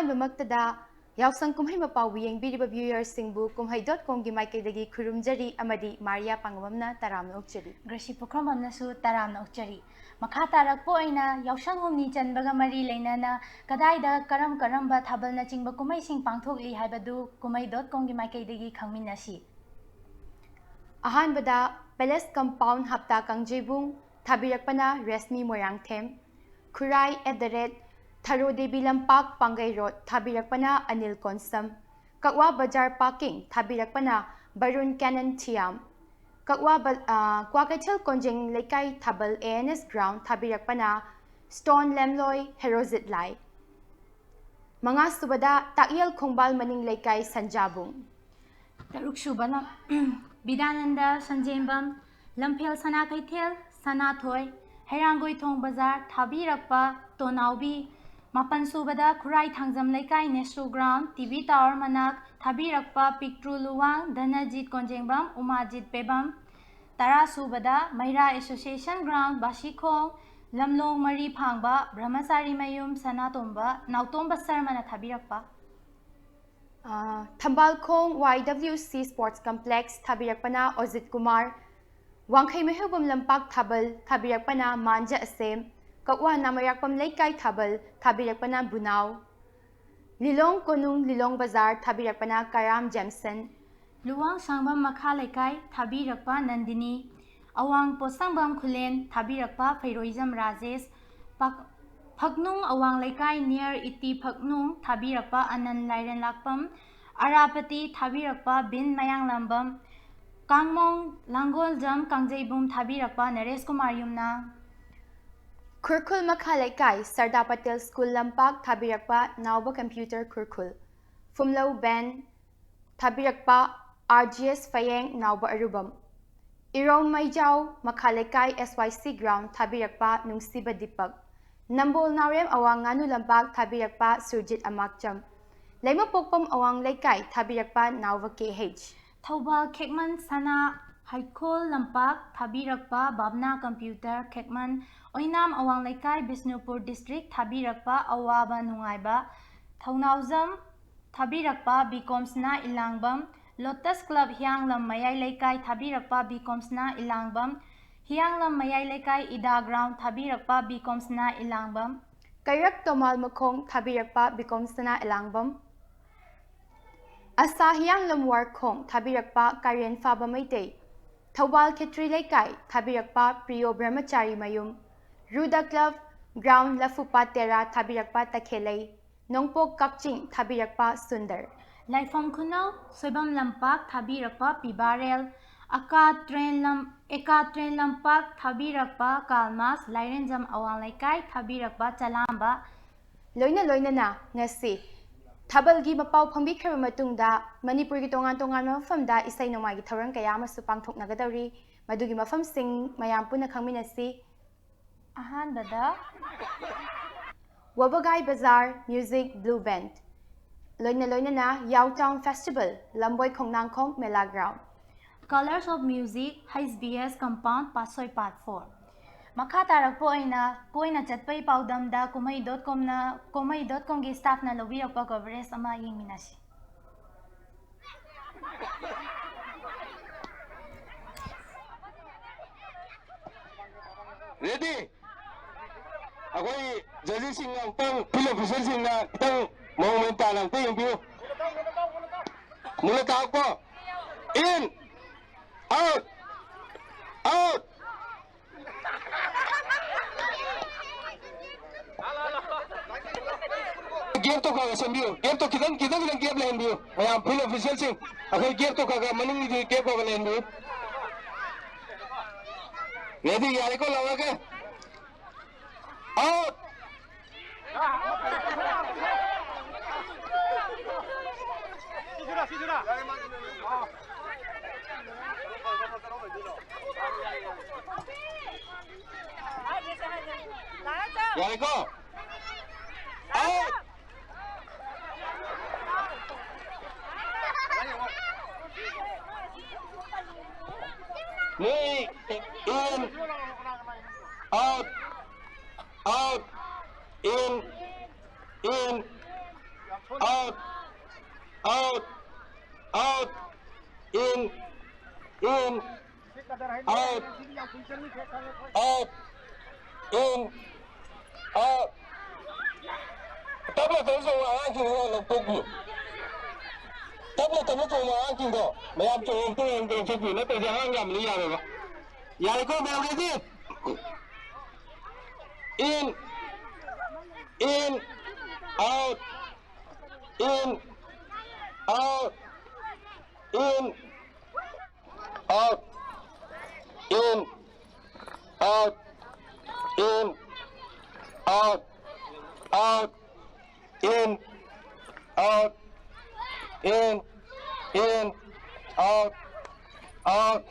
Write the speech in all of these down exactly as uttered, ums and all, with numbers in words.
ꯑꯍꯥꯟꯕꯃꯛꯇꯗ ꯌꯥꯎꯁꯪ ꯀꯨꯝꯍꯩ ꯃꯄꯥꯎꯕꯨ ꯌꯦꯡꯕꯤꯔꯤꯕ viewersꯁꯤꯡꯕꯨ ꯀꯨꯝꯍꯩ dot comꯒꯤ ꯃꯥꯏꯀꯩꯗꯒꯤ ꯈꯨꯔꯨꯝꯖꯔꯤ ꯑꯃꯗꯤ ꯃꯥꯔꯤꯌꯥ ꯄꯥꯡꯒꯕꯝꯅ ꯇꯔꯥꯝꯅ ꯑꯣꯛꯆꯔꯤ꯫ ꯒ꯭ꯔꯦꯁꯤ ꯄꯨꯈ꯭ꯔꯝꯕꯝꯅꯁꯨ ꯇꯔꯥꯝꯅ ꯑꯣꯛꯆꯔꯤ꯫ ꯃꯈꯥ ꯇꯥꯔꯛꯄ ꯑꯣꯏꯅ ꯌꯥꯎꯁꯪ ꯍꯨꯝꯅꯤ ꯆꯟꯕꯒ ꯃꯔꯤ ꯂꯩꯅꯅ ꯀꯗꯥꯏꯗ ꯀꯔꯝ ꯀꯔꯝꯕ ꯊꯥꯕꯜꯅꯆꯤꯡꯕ ꯀꯨꯝꯍꯩꯁꯤꯡ ꯄꯥꯡꯊꯣꯛꯂꯤ ꯍꯥꯏꯕꯗꯨ ꯀꯨꯝꯍꯩ dot comꯒꯤ ꯃꯥꯏꯀꯩꯗꯒꯤ ꯈꯪꯃꯤꯟꯅꯁꯤ꯫ ꯑꯍꯥꯟꯕꯗ Palace Compound ꯍꯞꯇꯥ ꯀꯥꯡꯖꯩꯕꯨꯡ ꯊꯥꯕꯤꯔꯛꯄꯅ ꯔꯦꯁꯃꯤ ꯃꯣꯏꯔꯥꯡꯊꯦꯝ, ꯈꯨꯔꯥꯏ at the rate ꯊꯔꯣ ꯗꯦꯕꯤ ꯂꯝꯄꯥꯛ ꯄꯥꯡꯒꯩ ꯔꯣꯗ ꯊꯥꯕꯤꯔꯛꯄꯅ ꯑꯅꯤꯜ ꯀꯣꯟꯁꯝ, ꯀꯛꯋꯥ ꯕꯖꯥꯔ parking ꯊꯥꯕꯤꯔꯛꯄꯅ ꯕꯔꯨꯟ ꯀꯦꯅꯟ ꯊꯤꯌꯥꯝ, ꯀꯛꯋꯥ ꯕ-, ꯑ, ꯀ꯭ꯋꯥꯀꯩꯊꯦꯜ ꯀꯣꯟꯖꯦꯡ ꯂꯩꯀꯥꯏ ꯊꯥꯕꯜ A N S ground ꯊꯥꯕꯤꯔꯛꯄꯅ ꯁ꯭ꯇꯣꯟ ꯂꯦꯝꯂꯣꯏ ꯍꯦꯔꯣꯖꯤꯠ ꯂꯥꯏ꯫ ꯃꯉꯥꯁꯨꯕꯗ ꯇꯥꯛꯌꯦꯜ ꯈꯣꯡꯕꯥꯜ ꯃꯅꯤꯡ ꯂꯩꯀꯥꯏ ꯁꯟꯖꯥꯕꯨꯡ꯫ ꯇꯔꯨꯛꯁꯨꯕꯅ ꯕꯤꯗ꯭ꯌꯥꯅꯟꯗ ꯁꯟꯖꯦꯝꯕꯝ, ꯂꯝꯐꯦꯜ ꯁꯅꯥ ꯀꯩꯊꯦꯜ, ꯁꯅꯥꯊꯣꯏ, ꯍꯩꯔꯥꯡꯒꯣꯏꯊꯣꯡ ꯕꯖꯥꯔ ꯊꯥꯕꯤꯔꯛꯄ ꯇꯣꯅꯥꯎꯕꯤ꯫ ꯃꯥꯄꯟꯁꯨꯕꯗ ꯈꯨꯔꯥꯏ ꯊꯥꯡꯖꯝ ꯂꯩꯀꯥꯏ ꯅꯦꯁ꯭ꯔꯨ ground, T V tower ꯃꯅꯥꯛ ꯊꯥꯕꯤꯔꯛꯄ ꯄꯤꯛꯇ꯭ꯔꯨ ꯂꯨꯋꯥꯡ, ꯙꯅꯖꯤꯠ ꯀꯣꯟꯖꯦꯡꯕꯝ, ꯎꯃꯥꯖꯤꯠ ꯄꯦꯕꯝ꯫ ꯇꯔꯥꯁꯨꯕꯗ ꯃꯩꯔꯥ Association ground, ꯕꯥꯁꯤꯈꯣꯡ, ꯂꯝꯂꯣꯡ ꯃꯔꯤ ꯐꯥꯡꯕ, ꯕ꯭ꯔꯍ꯭ꯃꯆꯥꯔꯤ ꯃꯌꯨꯝ, ꯁꯅꯥꯇꯣꯝꯕ, ꯅꯥꯎꯇꯣꯝꯕ ꯁꯔꯃꯅ ꯊꯥꯕꯤꯔꯛꯄ꯫ ꯑ, ꯊꯝꯕꯥꯜꯈꯣꯡ Y W C Sports Complex ꯊꯥꯕꯤꯔꯛꯄꯅ ꯑꯣꯖꯤꯠ Kumar, ꯋꯥꯡꯈꯩ ꯃꯩꯍꯧꯕꯝ ꯂꯝꯄꯥꯛ ꯊꯥꯕꯜ ꯊꯥꯕꯤꯔꯛꯄꯅ ꯃꯥꯟꯖ ꯑꯁꯦꯝ, ꯀꯛꯋꯥ ꯅꯥꯃꯩꯔꯥꯛꯄꯝ ꯂꯩꯀꯥꯏ ꯊꯥꯕꯜ ꯊꯥꯕꯤꯔꯛꯄꯅ ꯕꯨꯅꯥꯎ, ꯂꯤꯂꯣꯡ ꯀꯣꯅꯨꯡ ꯂꯤꯂꯣꯡ ꯕꯖꯥꯔ ꯊꯥꯕꯤꯔꯛꯄꯅ ꯀꯔꯥꯝ ꯖꯦꯝꯁꯟ, ꯂꯨꯋꯥꯡ ꯁꯥꯡꯕꯝ ꯃꯈꯥ ꯂꯩꯀꯥꯏ ꯊꯥꯕꯤꯔꯛꯄ ꯅꯟꯗꯤꯅꯤ, ꯑꯋꯥꯡ ꯄꯣꯠꯁꯪꯕꯝ ꯈꯨꯂꯦꯟ ꯊꯥꯕꯤꯔꯛꯄ ꯐꯩꯔꯣꯏꯖꯝ ꯔꯥꯖꯦꯁ, ꯄꯥꯛ-, ꯐꯛꯅꯨꯡ ꯑꯋꯥꯡ ꯂꯩꯀꯥꯏ near ꯏꯇꯤ ꯐꯛꯅꯨꯡ ꯊꯥꯕꯤꯔꯛꯄ ꯑꯅꯟ ꯂꯥꯏꯔꯦꯟꯂꯥꯛꯄꯝ, ꯑꯔꯥꯄꯇꯤ ꯊꯥꯕꯤꯔꯛꯄ ꯕꯤꯟ ꯃꯌꯥꯡꯂꯥꯝꯕꯝ, ꯀꯥꯡꯃꯣꯡ ꯂꯥꯡꯒꯣꯜꯖꯝ ꯀꯥꯡꯖꯩꯕꯨꯡ ꯊꯥꯕꯤꯔꯛꯄ ꯅꯔꯦꯁ ꯀꯨꯃꯥꯔ ꯌꯨꯝꯅꯥꯝ꯫ ꯈꯨꯔꯈꯨꯜ ꯃꯈꯥ ꯂꯩꯀꯥꯏ ꯁꯔꯗꯥ ꯄꯇꯦꯜ ꯁ꯭ꯀꯨꯜ ꯂꯝꯄꯥꯛ ꯊꯥꯕꯤꯔꯛꯄ ꯅꯥꯎꯕ ꯀꯝꯄ꯭ꯌꯨꯇꯔ ꯈꯨꯔꯈꯨꯜ, ꯐꯨꯝꯂꯧ ꯕꯦꯟ ꯊꯥꯕꯤꯔꯛꯄ R G S ꯐꯌꯦꯡ ꯅꯥꯎꯕ ꯑꯔꯨꯕꯝ, ꯏꯔꯣꯝ ꯃꯩꯖꯥꯎ ꯃꯈꯥ ꯂꯩꯀꯥꯏ S Y C ground ꯊꯥꯕꯤꯔꯛꯄ ꯅꯨꯡꯁꯤꯕ ꯗꯤꯄꯛ, ꯅꯝꯕꯣꯜ ꯅꯥꯎꯔꯦꯝ ꯑꯋꯥꯡ ꯉꯥꯅꯨ ꯂꯝꯄꯥꯛ ꯊꯥꯕꯤꯔꯛꯄ ꯁꯨꯔꯖꯤꯠ ꯑꯃꯥꯛꯆꯝ, ꯂꯩꯃꯄꯣꯛꯄꯝ ꯑꯋꯥꯡ ꯂꯩꯀꯥꯏ ꯊꯥꯕꯤꯔꯛꯄ ꯅꯥꯎꯕ K H꯫ ꯊꯧꯕꯥꯜ ꯈꯦꯛꯃꯟ ꯁꯅꯥ ꯍꯩꯈꯣꯜ ꯂꯝꯄꯥꯛ ꯊꯥꯕꯤꯔꯛꯄ ꯕꯥꯕꯅꯥ ꯀꯝꯄ꯭ꯌꯨꯇꯔ ꯈꯦꯛꯃꯟ, ꯑꯣꯏꯅꯥꯝ ꯑꯋꯥꯡ ꯂꯩꯀꯥꯏ ꯕꯤꯁꯅꯨꯄꯨꯔ district ꯊꯥꯕꯤꯔꯛꯄ ꯑꯋꯥꯕ ꯅꯨꯡꯉꯥꯏꯕ, ꯊꯧꯅꯥꯎꯖꯝ ꯊꯥꯕꯤꯔꯛꯄ ꯕꯤ ꯀꯣꯝꯁꯅꯥ ꯏꯂꯥꯡꯕꯝ, ꯂꯣꯇꯁ ꯀ꯭ꯂꯕ ꯍꯤꯌꯥꯡꯂꯝ ꯃꯌꯥꯏ ꯂꯩꯀꯥꯏ ꯊꯥꯕꯤꯔꯛꯄ ꯕꯤ ꯀꯣꯝꯁꯅꯥ ꯏꯂꯥꯡꯕꯝ, ꯍꯤꯌꯥꯡꯂꯝ ꯃꯌꯥꯏ ꯂꯩꯀꯥꯏ ꯏꯗꯥ ꯒ꯭ꯔꯥꯎꯟ ꯊꯥꯕꯤꯔꯛꯄ ꯕꯤ ꯀꯣꯝꯁꯅꯥ ꯏꯂꯥꯡꯕꯝ, ꯀꯩꯔꯛ ꯇꯣꯃꯥꯜ ꯃꯈꯣꯡ ꯊꯥꯕꯤꯔꯛꯄ ꯕꯤ ꯀꯣꯝꯁꯅꯥ ꯏꯂꯥꯡꯕꯝ, ꯑꯁꯥ ꯍꯤꯌꯥꯡꯂꯝ ꯋꯥꯔꯈꯣꯡ ꯊꯥꯕꯤꯔꯛꯄ ꯀꯥꯔꯦꯟ ꯐꯥꯕ ꯃꯩꯇꯩ, ꯊꯧꯕꯥꯜ ꯈꯦꯇ꯭ꯔꯤ ꯂꯩꯀꯥꯏ ꯊꯥꯕꯤꯔꯛꯄ ꯄ꯭ꯔꯤꯌꯣ ꯕ꯭ꯔꯍ꯭ꯃꯆꯥꯔꯤ ꯃꯌꯨꯝ, ꯔꯨꯗ ꯀ꯭ꯂꯕ ꯒ꯭ꯔꯥꯎꯟ ꯂꯐꯨꯄꯥꯠ ꯇꯦꯔꯥ ꯊꯥꯕꯤꯔꯛꯄ ꯇꯈꯦꯂꯩ, ꯅꯣꯡꯄꯣꯛ ꯀꯛꯆꯤꯡ ꯊꯥꯕꯤꯔꯛꯄ ꯁꯨꯟꯗꯔ, ꯂꯥꯏꯐꯝ ꯈꯨꯅꯧ ꯁꯣꯏꯕꯝ ꯂꯝꯄꯥꯛ ꯊꯥꯕꯤꯔꯛꯄ ꯄꯤꯕꯥꯔꯦꯜ, ꯑꯀꯥ ꯇ꯭ꯔꯦꯟ ꯂꯝ-, ꯑꯦꯀꯥ ꯇ꯭ꯔꯦꯟ ꯂꯝꯄꯥꯛ ꯊꯥꯕꯤꯔꯛꯄ ꯀꯥꯜꯃꯥꯁ, ꯂꯥꯏꯔꯦꯟꯖꯝ ꯑꯋꯥꯡ ꯂꯩꯀꯥꯏ ꯊꯥꯕꯤꯔꯛꯄ ꯆꯂꯥꯝꯕ, ꯂꯣꯏꯅ ꯂꯣꯏꯅꯅ ꯉꯁꯤ ꯊꯥꯕꯜꯒꯤ ꯃꯄꯥꯎ ꯐꯪꯕꯤꯈ꯭ꯔꯕ ꯃꯇꯨꯡꯗ ꯃꯅꯤꯄꯨꯔꯒꯤ ꯇꯣꯉꯥꯟ ꯇꯣꯉꯥꯟꯕ ꯃꯐꯝꯗ ꯏꯁꯩ ꯅꯣꯡꯃꯥꯏꯒꯤ ꯊꯧꯔꯝ ꯀꯌꯥ ꯑꯃꯁꯨ ꯄꯥꯡꯊꯣꯛꯅꯒꯗꯧꯔꯤ꯫ ꯃꯗꯨꯒꯤ ꯃꯐꯝꯁꯤꯡ ꯃꯌꯥꯝ ꯄꯨꯟꯅ ꯈꯪꯃꯤꯟꯅꯁꯤ꯫ ꯑꯍꯥꯟꯕꯗ ꯋꯥꯕꯒꯥꯏ ꯕꯖꯥꯔ ꯃ꯭ꯌꯨꯖꯤꯛ ꯕ꯭ꯂꯨ ꯕꯦꯟ, ꯂꯣꯏꯅ ꯂꯣꯏꯅꯅ ꯌꯥꯎ ꯇꯥꯎꯟ ꯐꯦꯁꯇꯤꯚꯦꯜ ꯂꯝꯕꯣꯏ Khongnangkhong mela ground. Colors of Music, H B S Compound, ꯄꯥꯠꯁꯣꯏ ꯄꯥꯔꯠ ꯐꯣꯔ꯫ ꯃꯈꯥ ꯇꯥꯔꯛꯄ ꯑꯣꯏꯅ ꯀꯣꯏꯅ ꯆꯠꯄꯩ ꯄꯥꯎꯗꯝꯗ ꯀꯨꯝꯍꯩ ꯗꯣꯠ ꯀꯣꯝꯅ, ꯀꯨꯝꯍꯩ ꯗꯣꯠ ꯀꯣꯝꯒꯤ ꯁ꯭ꯇꯥꯐꯅ ꯂꯧꯕꯤꯔꯛꯄ ꯀꯣꯚꯔꯦꯖ ꯑꯃ ꯌꯦꯡꯃꯤꯟꯅꯁꯤ꯫ ꯔꯦꯗꯤ? ꯑꯩꯈꯣꯏ ꯖꯖꯦꯁꯁꯤꯡꯅ ꯑꯃꯨꯛꯇꯪ, ꯐꯤꯜꯗ ꯑꯣꯐꯤꯁꯔꯁꯤꯡꯅ ꯈꯤꯇꯪ ꯃꯑꯣꯡ ꯃꯔꯤꯟ ꯇꯥꯅ ꯑꯃꯨꯛꯇ ꯌꯦꯡꯕꯤꯌꯨ꯫ ꯃꯨꯟꯅ ꯇꯥꯎꯀꯣ꯫ ꯏꯟ, ꯑꯥꯎꯠ, ꯑꯥꯎꯠ꯫ ꯒꯦꯞꯇꯣ ꯈꯔ ꯈꯔ ꯁꯦꯝꯕꯤꯌꯨ꯫ ꯒꯦꯞꯇꯣ ꯈꯤꯇꯪ, ꯈꯤꯇꯪ, ꯈꯤꯇꯪ ꯒꯦꯞ ꯂꯩꯍꯟꯕꯤꯌꯨ꯫ ꯃꯌꯥꯝ ꯐꯤꯜꯗ ꯑꯣꯐꯤꯁꯔꯁꯤꯡ, ꯑꯩꯈꯣꯏ ꯒꯦꯞꯇꯣ ꯈꯔ ꯈꯔ, ꯃꯅꯤꯡꯒꯤꯗꯤ ꯒꯦꯞ ꯈꯔ ꯈꯔ ꯂꯩꯍꯟꯕꯤꯌꯨ꯫ ꯔꯦꯗꯤ, ꯌꯥꯔꯦꯀꯣ, ꯂꯥꯎꯔꯒꯦ꯫ ꯑꯥꯎꯠ! ꯌꯥꯔꯦꯀꯣ? Out! Me in, out, out, in, in, Out. Out. Out. In. In. Out. Out. In. Out. ꯇꯞꯅ ꯇꯞꯅ ꯆꯣꯡꯕ ꯑꯉꯥꯡꯁꯤꯡꯗꯣ ꯂꯧꯊꯣꯛꯄꯤꯌꯨ꯫ ꯇꯞꯅ ꯇꯞꯅ ꯆꯣꯡꯕ ꯑꯉꯥꯡꯁꯤꯡꯗꯣ ꯃꯌꯥꯝ ꯆꯣꯡꯉꯣ, ꯑꯝꯇ ꯂꯧꯊꯣꯛꯄꯤꯌꯨ, ꯅꯠꯇ꯭ꯔꯗꯤ ꯑꯉꯥꯡ ꯌꯥꯝꯕꯅ ꯌꯥꯔꯣꯏꯕ꯫ ꯌꯥꯔꯦꯀꯣ, ꯃꯌꯥꯝ ready? In. In. Out. In. Out. In. Out. In. Out. In. Out. Out. In. Out. In. In. Out. Out.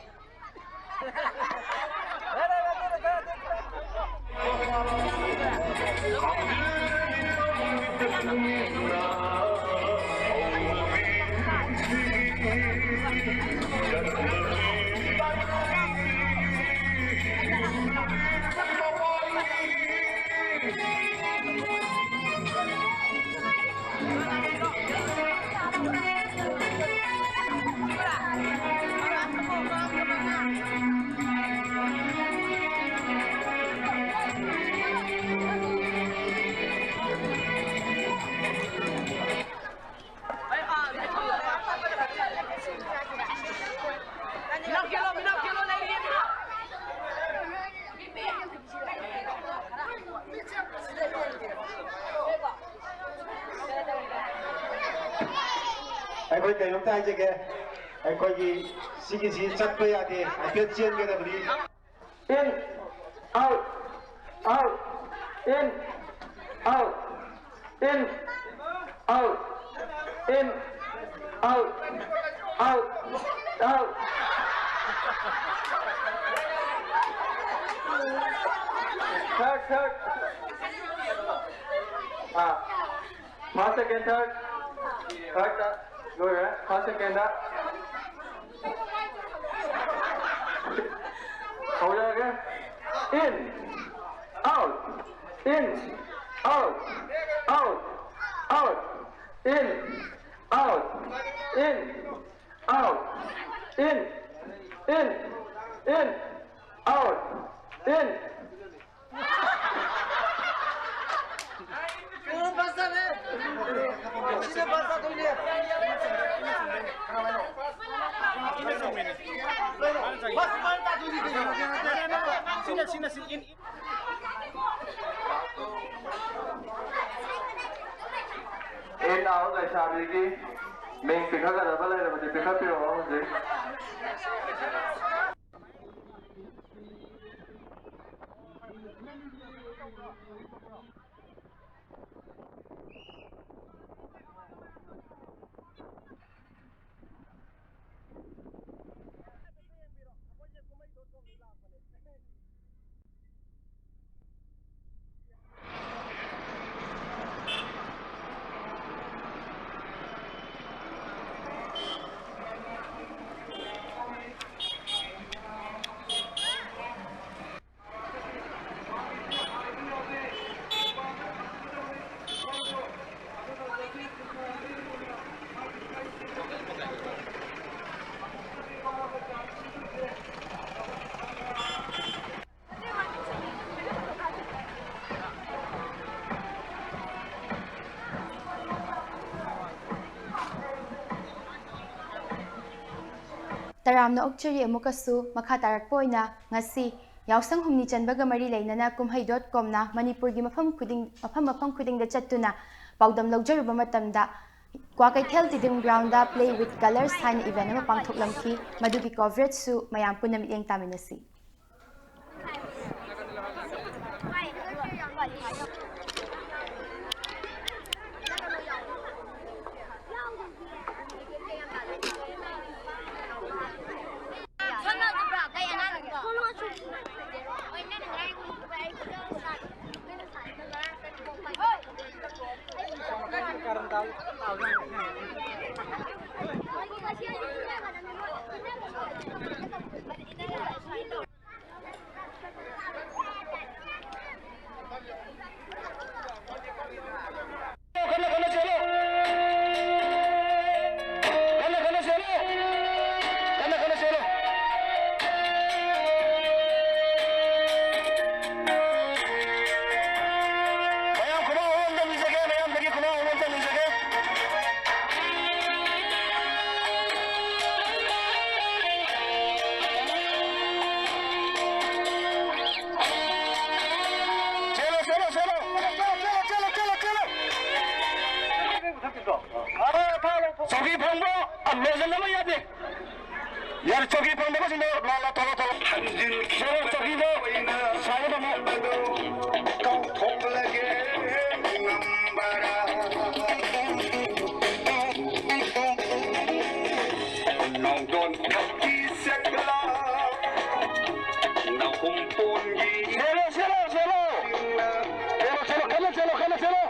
ꯑꯩꯈꯣꯏ ꯀꯩꯅꯣꯝꯇ ꯍꯥꯏꯖꯒꯦ꯫ ꯑꯩꯈꯣꯏꯒꯤ ꯁꯤꯒꯤꯁꯤ ꯆꯠꯄ ꯌꯥꯗꯦ, ꯍꯥꯏꯐꯦꯠ ꯆꯦꯟꯒꯗꯕꯅꯤ꯫ In, out, out, in, out, in, out, in, out, out, out. Third, third. Ah, first, second, third. Third, uh, go ahead. First, second, uh. Hold on again. In, out, in, out, out, out. In, out, in, out, in, in, in, out, in. In, out ꯂꯩꯁꯥꯕꯤꯒꯤ ꯃꯤꯡ ꯄꯤꯈꯠꯀꯗꯕ ꯂꯩꯔꯕꯗꯤ ꯄꯤꯈꯠꯄꯤꯔꯛꯑꯣ ꯍꯧꯖꯤꯛ꯫ ꯇꯔꯥꯝꯅ ꯑꯣꯛꯆꯔꯤ꯫ ꯑꯃꯨꯛꯀꯁꯨ ꯃꯈꯥ ꯇꯥꯔꯛꯄ ꯑꯣꯏꯅ ꯉꯁꯤ ꯌꯥꯎꯁꯪ ꯍꯨꯝꯅꯤ ꯆꯟꯕꯒ ꯃꯔꯤ ꯂꯩꯅꯅ ꯀꯨꯝꯍꯩ ꯗꯣꯠ ꯀꯣꯝꯅ ꯃꯅꯤꯄꯨꯔꯒꯤ ꯃꯐꯝ ꯈꯨꯗꯤꯡ, ꯃꯐꯝ ꯃꯐꯝ ꯈꯨꯗꯤꯡꯗ ꯆꯠꯇꯨꯅ ꯄꯥꯎꯗꯝ ꯂꯧꯖꯔꯨꯕ ꯃꯇꯝꯗ ꯀ꯭ꯋꯥꯀꯩꯊꯦꯜ ꯇꯤꯗꯤꯝ ꯒ꯭ꯔꯥꯎꯟꯗ Play with Colours ꯍꯥꯏꯅ ꯏꯚꯦꯟ ꯑꯃ ꯄꯥꯡꯊꯣꯛꯂꯝꯈꯤ꯫ ꯃꯗꯨꯒꯤ ꯀꯣꯚꯔꯦꯖꯁꯨ ꯃꯌꯥꯝ ꯄꯨꯟꯅ ꯃꯤꯠꯌꯦꯡ ꯇꯥꯃꯤꯟꯅꯁꯤ꯫ ꯆꯧꯀꯤ ꯐꯪꯕ ꯑꯃ ꯂꯣꯏꯁꯤꯟꯗꯕ ꯌꯥꯗꯦ꯫ ꯌꯥꯔꯦ, ꯆꯧꯀꯤ ꯐꯪꯗꯕꯁꯤꯡꯗꯣ ꯂꯥ-, ꯂꯥ-, ꯊꯣꯛꯂꯣ, ꯊꯣꯛꯂꯣ꯫ ꯆꯦꯜꯂꯣ, ꯆꯧꯀꯤꯗꯣ ꯁꯥꯏꯗ ꯊꯝꯃꯣ꯫ ꯆꯦꯜꯂꯣ, ꯆꯦꯜꯂꯣ, ꯆꯦꯜꯂꯣ꯫ ꯆꯦꯜꯂꯣ, ꯆꯦꯜꯂꯣ, ꯀꯟꯅ ꯆꯦꯜꯂꯣ, ꯀꯟꯅ ꯆꯦꯜꯂꯣ꯫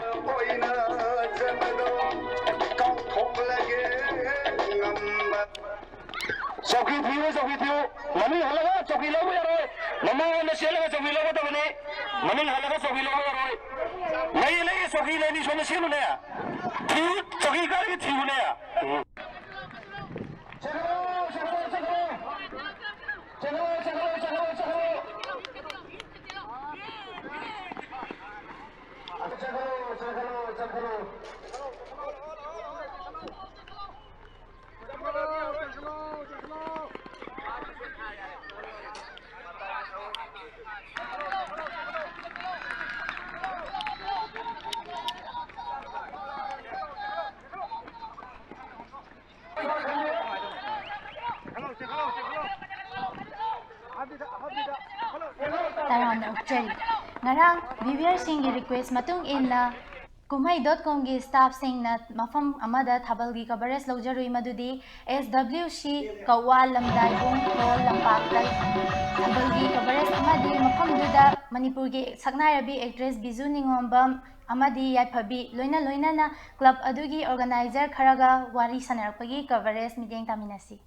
ꯆꯧꯀꯤ ꯊꯤꯌꯨ, ꯆꯧꯀꯤ ꯊꯤꯌꯨ꯫ ꯃꯅꯤꯡ ꯍꯜꯂꯒ ꯆꯧꯀꯤ ꯂꯧꯕ ꯌꯥꯔꯣꯏ꯫ ꯃꯃꯥꯡꯂꯣꯝꯗ ꯆꯦꯜꯂꯒ ꯆꯧꯀꯤ ꯂꯧꯒꯗꯕꯅꯤ꯫ ꯃꯅꯤꯡ ꯍꯜꯂꯒ ꯆꯧꯀꯤ ꯂꯧꯕ ꯌꯥꯔꯣꯏ꯫ ꯂꯩꯌꯦ, ꯂꯩꯌꯦ, ꯆꯧꯀꯤ ꯂꯩꯅꯤ꯫ ꯁꯣꯝꯗ ꯆꯦꯜꯂꯨꯅꯦ꯫ ꯊꯤꯌꯨ, ꯆꯧꯀꯤ ꯀꯥꯏꯗꯒꯤ ꯊꯤꯌꯨꯅꯦ꯫ ꯇꯔꯥꯝꯅ ꯑꯣꯛꯆꯔꯤ꯫ ꯉꯔꯥꯡ viewerꯁꯤꯡꯒꯤ request ꯃꯇꯨꯡ ꯏꯟꯅ ꯀꯨꯝꯍꯩ dot comꯒꯤ staffꯁꯤꯡꯅ ꯃꯐꯝ ꯑꯃꯗ ꯊꯥꯕꯜꯒꯤ coverage ꯂꯧꯖꯔꯨꯏ, ꯃꯗꯨꯗꯤ S W C ꯀꯛꯋꯥ ꯂꯝꯗꯥꯏꯕꯨꯡ ꯍꯣꯜ ꯂꯝꯄꯥꯛꯇ ꯊꯥꯕꯜꯒꯤ coverage ꯑꯃꯗꯤ ꯃꯐꯝꯗꯨꯗ ꯃꯅꯤꯄꯨꯔꯒꯤ ꯁꯛꯅꯥꯏꯔꯕꯤ actress ꯕꯤꯖꯨ ꯅꯤꯉꯣꯝꯕꯝ ꯑꯃꯗꯤ ꯌꯥꯏꯐꯕꯤ ꯂꯣꯏꯅ ꯂꯣꯏꯅꯅ club ꯑꯗꯨꯒꯤ organizer ꯈꯔꯒ ꯋꯥꯔꯤ ꯁꯥꯅꯔꯛꯄꯒꯤ coverage ꯃꯤꯠꯌꯦꯡ ꯇꯥꯃꯤꯟꯅꯁꯤ꯫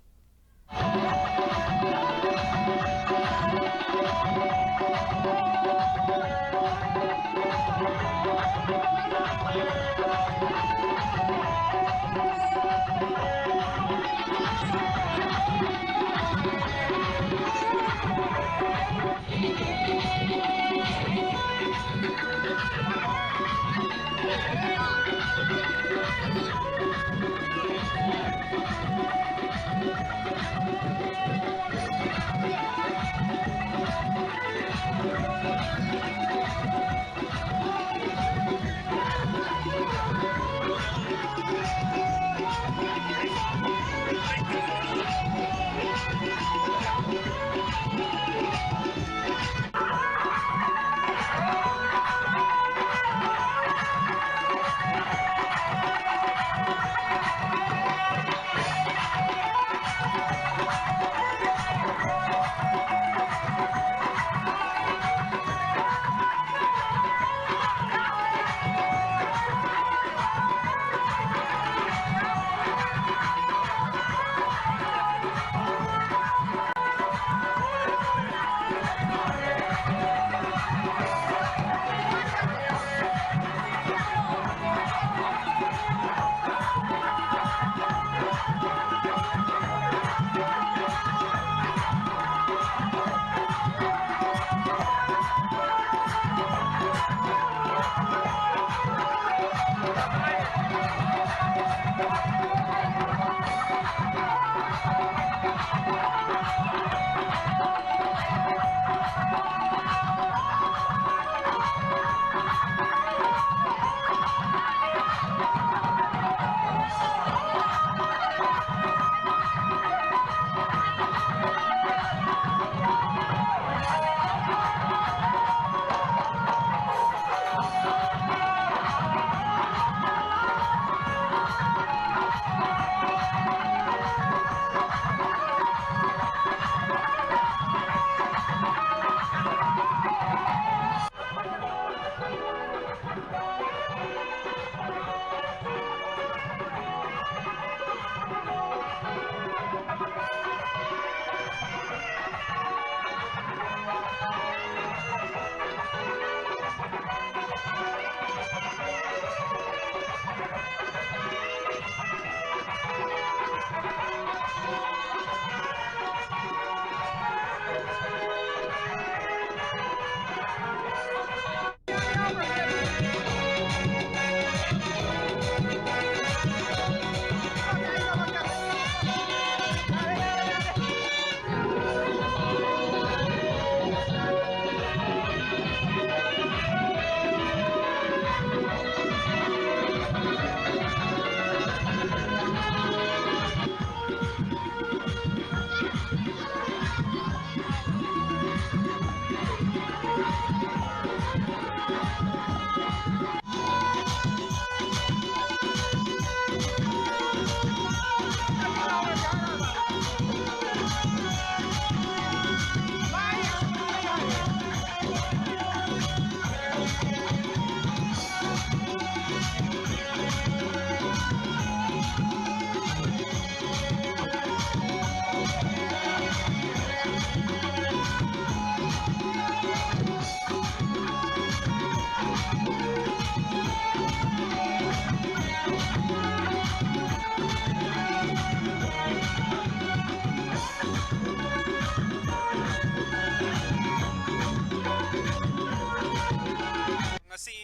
ꯉꯁꯤ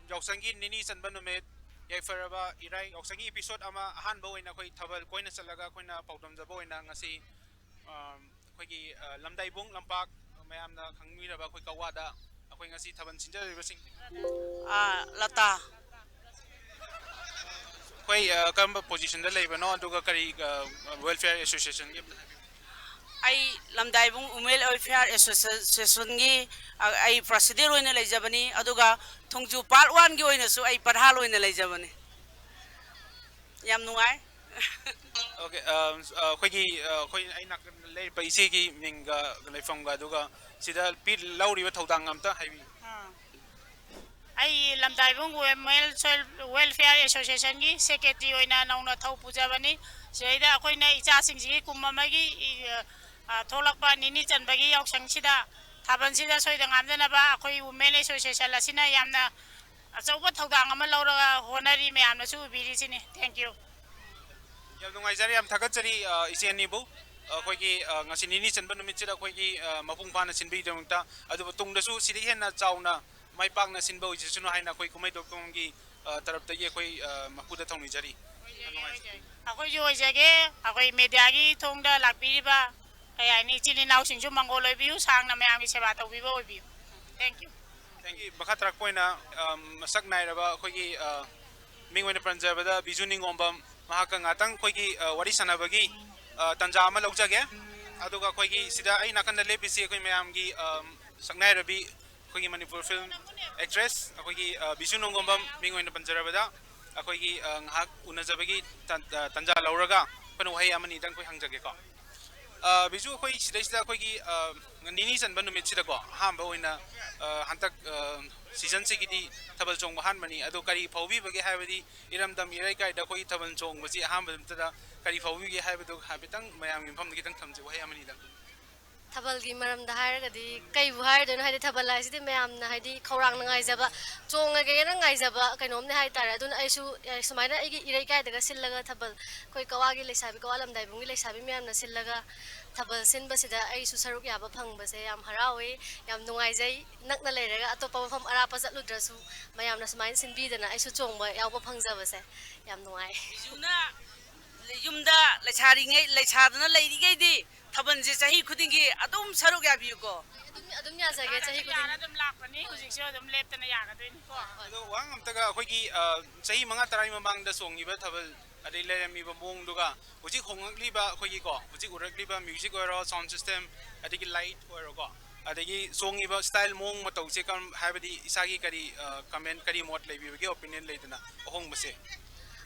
ꯌꯥꯎꯁꯪꯒꯤ ꯅꯤꯅꯤ ꯆꯟꯕ ꯅꯨꯃꯤꯠ, ꯌꯥꯏꯐꯔꯕ ꯏꯔꯥꯏ ꯌꯥꯎꯁꯪꯒꯤ episode ꯑꯃ ꯑꯍꯥꯟꯕ ꯑꯣꯏꯅ ꯑꯩꯈꯣꯏ ꯊꯥꯕꯜ ꯀꯣꯏꯅ ꯆꯠꯂꯒ ꯑꯩꯈꯣꯏꯅ ꯄꯥꯎꯗꯝꯖꯕ ꯑꯣꯏꯅ ꯉꯁꯤ, ꯑꯝ, ꯑꯩꯈꯣꯏꯒꯤ, ꯑ, ꯂꯝꯗꯥꯏꯕꯨꯡ ꯂꯝꯄꯥꯛ, ꯃꯌꯥꯝꯅ ꯈꯪꯕꯤꯔꯕ ꯑꯩꯈꯣꯏ ꯀꯛꯋꯥꯗ ꯑꯩꯈꯣꯏ ꯉꯁꯤ ꯊꯥꯕꯜ ꯁꯤꯟꯖꯔꯤꯕꯁꯤꯡ꯫ ꯑꯥ, ꯂꯇꯥ꯫ ꯑꯩꯈꯣꯏ, ꯑ, ꯀꯔꯝꯕ positionꯗ ꯂꯩꯕꯅꯣ, ꯑꯗꯨꯒ ꯀꯔꯤ, ꯑ, welfare associationꯒꯤ ꯑꯝꯇ ꯍꯥꯏꯕꯤꯌꯨ꯫ ꯑꯩ ꯂꯝꯗꯥꯏꯕꯨꯡ Women Welfare Associationꯒꯤ, ꯑ, ꯑꯩ president ꯑꯣꯏꯅ ꯂꯩꯖꯕꯅꯤ, ꯑꯗꯨꯒ ꯊꯣꯡꯖꯨ part oneꯒꯤ ꯑꯣꯏꯅꯁꯨ ꯑꯩ ꯄ꯭ꯔꯙꯥꯟ ꯑꯣꯏꯅ ꯂꯩꯖꯕꯅꯤ꯫ ꯌꯥꯝ ꯅꯨꯡꯉꯥꯏ꯫ Okay, ꯑ, ꯑ, ꯑꯩꯈꯣꯏꯒꯤ, ꯑ, ꯑꯩꯈꯣꯏ ꯑꯩ ꯅꯥꯀꯟꯗ ꯂꯩꯔꯤꯕ ꯏꯆꯦꯒꯤ ꯃꯤꯡꯒ ꯂꯩꯐꯝꯒ, ꯑꯗꯨꯒ ꯁꯤꯗ ꯄꯤ-, ꯂꯧꯔꯤꯕ ꯊꯧꯗꯥꯡ ꯑꯝꯇ ꯍꯥꯏꯕꯤꯌꯨ꯫ ꯑꯥ꯫ ꯑꯩ ꯂꯝꯗꯥꯏꯕꯨꯡ Women Wel-, Welfare Associationꯒꯤ secretary ꯑꯣꯏꯅ ꯅꯧꯅ ꯊꯧ ꯄꯨꯖꯕꯅꯤ꯫ ꯁꯤꯗꯩꯗ ꯑꯩꯈꯣꯏꯅ ꯏꯆꯥꯁꯤꯡꯁꯤꯒꯤ ꯀꯨꯝ ꯑꯃꯒꯤ, ꯏ-, ꯑ, ꯊꯣꯛꯂꯛꯄ ꯅꯤꯅꯤ ꯆꯟꯕꯒꯤ ꯌꯥꯎꯁꯪꯁꯤꯗ ꯊꯥꯕꯜꯁꯤꯗ ꯁꯣꯏꯗ ꯉꯥꯝꯗꯅꯕ ꯑꯩꯈꯣꯏ Women Association ꯑꯁꯤꯅ ꯌꯥꯝꯅ ꯑꯆꯧꯕ ꯊꯧꯗꯥꯡ ꯑꯃ ꯂꯧꯔꯒ ꯍꯣꯠꯅꯔꯤ, ꯃꯌꯥꯝꯅꯁꯨ ꯎꯕꯤꯔꯤꯁꯤꯅꯤ꯫ Thank you꯫ ꯌꯥꯝ ꯅꯨꯡꯉꯥꯏꯖꯔꯦ, ꯌꯥꯝ ꯊꯥꯒꯠꯆꯔꯤ, ꯑ, ꯏꯆꯦ ꯑꯅꯤꯕꯨ꯫ ꯑꯩꯈꯣꯏꯒꯤ, ꯑ, ꯉꯁꯤ ꯅꯤꯅꯤ ꯆꯟꯕ ꯅꯨꯃꯤꯠꯁꯤꯗ ꯑꯩꯈꯣꯏꯒꯤ, ꯑ, ꯃꯄꯨꯡ ꯐꯥꯅ ꯁꯤꯟꯕꯤꯗꯃꯛꯇ, ꯑꯗꯨꯕꯨ ꯇꯨꯡꯗꯁꯨ ꯁꯤꯗꯒꯤ ꯍꯦꯟꯅ ꯆꯥꯎꯅ ꯃꯥꯏ ꯄꯥꯛꯅ ꯁꯤꯟꯕ ꯑꯣꯏꯖꯁꯅꯨ ꯍꯥꯏꯅ ꯑꯩꯈꯣꯏ ꯀꯨꯝꯍꯩ ꯗꯣꯠ ꯀꯣꯝꯒꯤ, ꯑ, ꯇꯔꯞꯇꯒꯤ ꯑꯩꯈꯣꯏ, ꯑ, ꯃꯄꯨꯗ ꯊꯧꯅꯤꯖꯔꯤ꯫ ꯑꯩꯈꯣꯏꯁꯨ ꯑꯣꯏꯖꯒꯦ, ꯑꯩꯈꯣꯏ mediaꯒꯤ ꯊꯣꯡꯗ ꯂꯥꯛꯄꯤꯔꯤꯕ, ꯀꯩ ꯍꯥꯏꯅꯤ, ꯏꯆꯤꯜ ꯏꯅꯥꯎꯁꯤꯡꯁꯨ ꯃꯪꯒꯣꯜ ꯑꯣꯏꯕꯤꯌꯨ, ꯁꯥꯡꯅ ꯃꯌꯥꯝꯒꯤ ꯁꯦꯕꯥ ꯇꯧꯕꯤꯕ ꯑꯣꯏꯕꯤꯌꯨ꯫ Thank you꯫ Thank you꯫ ꯃꯈꯥ ꯇꯥꯔꯛꯄ ꯑꯣꯏꯅ, ꯑ, ꯃꯁꯛ ꯅꯥꯏꯔꯕ ꯑꯩꯈꯣꯏꯒꯤ, ꯑ, ꯃꯤꯡ ꯑꯣꯏꯅ ꯄꯟꯖꯕꯗ ꯕꯤꯖꯨ ꯅꯤꯡꯉꯣꯝꯕꯝ, ꯃꯍꯥꯛꯀ ꯉꯥꯛꯇꯪ ꯑꯩꯈꯣꯏꯒꯤ, ꯑ, ꯋꯥꯔꯤ ꯁꯥꯟꯅꯕꯒꯤ, ꯑ, ꯇꯥꯟꯖꯥ ꯑꯃ ꯂꯧꯖꯒꯦ꯫ ꯑꯗꯨꯒ ꯑꯩꯈꯣꯏꯒꯤ ꯁꯤꯗ ꯑꯩ ꯅꯥꯀꯟꯗ ꯂꯦꯞꯄꯤꯁꯤ ꯑꯩꯈꯣꯏ ꯃꯌꯥꯝꯒꯤ, ꯑ, ꯁꯛꯅꯥꯏꯔꯕꯤ, ꯑꯩꯈꯣꯏꯒꯤ ꯃꯅꯤꯄꯨꯔ film actress, ꯑꯩꯈꯣꯏꯒꯤ, ꯑ, ꯕꯤꯖꯨ ꯅꯣꯡꯒꯣꯝꯕꯝ ꯃꯤꯡ ꯑꯣꯏꯅ ꯄꯟꯖꯔꯕꯗ, ꯑꯩꯈꯣꯏꯒꯤ, ꯑ, ꯉꯥꯏꯍꯥꯛ ꯎꯅꯖꯕꯒꯤ ꯇꯥꯟ-, ꯑ, ꯇꯥꯟꯖꯥ ꯂꯧꯔꯒ ꯑꯩꯈꯣꯏꯅ ꯋꯥꯍꯩ ꯑꯃꯅꯤꯗꯪ ꯑꯩꯈꯣꯏ ꯍꯪꯖꯒꯦꯀꯣ꯫ ꯑ, ꯕꯤꯖꯨ, ꯑꯩꯈꯣꯏ ꯁꯤꯗꯩꯁꯤꯗ ꯑꯩꯈꯣꯏꯒꯤ, ꯑ, ꯅꯤꯅꯤ ꯆꯟꯕ ꯅꯨꯃꯤꯠꯁꯤꯗꯀꯣ, ꯑꯍꯥꯟꯕ ꯑꯣꯏꯅ, ꯑ, ꯍꯟꯗꯛ, ꯑ, seasonꯁꯤꯒꯤꯗꯤ ꯊꯥꯕꯜ ꯆꯣꯡꯕ ꯑꯍꯥꯟꯕꯅꯤ꯫ ꯑꯗꯣ ꯀꯔꯤ ꯐꯥꯎꯕꯤꯕꯒꯦ ꯍꯥꯏꯕꯗꯤ ꯏꯔꯝꯗꯝ ꯏꯔꯩꯀꯥꯏꯗ ꯑꯩꯈꯣꯏꯒꯤ ꯊꯥꯕꯜ ꯆꯣꯡꯕꯁꯤ ꯑꯍꯥꯟꯕ ꯅꯨꯃꯤꯠꯇꯗ ꯀꯔꯤ ꯐꯥꯎꯕꯤꯒꯦ ꯍꯥꯏꯕꯗꯨ ꯍꯥꯏꯐꯦꯠꯇꯪ ꯃꯌꯥꯝꯒꯤ ꯃꯐꯝꯗ ꯈꯤꯇꯪ ꯊꯝꯖꯩ, ꯋꯥꯍꯩ ꯑꯃꯅꯤꯗꯪ꯫ ꯊꯥꯕꯜꯒꯤ ꯃꯔꯝꯗ ꯍꯥꯏꯔꯒꯗꯤ ꯀꯩꯕꯨ ꯍꯥꯏꯔꯨꯗꯣꯏꯅꯣ? ꯍꯥꯏꯗꯤ ꯊꯥꯕꯜ ꯍꯥꯏꯁꯤꯗꯤ ꯃꯌꯥꯝꯅ ꯍꯥꯏꯗꯤ ꯈꯧꯔꯥꯡꯅ ꯉꯥꯏꯖꯕ, ꯆꯣꯡꯉꯒꯦꯅ ꯉꯥꯏꯖꯕ ꯀꯩꯅꯣꯝꯅꯦ ꯍꯥꯏꯇꯥꯔꯦ꯫ ꯑꯗꯨꯅ ꯑꯩꯁꯨ, ꯑꯦ, ꯁꯨꯃꯥꯏꯅ ꯑꯩꯒꯤ ꯏꯔꯩꯀꯥꯏꯗꯒ ꯁꯤꯜꯂꯒ ꯊꯥꯕꯜ, ꯑꯩꯈꯣꯏ ꯀꯋꯥꯒꯤ ꯂꯩꯁꯥꯕꯤ, ꯀꯋꯥ ꯂꯝꯗꯥꯏꯕꯨꯡꯒꯤ ꯂꯩꯁꯥꯕꯤ ꯃꯌꯥꯝꯅ ꯁꯤꯜꯂꯒ ꯊꯥꯕꯜ ꯁꯤꯟꯕꯁꯤꯗ ꯑꯩꯁꯨ ꯁꯔꯨꯛ ꯌꯥꯕ ꯐꯪꯕꯁꯦ ꯌꯥꯝ ꯍꯔꯥꯎꯋꯤ, ꯌꯥꯝ ꯅꯨꯡꯉꯥꯏꯖꯩ꯫ ꯅꯛꯅ ꯂꯩꯔꯒ ꯑꯇꯣꯞꯄ ꯃꯐꯝ ꯑꯔꯥꯞꯄ ꯆꯠꯂꯨꯗ꯭ꯔꯁꯨ ꯃꯌꯥꯝꯅ ꯁꯨꯃꯥꯏꯅ ꯁꯤꯟꯕꯤꯗꯅ ꯑꯩꯁꯨ ꯆꯣꯡꯕ ꯌꯥꯎꯕ ꯐꯪꯖꯕꯁꯦ ꯌꯥꯝ ꯅꯨꯡꯉꯥꯏ꯫ ꯕꯤꯖꯨꯅ ꯌꯨꯝꯗ ꯂꯩꯁꯥꯔꯤꯉꯩ, ꯂꯩꯁꯥꯗꯅ ꯂꯩꯔꯤꯉꯩꯗꯤ ꯊꯥꯕꯜꯁꯦ ꯆꯍꯤ ꯈꯨꯗꯤꯡꯒꯤ ꯑꯗꯨꯝ ꯁꯔꯨꯛ ꯌꯥꯕꯤꯌꯨꯀꯣ꯫ ꯑꯗꯨꯝ, ꯑꯗꯨꯝ ꯌꯥꯖꯒꯦ, ꯆꯍꯤ ꯈꯨꯗꯤꯡꯒꯤ꯫ ꯌꯥꯔ ꯑꯗꯨꯝ ꯂꯥꯛꯄꯅꯤ, ꯍꯧꯖꯤꯛꯁꯨ ꯑꯗꯨꯝ ꯂꯦꯞꯇꯅ ꯌꯥꯒꯗꯣꯏꯅꯤꯀꯣ꯫ ꯑꯗꯣ ꯋꯥꯍꯪ ꯑꯝꯇꯒ, ꯑꯩꯈꯣꯏꯒꯤ, ꯑ, ꯆꯍꯤ ꯃꯉꯥ ꯇꯔꯥꯒꯤ ꯃꯃꯥꯡꯗ ꯆꯣꯡꯈꯤꯕ ꯊꯥꯕꯜ, ꯑꯗꯩ ꯂꯩꯔꯝꯃꯤꯕ ꯃꯑꯣꯡꯗꯨꯒ ꯍꯧꯖꯤꯛ ꯍꯣꯡꯂꯛꯂꯤꯕ ꯑꯩꯈꯣꯏꯒꯤꯀꯣ, ꯍꯧꯖꯤꯛ ꯎꯔꯛꯂꯤꯕ music ꯑꯣꯏꯔꯣ, sound system, ꯑꯗꯒꯤ light ꯑꯣꯏꯔꯣꯀꯣ, ꯑꯗꯒꯤ ꯆꯣꯡꯉꯤꯕ style ꯃꯑꯣꯡ ꯃꯇꯧꯁꯦ ꯀꯔꯝ, ꯍꯥꯏꯕꯗꯤ ꯏꯁꯥꯒꯤ ꯀꯔꯤ, ꯑ, comment, ꯀꯔꯤ ꯃꯣꯠ ꯂꯩꯕꯤꯕꯒꯦ, opinion ꯂꯩꯗꯅ ꯑꯍꯣꯡꯕꯁꯦ?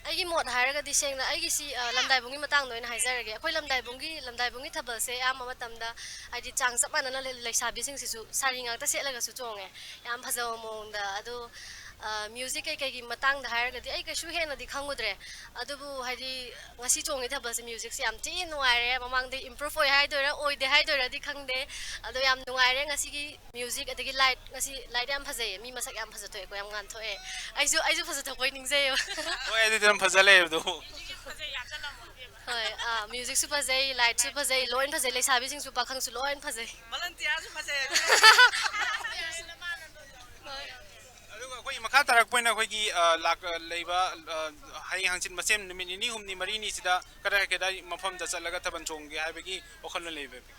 ꯑꯩꯒꯤ ꯃꯣꯠ ꯍꯥꯏꯔꯒꯗꯤ ꯁꯦꯡꯅ ꯑꯩꯒꯤꯁꯤ, ꯑ, ꯂꯝꯗꯥꯏꯕꯨꯡꯒꯤ ꯃꯇꯥꯡꯗ ꯑꯣꯏꯅ ꯍꯥꯏꯖꯔꯒꯦ꯫ ꯑꯩꯈꯣꯏ ꯂꯝꯗꯥꯏꯕꯨꯡꯒꯤ, ꯂꯝꯗꯥꯏꯕꯨꯡꯒꯤ ꯊꯥꯕꯜꯁꯦ ꯑꯌꯥꯝꯕ ꯃꯇꯝꯗ ꯍꯥꯏꯗꯤ ꯆꯥꯡ ꯆꯞ ꯃꯥꯟꯅꯅ ꯂꯩ-, ꯂꯩꯁꯥꯕꯤꯁꯤꯡꯁꯤꯁꯨ ꯁꯥꯔꯤ ꯉꯥꯛꯇ ꯁꯦꯠꯂꯒꯁꯨ ꯆꯣꯡꯉꯦ, ꯌꯥꯝ ꯐꯖꯕ ꯃꯑꯣꯡꯗ꯫ ꯑꯗꯣ, ꯑ, music ꯀꯩꯀꯩꯒꯤ ꯃꯇꯥꯡꯗ ꯍꯥꯏꯔꯒꯗꯤ ꯑꯩ ꯀꯩꯁꯨ ꯍꯦꯟꯅꯗꯤ ꯈꯪꯉꯨꯗ꯭ꯔꯦ꯫ ꯑꯗꯨꯕꯨ ꯍꯥꯏꯗꯤ ꯉꯁꯤ ꯆꯣꯡꯉꯤ ꯊꯥꯕꯜꯁꯦ musicꯁꯦ ꯌꯥꯝ ꯊꯤꯅ ꯅꯨꯡꯉꯥꯏꯔꯦ꯫ ꯃꯃꯥꯡꯗꯩ improve ꯑꯣꯏ ꯍꯥꯏꯗꯣꯏꯔꯥ ꯑꯣꯏꯗꯦ ꯍꯥꯏꯗꯣꯏꯔꯥꯗꯤ ꯈꯪꯗꯦ꯫ ꯑꯗꯣ ꯌꯥꯝ ꯅꯨꯡꯉꯥꯏꯔꯦ ꯉꯁꯤꯒꯤ music, ꯑꯗꯒꯤ light, ꯉꯁꯤ light ꯌꯥꯝ ꯐꯖꯩꯌꯦ, ꯃꯤ ꯃꯁꯛ ꯌꯥꯝ ꯐꯖꯊꯣꯛꯑꯦꯀꯣ, ꯌꯥꯝ ꯉꯥꯟꯊꯣꯛꯑꯦ꯫ ꯑꯩꯁꯨ, ꯑꯩꯁꯨ ꯐꯖꯊꯣꯛꯄꯩ ꯅꯤꯡꯖꯩꯌꯦꯕ꯫ ꯍꯣꯏ, ꯑꯗꯨꯗꯤ ꯌꯥꯝ ꯐꯖ ꯂꯩꯔꯦ ꯑꯗꯨ꯫ ꯍꯣꯏ, ꯑꯥ, musicꯁꯨ ꯐꯖꯩ, lightꯁꯨ ꯐꯖꯩ, ꯂꯣꯏꯅ ꯐꯖꯩ, ꯂꯩꯁꯥꯕꯤꯁꯤꯡꯁꯨ ꯄꯥꯈꯪꯁꯨ ꯂꯣꯏꯅ ꯐꯖꯩ꯫ ꯚꯣꯂꯟꯇꯤꯌꯥꯔꯁꯨ ꯐꯖꯩ꯫ ꯍꯣꯏ꯫ ꯑꯗꯨꯒ ꯑꯩꯈꯣꯏ ꯃꯈꯥ ꯇꯥꯔꯛꯄ ꯑꯣꯏꯅ ꯑꯩꯈꯣꯏꯒꯤ, ꯑ, ꯂꯥꯛ-, ꯑ, ꯂꯩꯕ, ꯑ, ꯍꯌꯦꯡ ꯍꯪꯆꯤꯠ ꯃꯁꯦꯝ ꯅꯨꯃꯤꯠ ꯅꯤꯅꯤ ꯍꯨꯝꯅꯤ ꯃꯔꯤꯅꯤꯁꯤꯗ ꯀꯗꯥꯏ ꯀꯗꯥꯏ ꯃꯐꯝꯗ ꯆꯠꯂꯒ ꯊꯥꯕꯜ ꯆꯣꯡꯒꯦ ꯍꯥꯏꯕꯒꯤ ꯋꯥꯈꯜꯂꯣꯟ ꯂꯩꯕꯤꯕꯒꯦ?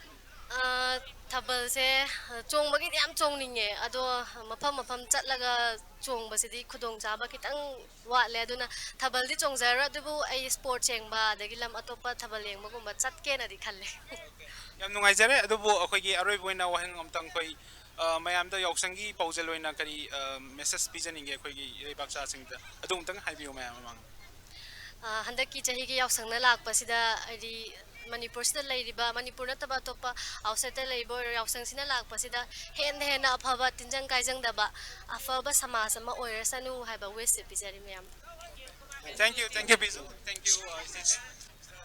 ꯑ, ꯊꯥꯕꯜꯁꯦ, ꯑ, ꯆꯣꯡꯕꯒꯤꯗꯤ ꯌꯥꯝ ꯆꯣꯡꯅꯤꯡꯉꯦ, ꯑꯗꯣ ꯃꯐꯝ ꯃꯐꯝ ꯆꯠꯂꯒ ꯆꯣꯡꯕꯁꯤꯗꯤ ꯈꯨꯗꯣꯡꯆꯥꯕ ꯈꯤꯇꯪ ꯋꯥꯠꯂꯦ꯫ ꯑꯗꯨꯅ ꯊꯥꯕꯜꯗꯤ ꯆꯣꯡꯖꯔꯣꯏ, ꯑꯗꯨꯕꯨ ꯑꯩ sports ꯌꯦꯡꯕ ꯑꯗꯒꯤ ꯂꯝ ꯑꯇꯣꯞꯄ ꯊꯥꯕꯜ ꯌꯦꯡꯕꯒꯨꯝꯕ ꯆꯠꯀꯦꯅꯗꯤ ꯈꯜꯂꯦ꯫ ꯌꯥꯝ ꯅꯨꯡꯉꯥꯏꯖꯔꯦ꯫ ꯑꯗꯨꯕꯨ ꯑꯩꯈꯣꯏꯒꯤ ꯑꯔꯣꯏꯕ ꯑꯣꯏꯅ ꯋꯥꯍꯪ ꯑꯝꯇꯪ ꯑꯩꯈꯣꯏ, ꯑ, ꯃꯌꯥꯝꯗ ꯌꯥꯎꯁꯪꯒꯤ ꯄꯥꯎꯖꯦꯜ ꯑꯣꯏꯅ ꯀꯔꯤ, ꯑ, message ꯄꯤꯖꯅꯤꯡꯒꯦ ꯑꯩꯈꯣꯏꯒꯤ ꯏꯔꯩꯕꯥꯛ ꯆꯥꯁꯤꯡꯗ? ꯑꯗꯨ ꯑꯃꯨꯛꯇꯪ ꯍꯥꯏꯕꯤꯌꯨ ꯃꯌꯥꯝ ꯃꯃꯥꯡꯗ꯫ ꯑ, ꯍꯟꯗꯛꯀꯤ ꯆꯍꯤꯒꯤ ꯌꯥꯎꯁꯪꯅ ꯂꯥꯛꯄꯁꯤꯗ ꯍꯥꯏꯗꯤ ꯃꯅꯤꯄꯨꯔꯁꯤꯗ ꯂꯩꯔꯤꯕ, ꯃꯅꯤꯄꯨꯔ ꯅꯠꯇꯕ ꯑꯇꯣꯞꯄ outsideꯇ ꯂꯩꯔꯤꯕ ꯑꯣꯏꯔꯣ, ꯌꯥꯎꯁꯪꯁꯤꯅ ꯂꯥꯛꯄꯁꯤꯗ ꯍꯦꯟꯅ ꯍꯦꯟꯅ ꯑꯐꯕ, ꯇꯤꯟꯖꯪ ꯀꯥꯏꯖꯪꯗꯕ, ꯑꯐꯕ ꯁꯃꯥꯖ ꯑꯃ ꯑꯣꯏꯔꯁꯅꯨ ꯍꯥꯏꯕ wishꯁꯦ ꯄꯤꯖꯔꯤ ꯃꯌꯥꯝ꯫ Thank you, thank you, Biju. Thank you, uh, ꯏꯆꯦ꯫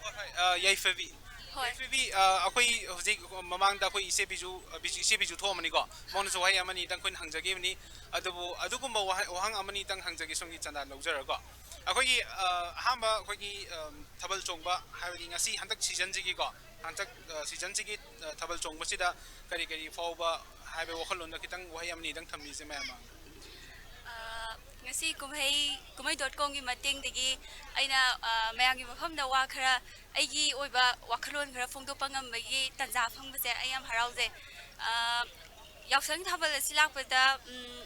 ꯍꯣꯏ, ꯍꯣꯏ, uh, ꯌꯥꯏꯐꯕꯤ꯫ ꯍꯣꯏ꯫ ꯑꯦꯐ ꯕꯤ, ꯑ, ꯑꯩꯈꯣꯏ ꯍꯧꯖꯤꯛ ꯃꯃꯥꯡꯗ ꯑꯩꯈꯣꯏ ꯏꯆꯦ ꯕꯤꯖꯨ, ꯑ, ꯕꯤꯖꯨ, ꯏꯆꯦ ꯕꯤꯖꯨ ꯊꯣꯛꯑꯝꯃꯅꯤꯀꯣ, ꯃꯉꯣꯟꯗꯁꯨ ꯋꯥꯍꯩ ꯑꯃꯅꯤꯗꯪ ꯑꯩꯈꯣꯏꯅ ꯍꯪꯖꯒꯦ꯫ ꯑꯗꯨꯕꯨ ꯑꯗꯨꯒꯨꯝꯕ ꯋꯥꯍ-, ꯋꯥꯍꯪ ꯑꯃꯅꯤꯗꯪ ꯍꯪꯖꯒꯦ, ꯁꯣꯝꯒꯤ ꯆꯟꯗꯥ ꯂꯧꯖꯔꯒꯀꯣ꯫ ꯑꯩꯈꯣꯏꯒꯤ, ꯑ, ꯑꯍꯥꯟꯕ ꯑꯩꯈꯣꯏꯒꯤ, ꯑ, ꯊꯥꯕꯜ ꯆꯣꯡꯕ, ꯍꯥꯏꯕꯗꯤ ꯉꯁꯤ ꯍꯟꯗꯛ ꯁꯤꯖꯟꯁꯤꯒꯤꯀꯣ, ꯍꯟꯗꯛ, ꯑ, ꯁꯤꯖꯟꯁꯤꯒꯤ, ꯑ, ꯊꯥꯕꯜ ꯆꯣꯡꯕꯁꯤꯗ ꯀꯔꯤ ꯀꯔꯤ ꯐꯥꯎꯕ ꯍꯥꯏꯕ ꯋꯥꯈꯜꯂꯣꯟꯗ ꯈꯤꯇꯪ ꯋꯥꯍꯩ ꯑꯃꯅꯤꯗꯪ ꯊꯝꯕꯤꯁꯦ ꯃꯌꯥꯝ ꯃꯥꯡꯗ꯫ ꯑ, ꯉꯁꯤ ꯀꯨꯝꯍꯩ, ꯀꯨꯝꯍꯩ ꯗꯣꯠ ꯀꯣꯝꯒꯤ ꯃꯇꯦꯡꯗꯒꯤ ꯑꯩꯅ, ꯑ, ꯃꯌꯥꯝꯒꯤ ꯃꯐꯝꯗ ꯋꯥ ꯈꯔ, ꯑꯩꯒꯤ ꯑꯣꯏꯕ ꯋꯥꯈꯜꯂꯣꯟ ꯈꯔ ꯐꯣꯡꯗꯣꯛꯄ ꯉꯝꯕꯒꯤ ꯇꯥꯟꯖꯥ ꯐꯪꯕꯁꯦ ꯑꯩ ꯌꯥꯝ ꯍꯔꯥꯎꯖꯩ꯫ ꯑ, ꯌꯥꯎꯁꯪ ꯊꯥꯕꯜ ꯑꯁꯤ ꯂꯥꯛꯄꯗ, ꯎꯝ,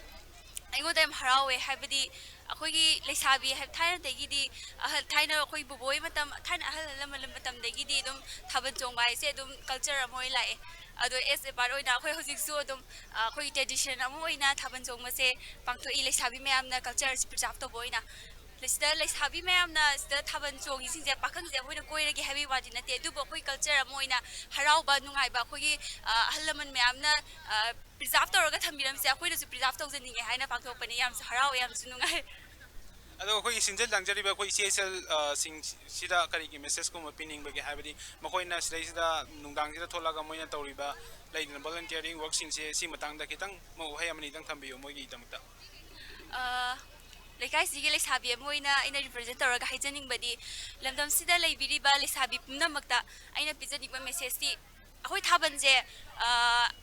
ꯑꯩꯉꯣꯟꯗ ꯌꯥꯝ ꯍꯔꯥꯎꯋꯦ, ꯍꯥꯏꯕꯗꯤ ꯑꯩꯈꯣꯏꯒꯤ ꯂꯩꯁꯥꯕꯤ ꯍꯥꯏ-, ꯊꯥꯏꯅꯗꯒꯤꯗꯤ ꯑꯍꯜ, ꯊꯥꯏꯅ ꯑꯩꯈꯣꯏ ꯕꯣꯕꯣꯏ ꯃꯇꯝ, ꯊꯥꯏꯅ ꯑꯍꯜ ꯂꯃꯟ ꯃꯇꯝꯗꯒꯤꯗꯤ ꯑꯗꯨꯝ ꯊꯥꯕꯜ ꯆꯣꯡꯕ ꯍꯥꯏꯁꯦ ꯑꯗꯨꯝ ꯀꯜꯆꯔ ꯑꯃ ꯑꯣꯏꯅ ꯂꯥꯛꯑꯦ꯫ ꯑꯗꯣ as a part ꯑꯣꯏꯅ ꯑꯩꯈꯣꯏ ꯍꯧꯖꯤꯛꯁꯨ ꯑꯗꯨꯝ, ꯑ, ꯑꯩꯈꯣꯏꯒꯤ ꯇ꯭ꯔꯦꯗꯤꯁꯟ ꯑꯃ ꯑꯣꯏꯅ ꯊꯥꯕꯜ ꯆꯣꯡꯕꯁꯦ ꯄꯥꯡꯊꯣꯛꯏ, ꯂꯩꯁꯥꯕꯤ ꯃꯌꯥꯝꯅ ꯀꯜꯆꯔ ꯑꯁꯤ ꯄ꯭ꯔꯤꯖꯥꯔꯚ ꯇꯧꯕ ꯑꯣꯏꯅ꯫ ꯁꯤꯗ ꯂꯩꯁꯥꯕꯤ ꯃꯌꯥꯝꯅ ꯁꯤꯗ ꯊꯥꯕꯜ ꯆꯣꯡꯉꯤꯁꯤꯡꯁꯦ ꯄꯥꯈꯪꯁꯦ ꯑꯩꯈꯣꯏꯅ ꯀꯣꯏꯔꯒꯦ ꯍꯥꯏꯕꯒꯤ ꯋꯥꯗꯤ ꯅꯠꯇꯦ, ꯑꯗꯨꯕꯨ ꯑꯩꯈꯣꯏ ꯀꯜꯆꯔ ꯑꯃ ꯑꯣꯏꯅ ꯍꯔꯥꯎꯕ ꯅꯨꯡꯉꯥꯏꯕ ꯑꯩꯈꯣꯏꯒꯤ, ꯑ, ꯑꯍꯜ ꯂꯃꯟ ꯃꯌꯥꯝꯅ, ꯑ, ꯄ꯭ꯔꯤꯖꯥꯔꯚ ꯇꯧꯔꯒ ꯊꯝꯕꯤꯔꯝꯕꯁꯦ ꯑꯩꯈꯣꯏꯅꯁꯨ ꯄ꯭ꯔꯤꯖꯥꯔꯚ ꯇꯧꯖꯅꯤꯡꯉꯦ ꯍꯥꯏꯅ ꯄꯥꯡꯊꯣꯛꯄꯅꯦ꯫ ꯌꯥꯝꯁꯨ ꯍꯔꯥꯎꯋꯦ, ꯌꯥꯝꯁꯨ ꯅꯨꯡꯉꯥꯏ꯫ ꯑꯗꯣ ꯑꯩꯈꯣꯏꯒꯤ ꯁꯤꯟꯖ ꯂꯥꯡꯖꯔꯤꯕ ꯑꯩꯈꯣꯏ ꯏꯆꯦ ꯏꯆꯜ, ꯑ, ꯁꯤꯡ ꯁꯤꯗ ꯀꯔꯤꯒꯤ ꯃꯦꯁꯦꯖꯀꯨꯝꯕ ꯄꯤꯅꯤꯡꯕꯒꯦ? ꯍꯥꯏꯕꯗꯤ ꯃꯈꯣꯏꯅ ꯁꯤꯗꯩꯁꯤꯗ ꯅꯨꯡꯗꯥꯡꯁꯤꯗ ꯊꯣꯛꯂꯛꯑꯒ ꯃꯣꯏꯅ ꯇꯧꯔꯤꯕ ꯂꯩꯗꯅ ꯚꯣꯂꯨꯟꯇꯤꯌꯔꯤꯡ ꯋꯥꯔꯛꯁꯤꯡꯁꯦ, ꯁꯤ ꯃꯇꯥꯡꯗ ꯈꯤꯇꯪ ꯃꯣꯏ ꯋꯥꯍꯩ ꯑꯃꯅꯤꯗꯪ ꯊꯝꯕꯤꯌꯨ ꯃꯣꯏꯒꯤꯗꯃꯛꯇ꯫ ꯑ, ꯂꯩꯀꯥꯏꯁꯤꯒꯤ ꯂꯩꯁꯥꯕꯤ ꯑꯃ ꯑꯣꯏꯅ ꯑꯩꯅ ꯔꯤꯄ꯭ꯔꯖꯦꯟ ꯇꯧꯔꯒ ꯍꯥꯏꯖꯅꯤꯡꯕꯗꯤ, ꯂꯝꯗꯝꯁꯤꯗ ꯂꯩꯕꯤꯔꯤꯕ ꯂꯩꯁꯥꯕꯤ ꯄꯨꯝꯅꯃꯛꯇ ꯑꯩꯅ ꯄꯤꯖꯅꯤꯡꯕ ꯃꯦꯁꯦꯖꯇꯤ, ꯑꯩꯈꯣꯏ ꯊꯥꯕꯜꯁꯦ, ꯑ,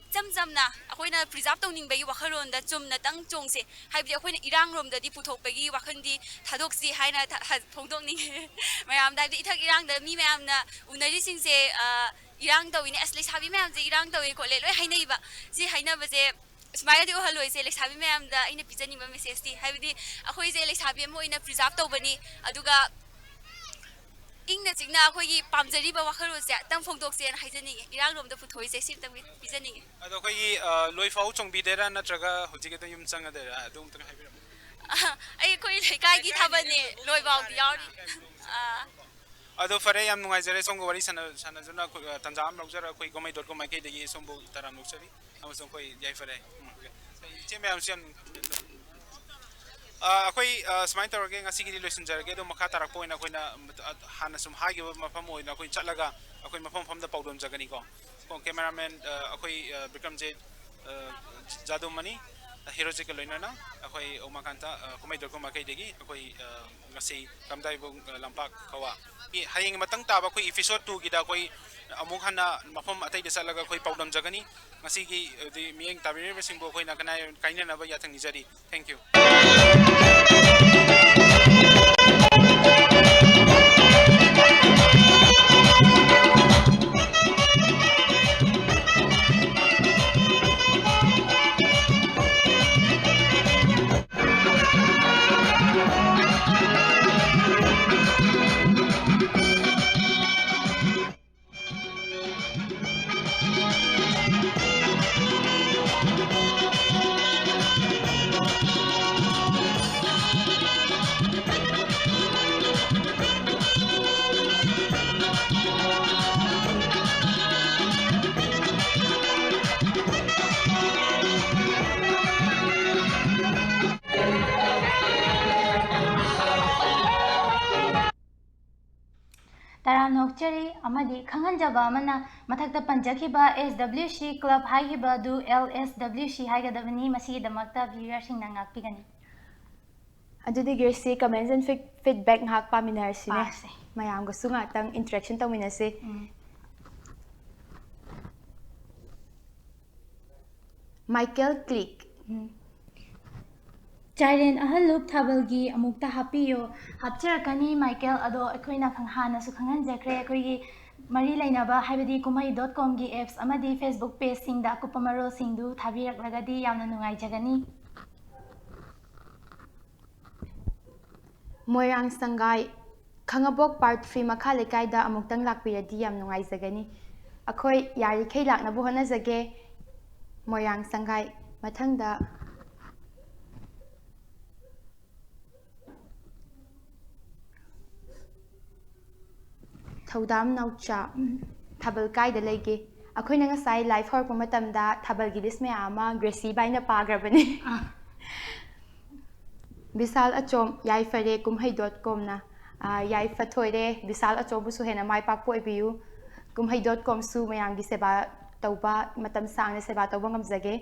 ꯏꯆꯝ ꯆꯝꯅ ꯑꯩꯈꯣꯏꯅ ꯄ꯭ꯔꯤꯖꯥꯔꯚ ꯇꯧꯅꯤꯡꯕꯒꯤ ꯋꯥꯈꯜꯂꯣꯟꯗ ꯆꯨꯝꯅꯇꯪ ꯆꯣꯡꯁꯦ꯫ ꯍꯥꯏꯕꯗꯤ ꯑꯩꯈꯣꯏꯅ ꯏꯔꯥꯡꯂꯣꯝꯗꯗꯤ ꯄꯨꯊꯣꯛꯄꯒꯤ ꯋꯥꯈꯜꯗꯤ ꯊꯥꯗꯣꯛꯁꯤ ꯍꯥꯏꯅ ꯊ-, ꯍ-, ꯐꯣꯡꯗꯣꯛꯅꯤꯡꯉꯦ ꯃꯌꯥꯝꯗ꯫ ꯍꯥꯏꯕꯗꯤ ꯏꯊꯛ ꯏꯔꯥꯡꯗ ꯃꯤ ꯃꯌꯥꯝꯅ ꯎꯅꯔꯤꯁꯤꯡꯁꯦ, ꯑ, ꯏꯔꯥꯡ ꯇꯧꯋꯤꯅꯦ, ꯑꯁ, ꯂꯩꯁꯥꯕꯤ ꯃꯌꯥꯝꯁꯦ ꯏꯔꯥꯡ ꯇꯧꯋꯦ ꯈꯣꯠꯂꯦ ꯂꯣꯏ ꯍꯥꯏꯅꯩꯕ꯫ ꯁꯤ ꯍꯥꯏꯅꯕꯁꯦ ꯁꯨꯃꯥꯏꯅꯗꯤ ꯑꯣꯏꯍꯜꯂꯣꯏꯁꯦ꯫ ꯂꯩꯁꯥꯕꯤ ꯃꯌꯥꯝꯗ ꯑꯩꯅ ꯄꯤꯖꯅꯤꯡꯕ ꯃꯦꯁꯦꯖꯇꯤ, ꯍꯥꯏꯕꯗꯤ ꯑꯩꯈꯣꯏꯁꯦ ꯂꯩꯁꯥꯕꯤ ꯑꯃ ꯑꯣꯏꯅ ꯄ꯭ꯔꯤꯖꯥꯔꯚ ꯇꯧꯕꯅꯤ, ꯑꯗꯨꯒ ꯏꯪꯅ ꯆꯤꯛꯅ ꯑꯩꯈꯣꯏꯒꯤ ꯄꯥꯝꯖꯔꯤꯕ ꯋꯥꯈꯜꯂꯣꯟꯁꯦ ꯑꯝꯇꯪ ꯐꯣꯡꯗꯣꯛꯁꯦꯅ ꯍꯥꯏꯖꯅꯤꯡꯉꯦ꯫ ꯏꯔꯥꯡꯂꯣꯝꯗ ꯄꯨꯊꯣꯛꯏꯁꯦ ꯁꯤ ꯑꯝꯇꯪ ꯄꯤꯖꯅꯤꯡꯉꯦ꯫ ꯑꯗꯣ ꯑꯩꯈꯣꯏꯒꯤ, ꯑ, ꯂꯣꯏꯐꯥꯎ ꯆꯣꯡꯕꯤꯗꯣꯏꯔꯥ ꯅꯠꯇ꯭ꯔꯒ ꯍꯧꯖꯤꯛ ꯑꯗꯨꯝ ꯌꯨꯝ ꯆꯪꯉꯗꯣꯏꯔꯥ? ꯑꯗꯨ ꯑꯝꯇꯪ ꯍꯥꯏꯕꯤꯔꯝꯃꯨ꯫ ꯑꯩꯈꯣꯏ ꯂꯩꯀꯥꯏꯒꯤ ꯊꯥꯕꯜꯅꯦ, ꯂꯣꯏꯐꯥꯎꯗꯤ ꯌꯥꯎꯔꯤ꯫ ꯑꯥ꯫ ꯑꯗꯣ ꯐꯔꯦ, ꯌꯥꯝ ꯅꯨꯡꯉꯥꯏꯖꯔꯦ ꯁꯣꯝꯒ ꯋꯥꯔꯤ ꯁꯥꯟꯅ-, ꯁꯥꯟꯅꯖꯅ, ꯑꯩꯈꯣꯏ, ꯑ, ꯇꯥꯟꯖꯥ ꯑꯃ ꯂꯧꯖꯔ ꯑꯩꯈꯣꯏ ꯒꯣꯃꯩ ꯗꯣꯠ ꯀꯣꯝ ꯃꯥꯏꯀꯩꯗꯒꯤ ꯁꯣꯝꯕꯨ ꯇꯔꯥꯝ ꯑꯣꯛꯆꯔꯤ ꯑꯃꯁꯨꯡ ꯑꯩꯈꯣꯏ ꯌꯥꯏꯐꯔꯦ꯫ ꯎꯝ, okay꯫ ꯏꯆꯦ ꯃꯌꯥꯝꯁꯨ ꯌꯥꯝ ꯑ, ꯑꯩꯈꯣꯏ, ꯑ, ꯁꯨꯃꯥꯏꯅ ꯇꯧꯔꯒꯦ, ꯉꯁꯤꯒꯤꯗꯤ ꯂꯣꯏꯁꯤꯟꯖꯔꯒꯦ꯫ ꯑꯗꯣ ꯃꯈꯥ ꯇꯥꯔꯛꯄ ꯑꯣꯏꯅ ꯑꯩꯈꯣꯏꯅ, ꯑ, ꯍꯥꯟꯅ ꯁꯨꯝ ꯍꯥꯏꯈꯤꯕ ꯃꯐꯝ ꯑꯣꯏꯅ ꯑꯩꯈꯣꯏ ꯆꯠꯂꯒ ꯑꯩꯈꯣꯏ ꯃꯐꯝ ꯃꯐꯝꯗ ꯄꯥꯎꯗꯝꯖꯒꯅꯤꯀꯣ꯫ ꯀꯣ, cameraman, ꯑ, ꯑꯩꯈꯣꯏ, ꯑ, ꯕꯤꯀ꯭ꯔꯝꯖꯤꯠ, ꯑ, ꯖꯥꯗꯨꯃꯅꯤ, ꯑ, ꯍꯤꯔꯣꯖꯤꯠꯀ ꯂꯣꯏꯅꯅ ꯑꯩꯈꯣꯏ ꯎꯃꯥꯀꯥꯟꯇ, ꯑ, ꯀꯨꯝꯍꯩ ꯗꯣꯠ ꯀꯣꯝ ꯃꯥꯏꯀꯩꯗꯒꯤ ꯑꯩꯈꯣꯏ, ꯑ, ꯉꯁꯤ ꯀꯝꯗꯥꯏꯕꯨꯡ, ꯑ, ꯂꯝꯄꯥꯛ ꯈꯋꯥ꯫ ꯃꯤ ꯍꯌꯦꯡ ꯃꯊꯪ ꯇꯥꯕ ꯑꯩꯈꯣꯏ episode two ꯒꯤꯗ ꯑꯩꯈꯣꯏ ꯑꯃꯨꯛ ꯍꯟꯅ ꯃꯐꯝ ꯑꯇꯩꯗ ꯆꯠꯂꯒ ꯑꯩꯈꯣꯏ ꯄꯥꯎꯗꯝꯖꯒꯅꯤ꯫ ꯉꯁꯤꯒꯤ, ꯑꯗꯤ, ꯃꯤꯠꯌꯦꯡ ꯇꯥꯕꯤꯔꯤꯕꯁꯤꯡꯕꯨ ꯑꯩꯈꯣꯏꯅ ꯀꯥꯏꯅ-, ꯀꯥꯏꯅꯅꯕ ꯌꯥꯊꯪ ꯅꯤꯖꯔꯤ꯫ Thank you. ꯇꯔꯥꯝꯅ ꯑꯣꯛꯆꯔꯤ꯫ ꯑꯃꯗꯤ ꯈꯪꯍꯟꯖꯕ ꯑꯃꯅ, ꯃꯊꯛꯇ ꯄꯟꯖꯈꯤꯕ S W C club ꯍꯥꯏꯈꯤꯕ ꯑꯗꯨ L S W C ꯍꯥꯏꯒꯗꯕꯅꯤ꯫ ꯃꯁꯤꯒꯤꯗꯃꯛꯇ viewerꯁꯤꯡꯅ ꯉꯥꯛꯄꯤꯒꯅꯤ꯫ ꯑꯗꯨꯗꯤ Gracie, comments and feed-, feedback ꯉꯥꯏꯍꯥꯛ ꯄꯥꯃꯤꯟꯅꯔꯁꯤꯅꯦ꯫ ꯄꯥꯁꯦ꯫ ꯃꯌꯥꯝꯒꯁꯨ ꯉꯥꯏꯍꯥꯛꯇꯪ interaction ꯇꯧꯃꯤꯟꯅꯁꯤ꯫ ꯎꯝ꯫ Michael Click꯫ ꯎꯝ꯫ ꯆꯥꯏꯔꯦꯟ ꯑꯍꯜ ꯂꯨꯞ ꯊꯥꯕꯜꯒꯤ ꯑꯃꯨꯛꯇ ꯍꯥꯞꯄꯤꯌꯣ꯫ ꯍꯥꯞꯆꯔꯛꯀꯅꯤ, ꯃꯥꯏꯀꯦꯜ꯫ ꯑꯗꯣ ꯑꯩꯈꯣꯏꯅ ꯈꯪ-, ꯍꯥꯟꯅꯁꯨ ꯈꯪꯍꯟꯖꯈ꯭ꯔꯦ, ꯑꯩꯈꯣꯏꯒꯤ ꯃꯔꯤ ꯂꯩꯅꯕ, ꯍꯥꯏꯕꯗꯤ ꯀꯨꯝꯍꯩ dot comꯒꯤ apps ꯑꯃꯗꯤ Facebook pageꯁꯤꯡꯗ ꯑꯀꯨꯞꯄ ꯃꯔꯣꯜꯁꯤꯡꯗꯨ ꯊꯥꯕꯤꯔꯛꯂꯒꯗꯤ ꯌꯥꯝꯅ ꯅꯨꯡꯉꯥꯏꯖꯒꯅꯤ꯫ ꯃꯣꯏꯔꯥꯡ ꯁꯪꯒꯥꯏ, ꯈꯥꯉꯕꯣꯛ part three ꯃꯈꯥ ꯂꯩꯀꯥꯏꯗ ꯑꯃꯨꯛꯇꯪ ꯂꯥꯛꯄꯤꯔꯗꯤ ꯌꯥꯝ ꯅꯨꯡꯉꯥꯏꯖꯒꯅꯤ꯫ ꯑꯩꯈꯣꯏ ꯌꯥꯔꯤꯈꯩ ꯂꯥꯛꯅꯕ ꯍꯣꯠꯅꯖꯒꯦ꯫ ꯃꯣꯏꯔꯥꯡ ꯁꯪꯒꯥꯏ꯫ ꯃꯊꯪꯗ ꯊꯧꯗꯥꯝ ꯅꯥꯎꯆꯥ꯫ ꯎꯝ꯫ ꯊꯥꯕꯜ ꯀꯥꯏꯗ ꯂꯩꯒꯦ? ꯑꯩꯈꯣꯏꯅ ꯉꯁꯥꯏ live ꯍꯧꯔꯛꯄ ꯃꯇꯝꯗ ꯊꯥꯕꯜꯒꯤ list ꯃꯌꯥꯝ ꯑꯃ ꯒ꯭ꯔꯦꯁꯤ ꯕꯥꯏꯅ ꯄꯥꯈ꯭ꯔꯕꯅꯤ꯫ ꯑꯥ꯫ ꯕꯤꯁꯥꯜ ꯑꯆꯣꯝ, ꯌꯥꯏꯐꯔꯦ ꯀꯨꯝꯍꯩ ꯗꯣꯠ ꯀꯣꯝꯅ꯫ ꯑꯥ, ꯌꯥꯏꯐ ꯊꯣꯏꯔꯦ, ꯕꯤꯁꯥꯜ ꯑꯆꯣꯝꯕꯨꯁꯨ ꯍꯦꯟꯅ ꯃꯥꯏ ꯄꯥꯛꯄ ꯑꯣꯏꯕꯤꯌꯨ꯫ ꯀꯨꯝꯍꯩ ꯗꯣꯠ ꯀꯣꯝꯁꯨ ꯃꯌꯥꯝꯒꯤ ꯁꯦꯕꯥ ꯇꯧꯕ, ꯃꯇꯝ ꯁꯥꯡꯅ ꯁꯦꯕꯥ ꯇꯧꯕ ꯉꯝꯖꯒꯦ꯫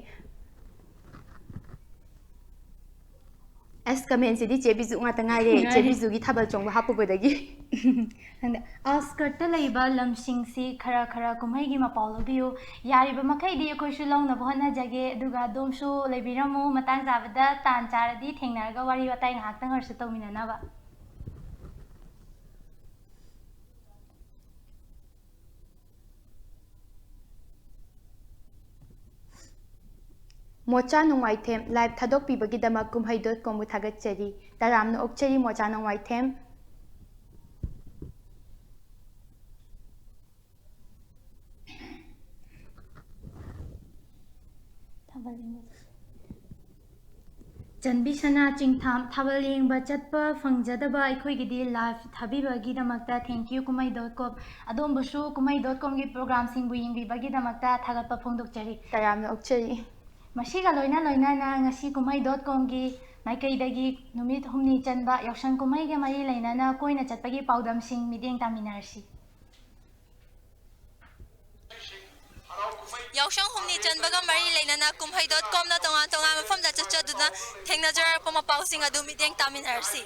ꯑꯁ, ꯀꯃꯦꯟꯁꯤꯗꯤ ꯆꯦ ꯕꯤꯖꯨ ꯉꯥꯛꯇ ꯉꯥꯏꯔꯦ, ꯆꯦ ꯉꯥꯏꯔꯦ꯫ ꯕꯤꯖꯨꯒꯤ ꯊꯥꯕꯜ ꯆꯣꯡꯕ ꯍꯥꯞꯄꯨꯕꯗꯒꯤ꯫ ꯈꯪꯗꯦ꯫ Outskirtꯇ ꯂꯩꯕ ꯂꯝꯁꯤꯡꯁꯤ ꯈꯔ ꯈꯔ ꯀꯨꯝꯍꯩꯒꯤ ꯃꯄꯥꯎ ꯂꯧꯕꯤꯌꯨ꯫ ꯌꯥꯔꯤꯕ ꯃꯈꯩꯗꯤ ꯑꯩꯈꯣꯏꯁꯨ ꯂꯧꯅꯕ ꯍꯣꯠꯅꯖꯒꯦ, ꯑꯗꯨꯒ ꯑꯗꯣꯝꯁꯨ ꯂꯩꯕꯤꯔꯝꯃꯨ꯫ ꯃꯇꯥꯡ ꯆꯥꯕꯗ, ꯇꯥꯟ ꯆꯥꯔꯗꯤ ꯊꯦꯡꯅꯔꯒ ꯋꯥꯔꯤ ꯋꯥꯇꯥꯏ ꯉꯥꯏꯍꯥꯛꯇꯪ ꯑꯣꯏꯔꯁꯨ ꯇꯧꯃꯤꯟꯅꯅꯕ꯫ ꯃꯣꯆꯥ ꯅꯣꯡꯃꯥꯏꯊꯦꯝ live ꯊꯥꯗꯣꯛꯄꯤꯕꯒꯤꯗꯃꯛ ꯀꯨꯝꯍꯩ ꯗꯣꯠ ꯀꯣꯝꯕꯨ ꯊꯥꯒꯠꯆꯔꯤ꯫ ꯇꯔꯥꯝꯅ ꯑꯣꯛꯆꯔꯤ ꯃꯣꯆꯥ ꯅꯣꯡꯃꯥꯏꯊꯦꯝ꯫ ꯊꯥꯕꯜ ꯌꯦꯡꯕ ꯆꯠꯁꯤ꯫ ꯆꯟꯕꯤ ꯁꯅꯥ ꯆꯤꯡꯊꯥꯝ, ꯊꯥꯕꯜ ꯌꯦꯡꯕ ꯆꯠꯄ ꯐꯪꯖꯗꯕ ꯑꯩꯈꯣꯏꯒꯤꯗꯤ live ꯊꯥꯕꯤꯕꯒꯤꯗꯃꯛꯇ thank you ꯀꯨꯝꯍꯩ ꯗꯣꯠ ꯀꯣꯝ꯫ ꯑꯗꯣꯝꯕꯨꯁꯨ ꯀꯨꯝꯍꯩ ꯗꯣꯠ ꯀꯣꯝꯒꯤ programꯁꯤꯡꯕꯨ ꯌꯦꯡꯕꯤꯕꯒꯤꯗꯃꯛꯇ ꯊꯥꯒꯠꯄ ꯐꯣꯡꯗꯣꯛꯆꯔꯤ꯫ ꯇꯔꯥꯝꯅ ꯑꯣꯛꯆꯔꯤ꯫ ꯃꯁꯤꯒ ꯂꯣꯏꯅ ꯂꯣꯏꯅꯅ ꯉꯁꯤ ꯀꯨꯝꯍꯩ ꯗꯣꯠ ꯀꯣꯝꯒꯤ ꯃꯥꯏꯀꯩꯗꯒꯤ ꯅꯨꯃꯤꯠ ꯍꯨꯝꯅꯤ ꯆꯟꯕ ꯌꯥꯎꯁꯪ ꯀꯨꯝꯍꯩꯒ ꯃꯔꯤ ꯂꯩꯅꯅ ꯀꯣꯏꯅ ꯆꯠꯄꯒꯤ ꯄꯥꯎꯗꯝꯁꯤꯡ ꯃꯤꯠꯌꯦꯡ ꯇꯥꯃꯤꯟꯅꯔꯁꯤ꯫ ꯌꯥꯎꯁꯪ ꯍꯨꯝꯅꯤ ꯆꯟꯕꯒ ꯃꯔꯤ ꯂꯩꯅꯅ ꯀꯨꯝꯍꯩ ꯗꯣꯠ ꯀꯣꯝꯅ ꯇꯣꯉꯥꯟ ꯇꯣꯉꯥꯟꯕ ꯃꯐꯝꯗ ꯆꯠꯆꯗꯨꯅ ꯊꯦꯡꯅꯖꯔꯛꯄ ꯃꯄꯥꯎꯁꯤꯡ ꯑꯗꯨ ꯃꯤꯠꯌꯦꯡ ꯇꯥꯃꯤꯟꯅꯔꯁꯤ꯫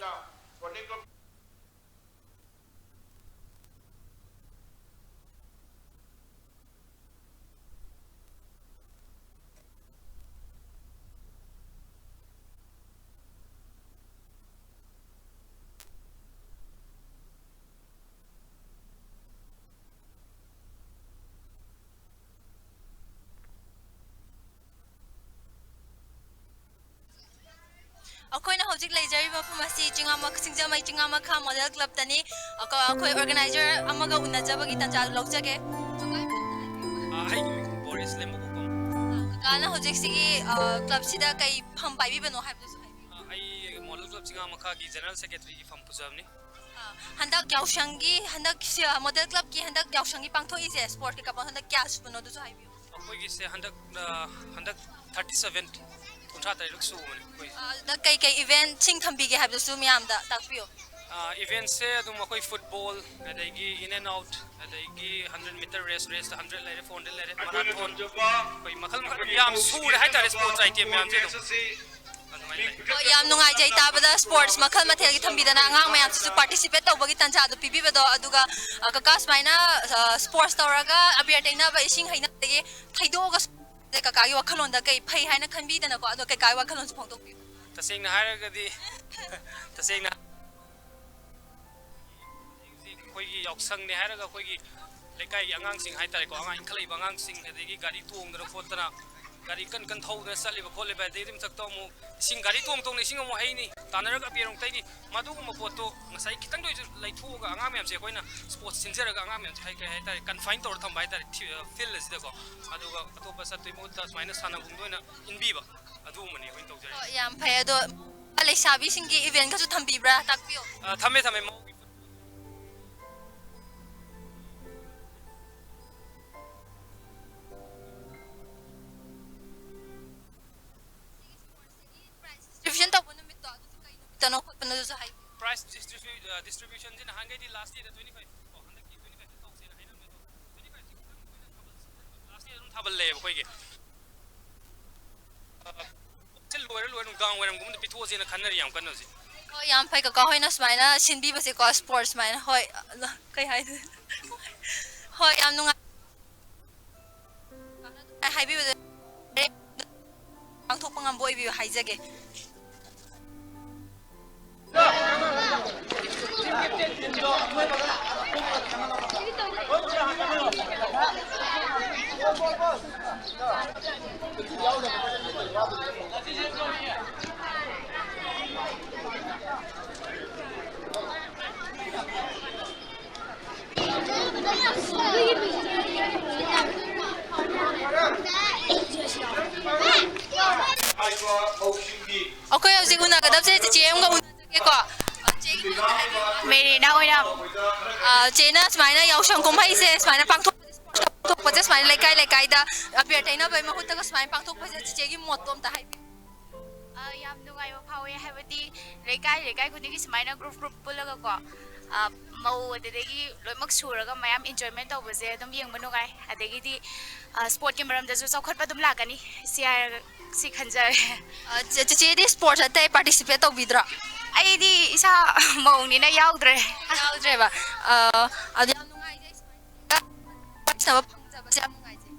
ꯑꯩꯈꯣꯏꯅ ꯍꯧꯖꯤꯛ ꯂꯩꯖꯔꯤꯕ ꯃꯐꯝ ꯑꯁꯤ ꯆꯤꯡꯉꯥꯃꯈꯥ, ꯁꯤꯡꯖꯃꯩ ꯆꯤꯡꯉꯥꯃꯈꯥ ꯃꯣꯗꯦꯜ ꯀ꯭ꯂꯕꯇꯅꯤ꯫ ꯑꯩꯈꯣꯏ, ꯑꯩꯈꯣꯏ organizer ꯑꯃꯒ ꯎꯅꯖꯕꯒꯤ ꯇꯥꯟꯖꯥ ꯂꯧꯖꯒꯦ꯫ ꯑ, ꯑꯩꯒꯤ ꯃꯤꯡ ꯕꯣꯔꯤꯁ ꯂꯦꯝꯕꯀꯣꯛꯄꯝ꯫ ꯑ, ꯀꯀꯥꯅ ꯍꯧꯖꯤꯛꯁꯤꯒꯤ, ꯑ, ꯀ꯭ꯂꯕꯁꯤꯗ ꯀꯩ ꯐꯝ ꯄꯥꯏꯕꯤꯕꯅꯣ ꯍꯥꯏꯕꯗꯨꯁꯨ ꯍꯥꯏꯕꯤꯌꯨ꯫ ꯑ, ꯑꯩ ꯃꯣꯗꯦꯜ ꯀ꯭ꯂꯕ ꯆꯤꯡꯉꯥꯃꯈꯥꯒꯤ general secretaryꯒꯤ ꯐꯝ ꯄꯨꯖꯕꯅꯤ꯫ ꯑ, ꯍꯟꯗꯛ ꯌꯥꯎꯁꯪꯒꯤ, ꯍꯟꯗꯛ ꯁꯤ, ꯑ, ꯃꯣꯗꯦꯜ ꯀ꯭ꯂꯕꯀꯤ ꯍꯟꯗꯛ ꯌꯥꯎꯁꯪꯒꯤ ꯄꯥꯡꯊꯣꯛꯏꯁꯦ, sportꯀꯤ ꯀꯕꯣꯛ ꯍꯟꯗꯛ ꯀꯌꯥ ꯁꯨꯕꯅꯣ ꯑꯗꯨꯁꯨ ꯍꯥꯏꯕꯤꯌꯨ꯫ ꯑꯩꯈꯣꯏꯒꯤꯁꯦ ꯍꯟꯗꯛ, ꯑ, ꯍꯟꯗꯛ thirty seven꯫ ꯀꯨꯟꯊ꯭ꯔꯥ ꯇꯔꯦꯠꯂꯛ ꯁꯨꯕꯅꯦ ꯑꯩꯈꯣꯏ꯫ ꯑ, ꯑꯗꯨꯗ ꯀꯩꯀꯩ ꯏꯚꯦꯟꯠꯁꯤꯡ ꯊꯝꯕꯤꯒꯦ ꯍꯥꯏꯕꯗꯨꯁꯨ ꯃꯌꯥꯝꯗ ꯇꯥꯛꯄꯤꯌꯨ꯫ ꯑ, ꯏꯚꯦꯟꯠꯁꯦ ꯑꯗꯨꯝ ꯑꯩꯈꯣꯏ ꯐꯨꯠꯕꯣꯜ, ꯑꯗꯒꯤ in and out, ꯑꯗꯒꯤ hundred meter race, race hundred ꯂꯩꯔꯦ, four hundred ꯂꯩꯔꯦ, marathon, ꯑꯩꯈꯣꯏ ꯃꯈꯜ ꯃꯈꯜ ꯌꯥꯝ ꯁꯨꯔꯦ ꯍꯥꯏꯇꯥꯔꯦ sports item ꯃꯌꯥꯝꯁꯦ ꯑꯗꯨꯝ꯫ ꯑꯗꯨꯃꯥꯏꯅ ꯂꯩ꯫ ꯍꯣꯏ, ꯌꯥꯝ ꯅꯨꯡꯉꯥꯏꯖꯩ ꯇꯥꯕꯗ, sports ꯃꯈꯜ ꯃꯊꯦꯜꯒꯤ ꯊꯝꯕꯤꯗꯅ ꯑꯉꯥꯡ ꯃꯌꯥꯝꯁꯤꯁꯨ participate ꯇꯧꯕꯒꯤ ꯇꯥꯟꯖꯥꯗꯣ ꯄꯤꯕꯤꯕꯗꯣ, ꯑꯗꯨꯒ, ꯑ, ꯀꯀꯥ ꯁꯨꯃꯥꯏꯅ, ꯑ, sports ꯇꯧꯔꯒ ꯑꯕꯦꯔ ꯇꯩꯅꯕ, ꯏꯁꯤꯡ ꯍꯩꯅꯕꯗꯒꯤ ꯊꯩꯗꯣꯛꯑꯒ ꯀꯀꯥꯒꯤ ꯋꯥꯈꯜꯂꯣꯟꯗ ꯀꯩ ꯐꯩ ꯍꯥꯏꯅ ꯈꯟꯕꯤꯗꯅꯀꯣ, ꯑꯗꯣ ꯀꯀꯥꯒꯤ ꯋꯥꯈꯜꯂꯣꯟꯁꯨ ꯐꯣꯡꯗꯣꯛꯄꯤꯌꯨ꯫ ꯇꯁꯦꯡꯅ ꯍꯥꯏꯔꯒꯗꯤ, ꯇꯁꯦꯡꯅ ꯍꯧꯖꯤꯛ ꯑꯩꯈꯣꯏꯒꯤ ꯌꯥꯎꯁꯪꯅꯦ ꯍꯥꯏꯔꯒ ꯑꯩꯈꯣꯏꯒꯤ ꯂꯩꯀꯥꯏꯒꯤ ꯑꯉꯥꯡꯁꯤꯡ ꯍꯥꯏꯇꯥꯔꯦꯀꯣ, ꯑꯉꯥꯡ ꯏꯟꯈꯠꯂꯛꯏꯕ ꯑꯉꯥꯡꯁꯤꯡ, ꯑꯗꯒꯤ ꯒꯥꯔꯤ ꯇꯣꯡꯗꯅ ꯈꯣꯠꯇꯅ, ꯒꯥꯔꯤ ꯀꯟ ꯀꯟ ꯊꯧꯗꯅ ꯆꯠꯂꯤꯕ ꯈꯣꯠꯂꯤꯕ, ꯑꯗꯩꯗꯤ ꯃꯊꯛꯇ ꯑꯃꯨꯛ ꯏꯁꯤꯡ, ꯒꯥꯔꯤ ꯇꯣꯡ ꯇꯣꯡꯅ ꯏꯁꯤꯡ ꯑꯃꯨꯛ ꯍꯩꯅꯤ, ꯇꯥꯟꯅꯔꯒ ꯑꯕꯦꯔ ꯑꯃꯨꯛ ꯇꯩꯅꯤ, ꯃꯗꯨꯒꯨꯝꯕ ꯄꯣꯠꯇꯣ ꯉꯁꯥꯏ ꯈꯤꯇꯪꯗ ꯑꯣꯏꯔꯁꯨ ꯂꯩꯊꯣꯛꯑꯒ ꯑꯉꯥꯡ ꯃꯌꯥꯝꯁꯦ ꯑꯩꯈꯣꯏꯅ sports ꯁꯤꯟꯖꯔꯒ ꯑꯉꯥꯡ ꯃꯌꯥꯝꯁꯦ ꯍꯥꯏ-, ꯀꯩ ꯍꯥꯏꯇꯥꯔꯦ, confine ꯇꯧꯔ ꯊꯝꯕ ꯍꯥꯏꯇꯥꯔꯦ, ꯊꯤ-, field ꯑꯁꯤꯗꯀꯣ꯫ ꯑꯗꯨꯒ ꯑꯇꯣꯞꯄ ꯆꯠꯇꯣꯏ ꯃꯍꯨꯠꯇ ꯁꯨꯃꯥꯏꯅ ꯁꯥꯟꯅꯕꯨꯡꯗ ꯑꯣꯏꯅ ꯏꯟꯕꯤꯕ, ꯑꯗꯨꯒꯨꯝꯕꯅꯤ ꯑꯩꯈꯣꯏꯅ ꯇꯧꯖꯔꯤꯁꯦ꯫ ꯍꯣꯏ, ꯌꯥꯝ ꯐꯩ꯫ ꯑꯗꯣ ꯂꯩꯁꯥꯕꯤꯁꯤꯡꯒꯤ event ꯀꯁꯨ ꯊꯝꯕꯤꯕ꯭ꯔꯥ? ꯇꯥꯛꯄꯤꯌꯣ꯫ ꯑ, ꯊꯝꯃꯦ, ꯊꯝꯃꯦ꯫ ꯃꯧꯒꯤ distribution ꯇꯧꯕ ꯅꯨꯃꯤꯠꯇꯣ, ꯑꯗꯨꯗꯣ ꯀꯩ ꯅꯨꯃꯤꯠꯇꯅꯣ ꯈꯣꯠꯄꯅꯣ, ꯑꯗꯨꯁꯨ ꯍꯥꯏꯕꯤꯌꯨ꯫ Prize distribu-, ꯑ, distribution ꯁꯤ ꯅꯍꯥꯟꯈꯩꯗꯤ last day ꯗ twenty five ꯀꯣ, ꯍꯟꯗꯛꯇꯤ twenty five ꯇ ꯇꯧꯁꯦꯅ ꯍꯥꯏꯅꯕꯅꯦ, ꯑꯗꯣ twenty five ꯁꯤ ꯈꯤꯇꯪ ꯑꯩꯈꯣꯏꯅ ꯊꯥꯕꯜ ꯁꯤꯟꯖꯟꯕ, last day ꯗ ꯑꯗꯨꯝ ꯊꯥꯕꯜ ꯂꯩꯌꯦꯕ ꯑꯩꯈꯣꯏꯒꯤ꯫ ꯑ, ꯁꯤ ꯂꯣꯏꯔ ꯂꯣꯏꯔ ꯅꯨꯡꯗꯥꯡ ꯋꯥꯏꯔꯝꯒꯨꯝꯕꯗ ꯄꯤꯊꯣꯛꯑꯁꯦꯅ ꯈꯟꯅꯔꯤ ꯌꯥꯝ ꯀꯟꯅ ꯍꯧꯖꯤꯛ꯫ ꯍꯣꯏ, ꯌꯥꯝ ꯐꯩ ꯀꯀꯥ ꯍꯣꯏꯅ ꯁꯨꯃꯥꯏꯅ ꯁꯤꯟꯕꯤꯕꯁꯦꯀꯣ, sports ꯁꯨꯃꯥꯏꯅ꯫ ꯍꯣꯏ, ꯑꯗꯣ ꯀꯩ ꯍꯥꯏꯗꯣꯏꯅꯣ? ꯍꯣꯏ, ꯌꯥꯝ ꯅꯨꯡꯉꯥꯏ꯫ ꯍꯥꯏꯕꯤꯕꯗ ꯄꯥꯡꯊꯣꯛꯄ ꯉꯝꯕ ꯑꯣꯏꯕꯤꯌꯨ ꯍꯥꯏꯖꯒꯦ꯫ ꯑꯩꯈꯣꯏ ꯍꯧꯖꯤꯛ ꯎꯅꯒꯗꯕꯁꯦ ꯆꯤꯆꯦ ꯑꯃꯒ ꯎꯅꯖꯒꯦꯀꯣ꯫ ꯆꯤꯆꯦꯒꯤ ꯃꯤꯡꯗꯣ ꯍꯥꯏꯕꯤꯌꯨ꯫ ꯃꯦꯔꯤꯅꯥ ꯑꯣꯏꯅꯥꯝ꯫ ꯑ, ꯆꯦꯅ ꯁꯨꯃꯥꯏꯅ ꯌꯥꯎꯁꯪ ꯀꯨꯝꯍꯩꯁꯦ ꯁꯨꯃꯥꯏꯅ ꯄꯥꯡꯊꯣꯛꯄꯁꯦ, ꯁꯨꯃꯥꯏꯅ ꯂꯩꯀꯥꯏ ꯂꯩꯀꯥꯏꯗ ꯑꯕꯦꯔ ꯇꯩꯅꯕꯒꯤ ꯃꯍꯨꯠꯇꯒ ꯁꯨꯃꯥꯏꯅ ꯄꯥꯡꯊꯣꯛꯄꯁꯦ, ꯆꯤꯆꯦꯒꯤ ꯃꯣꯠꯇꯣ ꯑꯝꯇ ꯍꯥꯏꯕꯤꯌꯨ꯫ ꯑ, ꯌꯥꯝ ꯅꯨꯡꯉꯥꯏꯕ ꯐꯥꯎꯋꯦ꯫ ꯍꯥꯏꯕꯗꯤ ꯂꯩꯀꯥꯏ ꯂꯩꯀꯥꯏ ꯈꯨꯗꯤꯡꯒꯤ ꯁꯨꯃꯥꯏꯅ ꯒ꯭ꯔꯨꯞ ꯒ꯭ꯔꯨꯞ ꯄꯨꯜꯂꯒꯀꯣ, ꯑ, ꯃꯧ ꯑꯗꯨꯗꯒꯤ ꯂꯣꯏꯅꯃꯛ ꯁꯨꯔꯒ ꯃꯌꯥꯝ ꯏꯟꯖꯣꯏꯃꯦꯟ ꯇꯧꯕꯁꯦ ꯑꯗꯨꯝ ꯌꯦꯡꯕ ꯅꯨꯡꯉꯥꯏ꯫ ꯑꯗꯒꯤꯗꯤ, ꯑ, ꯁ꯭ꯄꯣꯔꯠꯀꯤ ꯃꯔꯝꯗꯁꯨ ꯆꯥꯎꯈꯠꯄ ꯑꯗꯨꯝ ꯂꯥꯛꯀꯅꯤ꯫ ꯁꯤ ꯍꯥꯏꯔꯒ ꯁꯤ ꯈꯟꯖꯔꯦ꯫ ꯑ, ꯆꯦ-, ꯆꯦꯆꯦꯗꯤ ꯁ꯭ꯄꯣꯔꯠꯁ ꯑꯇꯩ ꯄꯥꯔꯇꯤꯁꯤꯄꯦꯠ ꯇꯧꯕꯤꯗ꯭ꯔꯣ? ꯑꯩꯗꯤ ꯏꯁꯥ ꯃꯧꯅꯤꯅ ꯌꯥꯎꯗ꯭ꯔꯦ꯫ ꯌꯥꯎꯗ꯭ꯔꯦꯕ꯫ ꯑ, ꯑꯗꯨ ꯌꯥꯝ ꯅꯨꯡꯉꯥꯏꯖꯩ ꯁꯨꯃꯥꯏꯅ ꯋꯥꯔꯤ ꯁꯥꯟꯅꯕ ꯐꯪꯖꯕꯁꯦ ꯌꯥꯝ ꯅꯨꯡꯉꯥꯏꯖꯩ꯫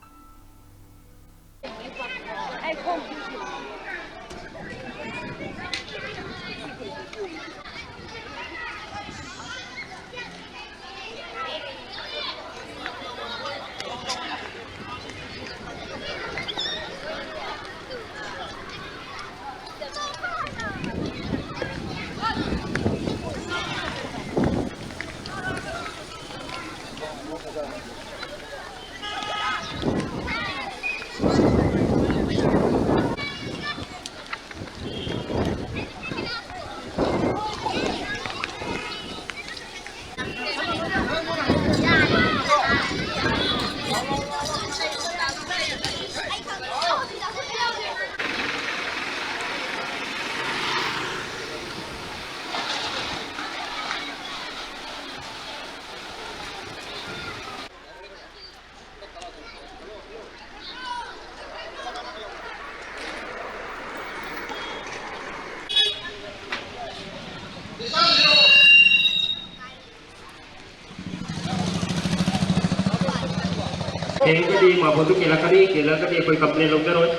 ꯀꯦꯜꯂꯒꯗꯤ ꯃꯥꯕꯣꯜꯗꯨ ꯀꯦꯜꯂꯛꯀꯅꯤ, ꯀꯦꯜꯂꯛꯑꯒꯗꯤ ꯑꯩꯈꯣꯏ ꯀꯝꯄ꯭ꯂꯦꯟ ꯂꯧꯖꯔꯣꯏ꯫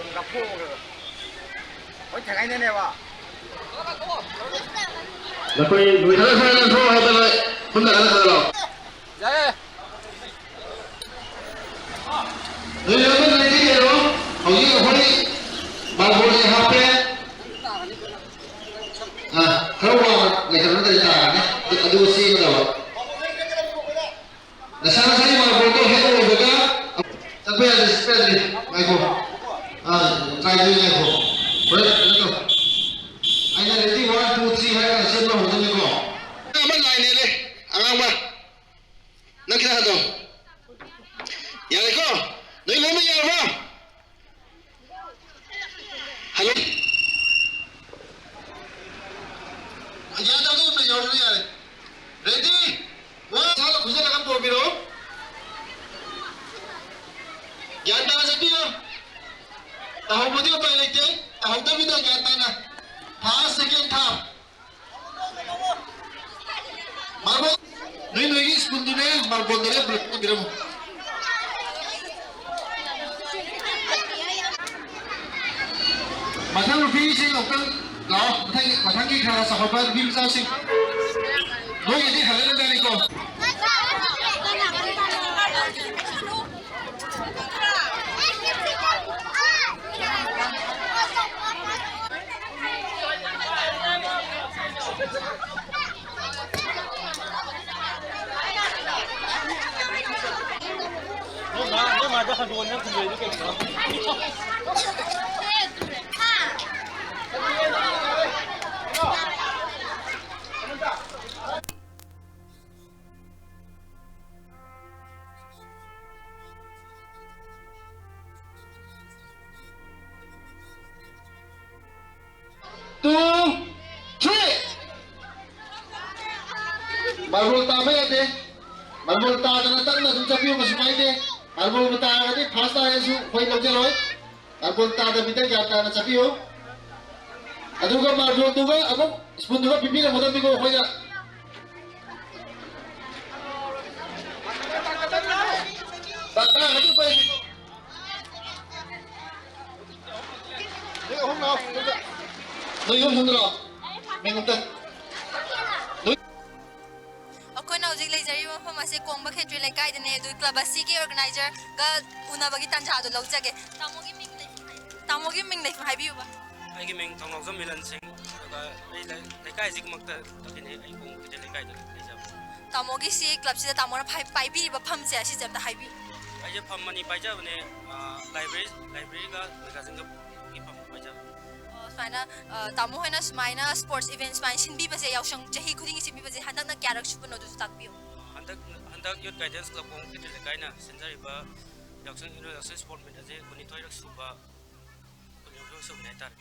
ꯅꯈꯣꯏ ꯂꯣꯏ- ꯐꯔꯦ, ꯐꯔꯦ, ꯂꯪꯊꯣꯛꯑꯣ ꯍꯥꯏꯕꯗ ꯁꯣꯝꯗ ꯈꯔ ꯈꯔ ꯂꯥꯛꯑꯣ꯫ ꯌꯥꯔꯦ꯫ ꯅꯣꯏ ꯂꯣꯏꯅꯃꯛ ꯂꯩꯕꯤꯔꯣ꯫ ꯍꯧꯖꯤꯛ ꯑꯩꯈꯣꯏ ꯃꯥꯔꯕꯣꯜꯁꯦ ꯍꯥꯞꯄꯦ꯫ ꯑ, ꯈꯔ ꯋꯥꯡꯅ ꯂꯩꯈꯠꯂꯒꯗꯤ ꯇꯥꯔꯅꯤ꯫ ꯑꯗꯨ ꯆꯦꯟꯒꯗꯕ꯫ ꯅꯁꯥ ꯅꯁꯥꯒꯤ ꯃꯥꯔꯕꯣꯜꯗꯣ ꯍꯦꯛ ꯑꯣꯏꯕꯒ ꯆꯠꯄ ꯌꯥꯗꯦ, ꯆꯠꯄ ꯌꯥꯗꯦ꯫ ꯉꯥꯏꯈꯣ꯫ ꯑ, ꯇ꯭ꯔꯥꯏ ꯇꯧ, ꯉꯥꯏꯈꯣ꯫ ꯍꯣꯔꯦꯟ ꯀꯩꯅꯣ ꯇꯧ꯫ ꯑꯩꯅ ready one, two, three ꯍꯥꯏꯔꯒ ꯆꯦꯟꯕ ꯍꯧꯗꯣꯏꯅꯤꯀꯣ꯫ ꯑꯃ line ꯍꯦꯜꯂꯦ, ꯑꯉꯥꯡꯕ꯫ ꯅꯪ ꯈꯤꯇꯪ ꯍꯟꯊꯧ꯫ ꯌꯥꯔꯦꯀꯣ? ꯅꯣꯏ ꯂꯣꯏꯅꯃꯛ ꯌꯥꯔꯕꯣ? ꯍꯜꯂꯣ? ꯇꯥꯍꯧꯕꯗꯤ ꯎꯄꯥꯏ ꯂꯩꯇꯦ꯫ ꯇꯥꯍꯧꯗꯕꯤꯗ ꯒ꯭ꯌꯥꯟ ꯇꯥꯅ first, second, third꯫ ꯃꯥꯔꯕꯣꯜ, ꯅꯣꯏ ꯅꯣꯏꯒꯤ ꯁ꯭ꯀꯨꯜꯗꯨꯅꯦ, ꯃꯥꯔꯕꯣꯜꯗꯨꯅꯦ, ꯄꯨꯂꯞ ꯄꯨꯟꯕꯤꯔꯝꯃꯨ꯫ ꯃꯊꯪ ꯅꯨꯄꯤꯁꯤꯡ ꯑꯃꯨꯛꯇꯪ ꯂꯥꯛꯑꯣ꯫ ꯃꯊꯪꯒꯤ, ꯃꯊꯪꯒꯤ ꯈꯔ ꯆꯥꯎꯈꯠꯄ ꯅꯨꯄꯤ ꯃꯆꯥꯁꯤꯡ꯫ ꯅꯣꯏꯒꯤꯗꯤ ꯍꯜꯂꯛꯑꯗꯥꯏꯅꯤꯀꯣ꯫ Two, three. ꯃꯥꯔꯕꯣꯜ ꯇꯥꯕ ꯌꯥꯗꯦ꯫ ꯃꯥꯔꯕꯣꯜ ꯇꯥꯗꯅ ꯇꯞꯅ ꯑꯗꯨꯝ ꯆꯠꯄꯤꯌꯨ, ꯀꯩꯁꯨ ꯀꯥꯏꯗꯦ꯫ ꯃꯥꯔꯕꯣꯜꯕꯨ ꯇꯥꯔꯒꯗꯤ first ꯇꯥꯔꯁꯨ ꯑꯩꯈꯣꯏ ꯂꯧꯖꯔꯣꯏ꯫ ꯃꯥꯔꯕꯣꯜ ꯇꯥꯗꯕꯤꯗ ꯒ꯭ꯌꯥꯟ ꯇꯥꯅ ꯆꯠꯄꯤꯌꯨ꯫ ꯑꯗꯨꯒ ꯃꯥꯔꯕꯣꯜꯗꯨꯒ ꯑꯃꯨꯛ ꯁ꯭ꯄꯨꯟꯗꯨꯒ ꯄꯤꯕꯤꯔꯝꯒꯗꯕꯅꯤꯀꯣ ꯑꯩꯈꯣꯏꯅ꯫ ꯇꯥ-, ꯇꯥꯔꯒꯗꯤ ꯎꯄꯥꯏ ꯂꯩꯇꯦ꯫ ꯅꯣꯏ ꯑꯍꯨꯝ ꯂꯥꯛꯑꯣ, ꯅꯣꯏ ꯑꯍꯨꯝ ꯁꯣꯝꯗ ꯂꯥꯛꯑꯣ꯫ ꯃꯦꯝ ꯑꯝꯇ꯫ ꯑꯩꯈꯣꯏꯅ ꯍꯧꯖꯤꯛ ꯂꯩꯖꯔꯤꯕ ꯃꯐꯝ ꯑꯁꯤ ꯀꯣꯡꯕ ꯈꯦꯇ꯭ꯔꯤ ꯂꯩꯀꯥꯏꯗꯅꯦ꯫ ꯑꯗꯨ ꯀ꯭ꯂꯕ ꯑꯁꯤꯒꯤ ꯑꯣꯔꯒꯅꯥꯏꯖꯔꯒ ꯎꯅꯕꯒꯤ ꯇꯥꯟꯖꯥꯗꯣ ꯂꯧꯖꯒꯦ꯫ ꯇꯥꯃꯣꯒꯤ ꯃꯤꯡ ꯂꯩ-, ꯇꯥꯃꯣꯒꯤ ꯃꯤꯡ ꯂꯩꯐꯝ ꯍꯥꯏꯕꯤꯌꯨꯕ꯫ ꯑꯩꯒꯤ ꯃꯤꯡ ꯊꯧꯅꯥꯎꯖꯝ ꯃꯤꯂꯟ ꯁꯤꯡ, ꯑꯗꯨꯒ ꯑꯩ ꯂꯩ-, ꯂꯩꯀꯥꯏꯁꯤꯒꯤꯃꯛꯇ ꯅꯠꯇꯦꯅꯦ, ꯑꯩ ꯀꯣꯡꯕ ꯈꯦꯇ꯭ꯔꯤ ꯂꯩꯀꯥꯏꯗ ꯂꯩꯖꯕ꯫ ꯇꯥꯃꯣꯒꯤ ꯁꯤ ꯀ꯭ꯂꯕꯁꯤꯗ ꯇꯥꯃꯣꯅ ꯐꯥꯏ-, ꯄꯥꯏꯕꯤꯔꯤꯕ ꯐꯝꯁꯦ ꯑꯁꯤꯁꯦ ꯑꯝꯇ ꯍꯥꯏꯕꯤꯌꯨ꯫ ꯑꯩꯁꯦ ꯐꯝ ꯑꯅꯤ ꯄꯥꯏꯖꯕꯅꯦ, ꯑ, ꯂꯥꯏꯕ꯭ꯔꯦꯔꯤ, ꯂꯥꯏꯕ꯭ꯔꯦꯔꯤꯒ ꯃꯦꯒꯥꯖꯤꯟꯒꯤ ꯐꯝ ꯄꯥꯏꯖꯕꯅꯦ꯫ ꯑꯣ, ꯁꯨꯃꯥꯏꯅ, ꯑ, ꯇꯥꯃꯣ ꯍꯣꯏꯅ ꯁꯨꯃꯥꯏꯅ sports event ꯁꯨꯃꯥꯏꯅ ꯁꯤꯟꯕꯤꯕꯁꯦ, ꯌꯥꯎꯁꯪ ꯆꯍꯤ ꯈꯨꯗꯤꯡꯒꯤ ꯁꯤꯟꯕꯤꯕꯁꯦ ꯍꯟꯗꯛꯅ ꯀꯌꯥꯔꯛ ꯁꯨꯕꯅꯣ ꯑꯗꯨꯁꯨ ꯇꯥꯛꯄꯤꯌꯨ꯫ ꯍꯟꯗꯛ, ꯍꯟꯗꯛ Youth Guidance Club ꯀꯣꯡꯕ ꯈꯦꯇ꯭ꯔꯤ ꯂꯩꯀꯥꯏꯅ ꯁꯤꯟꯖꯔꯤꯕ ꯌꯥꯎꯁꯪ, annual ꯌꯥꯎꯁꯪ sport meet ꯑꯁꯦ ꯀꯨꯟꯅꯤꯊꯣꯏꯔꯛ ꯁꯨꯕ, ꯀꯨꯟꯅꯤꯊꯣꯏꯔꯛ ꯁꯨꯕꯅꯦ ꯍꯥꯏꯇꯥꯔꯦ꯫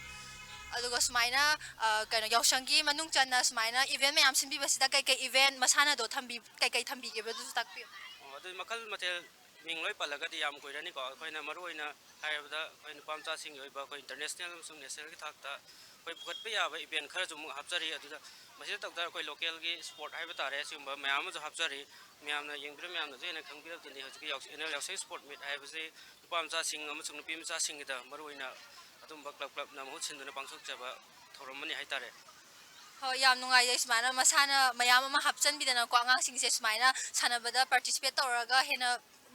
ꯑꯗꯨꯒ ꯁꯨꯃꯥꯏꯅ, ꯑ, ꯀꯩꯅꯣ, ꯌꯥꯎꯁꯪꯒꯤ ꯃꯅꯨꯡ ꯆꯟꯅ ꯁꯨꯃꯥꯏꯅ event ꯃꯌꯥꯝ ꯁꯤꯟꯕꯤꯕꯁꯤꯗ ꯀꯩꯀꯩ event ꯃꯁꯥꯟꯅꯗꯣ ꯊꯝꯕꯤ-, ꯀꯩꯀꯩ ꯊꯝꯕꯤꯒꯦꯕ ꯑꯗꯨꯁꯨ ꯇꯥꯛꯄꯤꯌꯨ꯫ ꯑꯣ, ꯑꯗꯨ ꯃꯈꯜ ꯃꯊꯦꯜ ꯃꯤꯡ ꯂꯣꯏ ꯄꯜꯂꯒꯗꯤ ꯌꯥꯝ ꯀꯨꯏꯔꯅꯤꯀꯣ꯫ ꯑꯩꯈꯣꯏꯅ ꯃꯔꯨꯑꯣꯏꯅ ꯍꯥꯏꯔꯕꯗ ꯑꯩꯈꯣꯏ ꯅꯨꯄꯥ ꯃꯆꯥꯁꯤꯡꯒꯤ ꯑꯣꯏꯕ ꯑꯩꯈꯣꯏ international ꯑꯃꯁꯨꯡ nationalꯒꯤ ꯊꯥꯛꯇ ꯑꯩꯈꯣꯏ ꯄꯨꯈꯠꯄ ꯌꯥꯕ event ꯈꯔꯁꯨ ꯑꯃꯨꯛ ꯍꯥꯞꯆꯔꯤ꯫ ꯑꯗꯨꯗ ꯃꯁꯤꯗ ꯇꯧꯗ ꯑꯩꯈꯣꯏ localꯒꯤ sport ꯍꯥꯏꯕ ꯇꯥꯔꯦ, ꯑꯁꯤꯒꯨꯝꯕ ꯃꯌꯥꯝ ꯑꯃꯁꯨ ꯍꯥꯞꯆꯔꯤ꯫ ꯃꯌꯥꯝꯅ ꯌꯦꯡꯕꯤꯔ ꯃꯌꯥꯝꯅꯁꯨ ꯍꯦꯟꯅ ꯈꯪꯕꯤꯔꯛꯇꯣꯏꯅꯤ꯫ ꯍꯧꯖꯤꯛꯀꯤ ꯌꯥꯎꯁ-, annual ꯌꯥꯎꯁꯪ sport meet ꯍꯥꯏꯕꯁꯤ ꯅꯨꯄꯥ ꯃꯆꯥꯁꯤꯡ ꯑꯃꯁꯨꯡ ꯅꯨꯄꯤ ꯃꯆꯥꯁꯤꯡꯒꯤꯗ ꯃꯔꯨꯑꯣꯏꯅ ꯑꯗꯨꯝꯕ club clubꯅ ꯃꯍꯨꯠ ꯁꯤꯟꯗꯨꯅ ꯄꯥꯡꯊꯣꯛꯆꯕ ꯊꯧꯔꯝ ꯑꯃꯅꯤ ꯍꯥꯏꯇꯥꯔꯦ꯫ ꯍꯣꯏ, ꯌꯥꯝ ꯅꯨꯡꯉꯥꯏꯖꯩ ꯁꯨꯃꯥꯏꯅ ꯃꯁꯥꯅ ꯃꯌꯥꯝ ꯑꯃ ꯍꯥꯞꯆꯤꯟꯕꯤꯗꯅꯀꯣ, ꯑꯉꯥꯡꯁꯤꯡꯁꯦ ꯁꯨꯃꯥꯏꯅ ꯁꯥꯟꯅꯕꯗ participate ꯇꯧꯔꯒ ꯍꯦꯟꯅ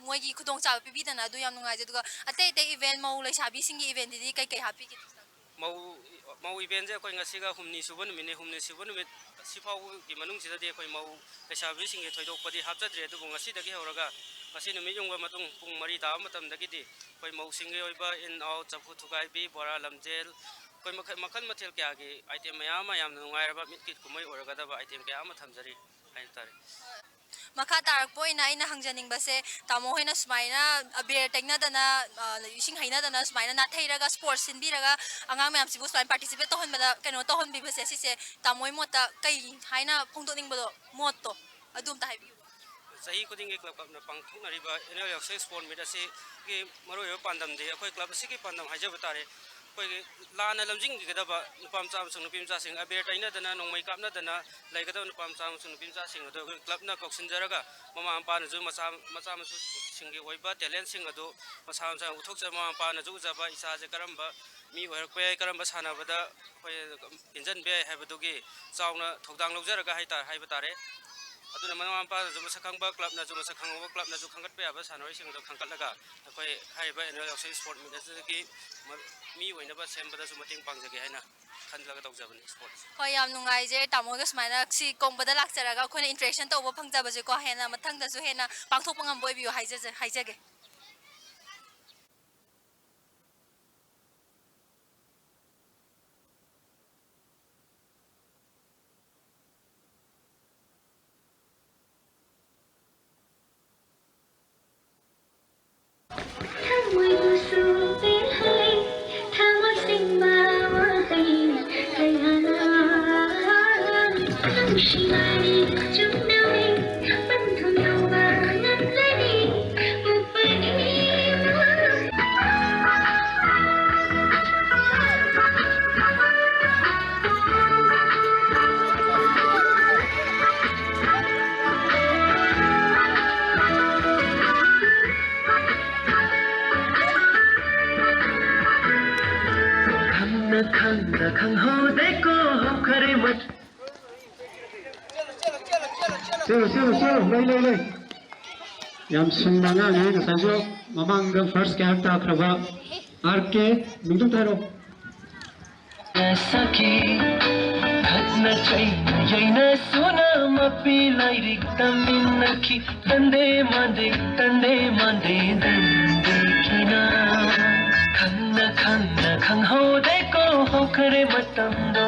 ꯃꯣꯏꯒꯤ ꯈꯨꯗꯣꯡꯆꯥꯕ ꯄꯤꯕꯤꯗꯅ꯫ ꯑꯗꯨ ꯌꯥꯝ ꯅꯨꯡꯉꯥꯏꯖꯩ꯫ ꯑꯗꯨꯒ ꯑꯇꯩ ꯑꯇꯩ event, ꯃꯧ ꯂꯩꯁꯥꯕꯤꯁꯤꯡꯒꯤ eventꯗꯨꯗꯤ ꯀꯩꯀꯩ ꯍꯥꯞꯄꯤꯒꯦ? ꯃꯧ, ꯃꯧ eventꯁꯦ ꯑꯩꯈꯣꯏ ꯉꯁꯤꯒ ꯍꯨꯝꯅꯤ ꯁꯨꯕ ꯅꯨꯃꯤꯠꯅꯤ꯫ ꯍꯨꯝꯅꯤ ꯁꯨꯕ ꯅꯨꯃꯤꯠ ꯑꯁꯤ ꯐꯥꯎꯕꯒꯤ ꯃꯅꯨꯡꯁꯤꯗꯗꯤ ꯑꯩꯈꯣꯏ ꯃꯧ ꯂꯩꯁꯥꯕꯤꯁꯤꯡꯒꯤ ꯊꯣꯏꯗꯣꯛꯄꯗꯤ ꯍꯥꯞꯆꯗ꯭ꯔꯤ꯫ ꯑꯗꯨꯕꯨ ꯉꯁꯤꯗꯒꯤ ꯍꯧꯔꯒ ꯉꯁꯤ ꯅꯨꯃꯤꯠ ꯌꯨꯡꯕ ꯃꯇꯨꯡ ꯄꯨꯡ ꯃꯔꯤ ꯇꯥꯕ ꯃꯇꯝꯗꯒꯤꯗꯤ ꯑꯩꯈꯣꯏ ꯃꯧꯁꯤꯡꯒꯤ ꯑꯣꯏꯕ in out, ꯆꯐꯨ ꯊꯨꯒꯥꯏꯕꯤ, ꯕꯣꯔꯥ ꯂꯝꯖꯦꯜ, ꯑꯩꯈꯣꯏ ꯃꯈꯜ, ꯃꯈꯜ ꯃꯊꯦꯜ ꯀꯌꯥꯒꯤ item ꯃꯌꯥꯝ ꯑꯃ, ꯌꯥꯝꯅ ꯅꯨꯡꯉꯥꯏꯔꯕ ꯃꯤꯠꯀꯤ ꯀꯨꯝꯍꯩ ꯑꯣꯏꯔꯒꯗꯕ item ꯀꯌꯥ ꯑꯃ ꯊꯝꯖꯔꯤ ꯍꯥꯏꯕ ꯇꯥꯔꯦ꯫ ꯃꯈꯥ ꯇꯥꯔꯛꯄ ꯑꯣꯏꯅ ꯑꯩꯅ ꯍꯪꯖꯅꯤꯡꯕꯁꯦ, ꯇꯥꯃꯣ ꯍꯣꯏꯅ ꯁꯨꯃꯥꯏꯅ ꯑꯕꯦꯔ ꯇꯩꯅꯗꯅ, ꯑ, ꯏꯁꯤꯡ ꯍꯩꯅꯗꯅ ꯁꯨꯃꯥꯏꯅ ꯅꯥꯊꯩꯔꯒ sports ꯁꯤꯟꯕꯤꯔꯒ ꯑꯉꯥꯡ ꯃꯌꯥꯝꯁꯤꯕꯨ ꯁꯨꯃꯥꯏꯅ participate ꯇꯧꯍꯟꯕꯗ, ꯀꯩꯅꯣ ꯇꯧꯍꯟꯕꯤꯕꯁꯦ, ꯁꯤꯁꯦ ꯇꯥꯃꯣ ꯍꯣꯏ ꯃꯣꯠꯇ ꯀꯩ ꯍꯥꯏꯅ ꯐꯣꯡꯗꯣꯛꯅꯤꯡꯕꯗꯣ, ꯃꯣꯠꯇꯣ ꯑꯗꯨ ꯑꯝꯇ ꯍꯥꯏꯕꯤꯌꯨ꯫ ꯆꯍꯤ ꯈꯨꯗꯤꯡꯒꯤ club clubꯅ ꯄꯥꯡꯊꯣꯛꯅꯔꯤꯕ annual ꯌꯥꯎꯁꯪ sport meet ꯑꯁꯤꯒꯤ ꯃꯔꯨꯑꯣꯏꯕ ꯄꯥꯟꯗꯝꯗꯤ, ꯑꯩꯈꯣꯏ club ꯑꯁꯤꯒꯤ ꯄꯥꯟꯗꯝ ꯍꯥꯏꯖꯕ ꯇꯥꯔꯦ, ꯑꯩꯈꯣꯏꯒꯤ ꯂꯥꯟꯅ ꯂꯝꯖꯤꯡꯈꯤꯒꯗꯕ ꯅꯨꯄꯥ ꯃꯆꯥ ꯑꯃꯁꯨꯡ ꯅꯨꯄꯤ ꯃꯆꯥꯁꯤꯡ, ꯑꯕꯦꯔ ꯇꯩꯅꯗꯅ, ꯅꯣꯡꯃꯩ ꯀꯥꯞꯅꯗꯅ ꯂꯩꯒꯗꯕ ꯅꯨꯄꯥ ꯃꯆꯥ ꯑꯃꯁꯨꯡ ꯅꯨꯄꯤ ꯃꯆꯥꯁꯤꯡ ꯑꯗꯨ ꯑꯩꯈꯣꯏ clubꯅ ꯀꯧꯁꯤꯟꯖꯔꯒ, ꯃꯃꯥ ꯃꯄꯥꯅꯁꯨ ꯃꯆꯥ, ꯃꯆꯥ ꯃꯁꯨꯁꯤꯡꯒꯤ ꯑꯣꯏꯕ talentꯁꯤꯡ ꯑꯗꯨ ꯃꯁꯥ ꯃꯁꯥꯅ ꯎꯠꯊꯣꯛꯆ-, ꯃꯃꯥ ꯃꯄꯥꯅꯁꯨ ꯎꯖꯕ, ꯏꯆꯥꯁꯦ ꯀꯔꯝꯕ ꯃꯤ ꯑꯣꯏꯔꯛꯄ ꯌꯥꯏ, ꯀꯔꯝꯕ ꯁꯥꯟꯅꯕꯗ ꯑꯩꯈꯣꯏ ꯏꯟꯖꯟꯕ ꯌꯥꯏ ꯍꯥꯏꯕꯗꯨꯒꯤ ꯆꯥꯎꯅ ꯊꯧꯗꯥꯡ ꯂꯧꯖꯔꯒ ꯍꯥꯏꯇꯥ-, ꯍꯥꯏꯕ ꯇꯥꯔꯦ꯫ ꯑꯗꯨꯅ ꯃꯃꯥ ꯃꯄꯥꯅꯁꯨ ꯃꯁꯛ ꯈꯪꯕ, clubꯅꯁꯨ ꯃꯁꯛ ꯈꯪꯍꯧꯕ, clubꯅꯁꯨ ꯈꯟꯒꯠꯄ ꯌꯥꯕ ꯁꯥꯟꯅꯔꯣꯏꯁꯤꯡ ꯑꯗꯨ ꯈꯟꯒꯠꯂꯒ ꯑꯩꯈꯣꯏ ꯍꯥꯏꯔꯤꯕ annual ꯌꯥꯎꯁꯪ sport meet ꯑꯁꯤꯗꯒꯤ ꯃ-, ꯃꯤ ꯑꯣꯏꯅꯕ ꯁꯦꯝꯕꯗꯁꯨ ꯃꯇꯦꯡ ꯄꯥꯡꯖꯒꯦ ꯍꯥꯏꯅ ꯈꯜꯂꯒ ꯇꯧꯖꯕꯅꯤ sport ꯑꯁꯤ꯫ ꯍꯣꯏ, ꯌꯥꯝ ꯅꯨꯡꯉꯥꯏꯖꯩ ꯇꯥꯃꯣꯒ ꯁꯨꯃꯥꯏꯅ ꯁꯤ ꯀꯣꯡꯕꯗ ꯂꯥꯛꯆꯔꯒ ꯑꯩꯈꯣꯏꯅ interaction ꯇꯧꯕ ꯐꯪꯖꯕꯁꯦꯀꯣ, ꯍꯦꯟꯅ ꯃꯊꯪꯗꯁꯨ ꯍꯦꯟꯅ ꯄꯥꯡꯊꯣꯛꯄ ꯉꯝꯕ ꯑꯣꯏꯕꯤꯌꯨ ꯍꯥꯏꯖꯖ-, ꯍꯥꯏꯖꯒꯦ꯫ ꯊꯃꯣꯏꯕꯨꯁꯨ ꯄꯦꯜꯍꯜꯂꯤ, ꯊꯃꯣꯏ ꯁꯦꯡꯕ ꯋꯥꯍꯩ ꯀꯌꯥꯅ ꯅꯨꯡꯁꯤꯕꯒꯤ ꯆꯨꯝꯅ ꯄꯟꯊꯨꯡ ꯌꯧꯕ ꯉꯝꯂꯅꯤ꯫ ꯈꯪꯍꯧꯗꯦꯀꯣ ꯍꯧꯈꯔꯦ ꯃꯇꯝ꯫ ꯆꯦꯜꯂꯨ, ꯆꯦꯜꯂꯨ, ꯆꯦꯜꯂꯨ꯫ ꯂꯩ, ꯂꯩ, ꯂꯩ꯫ ꯌꯥꯝ ꯁꯤꯡꯕ ꯑꯉꯥꯡꯅꯤ꯫ ꯉꯁꯥꯏꯁꯨ ꯃꯃꯥꯡꯗ ꯐꯥꯔꯁ ꯀꯌꯥ ꯇꯥꯈ꯭ꯔꯕ ꯑꯥꯔ ꯀꯦ꯫ ꯃꯤꯡꯗꯣ ꯑꯝꯇ ꯍꯥꯏꯔꯛꯑꯣ꯫ ꯁꯈꯤ ꯈꯠꯅ ꯆꯩꯅ ꯌꯩꯅ ꯁꯨꯅ ꯃꯄꯤ ꯂꯥꯏꯔꯤꯛ ꯇꯝꯃꯤꯟꯅꯈꯤ꯫ ꯇꯟꯗꯦ ꯃꯥꯟꯗꯦ, ꯇꯟꯗꯦ ꯃꯥꯟꯗꯦ, ꯗꯟꯗꯦ ꯈꯤꯅ꯫ ꯈꯪꯅ ꯈꯪꯅ ꯈꯪꯍꯧꯗꯦꯀꯣ ꯍꯧꯈꯔꯦ ꯃꯇꯝꯗꯣ꯫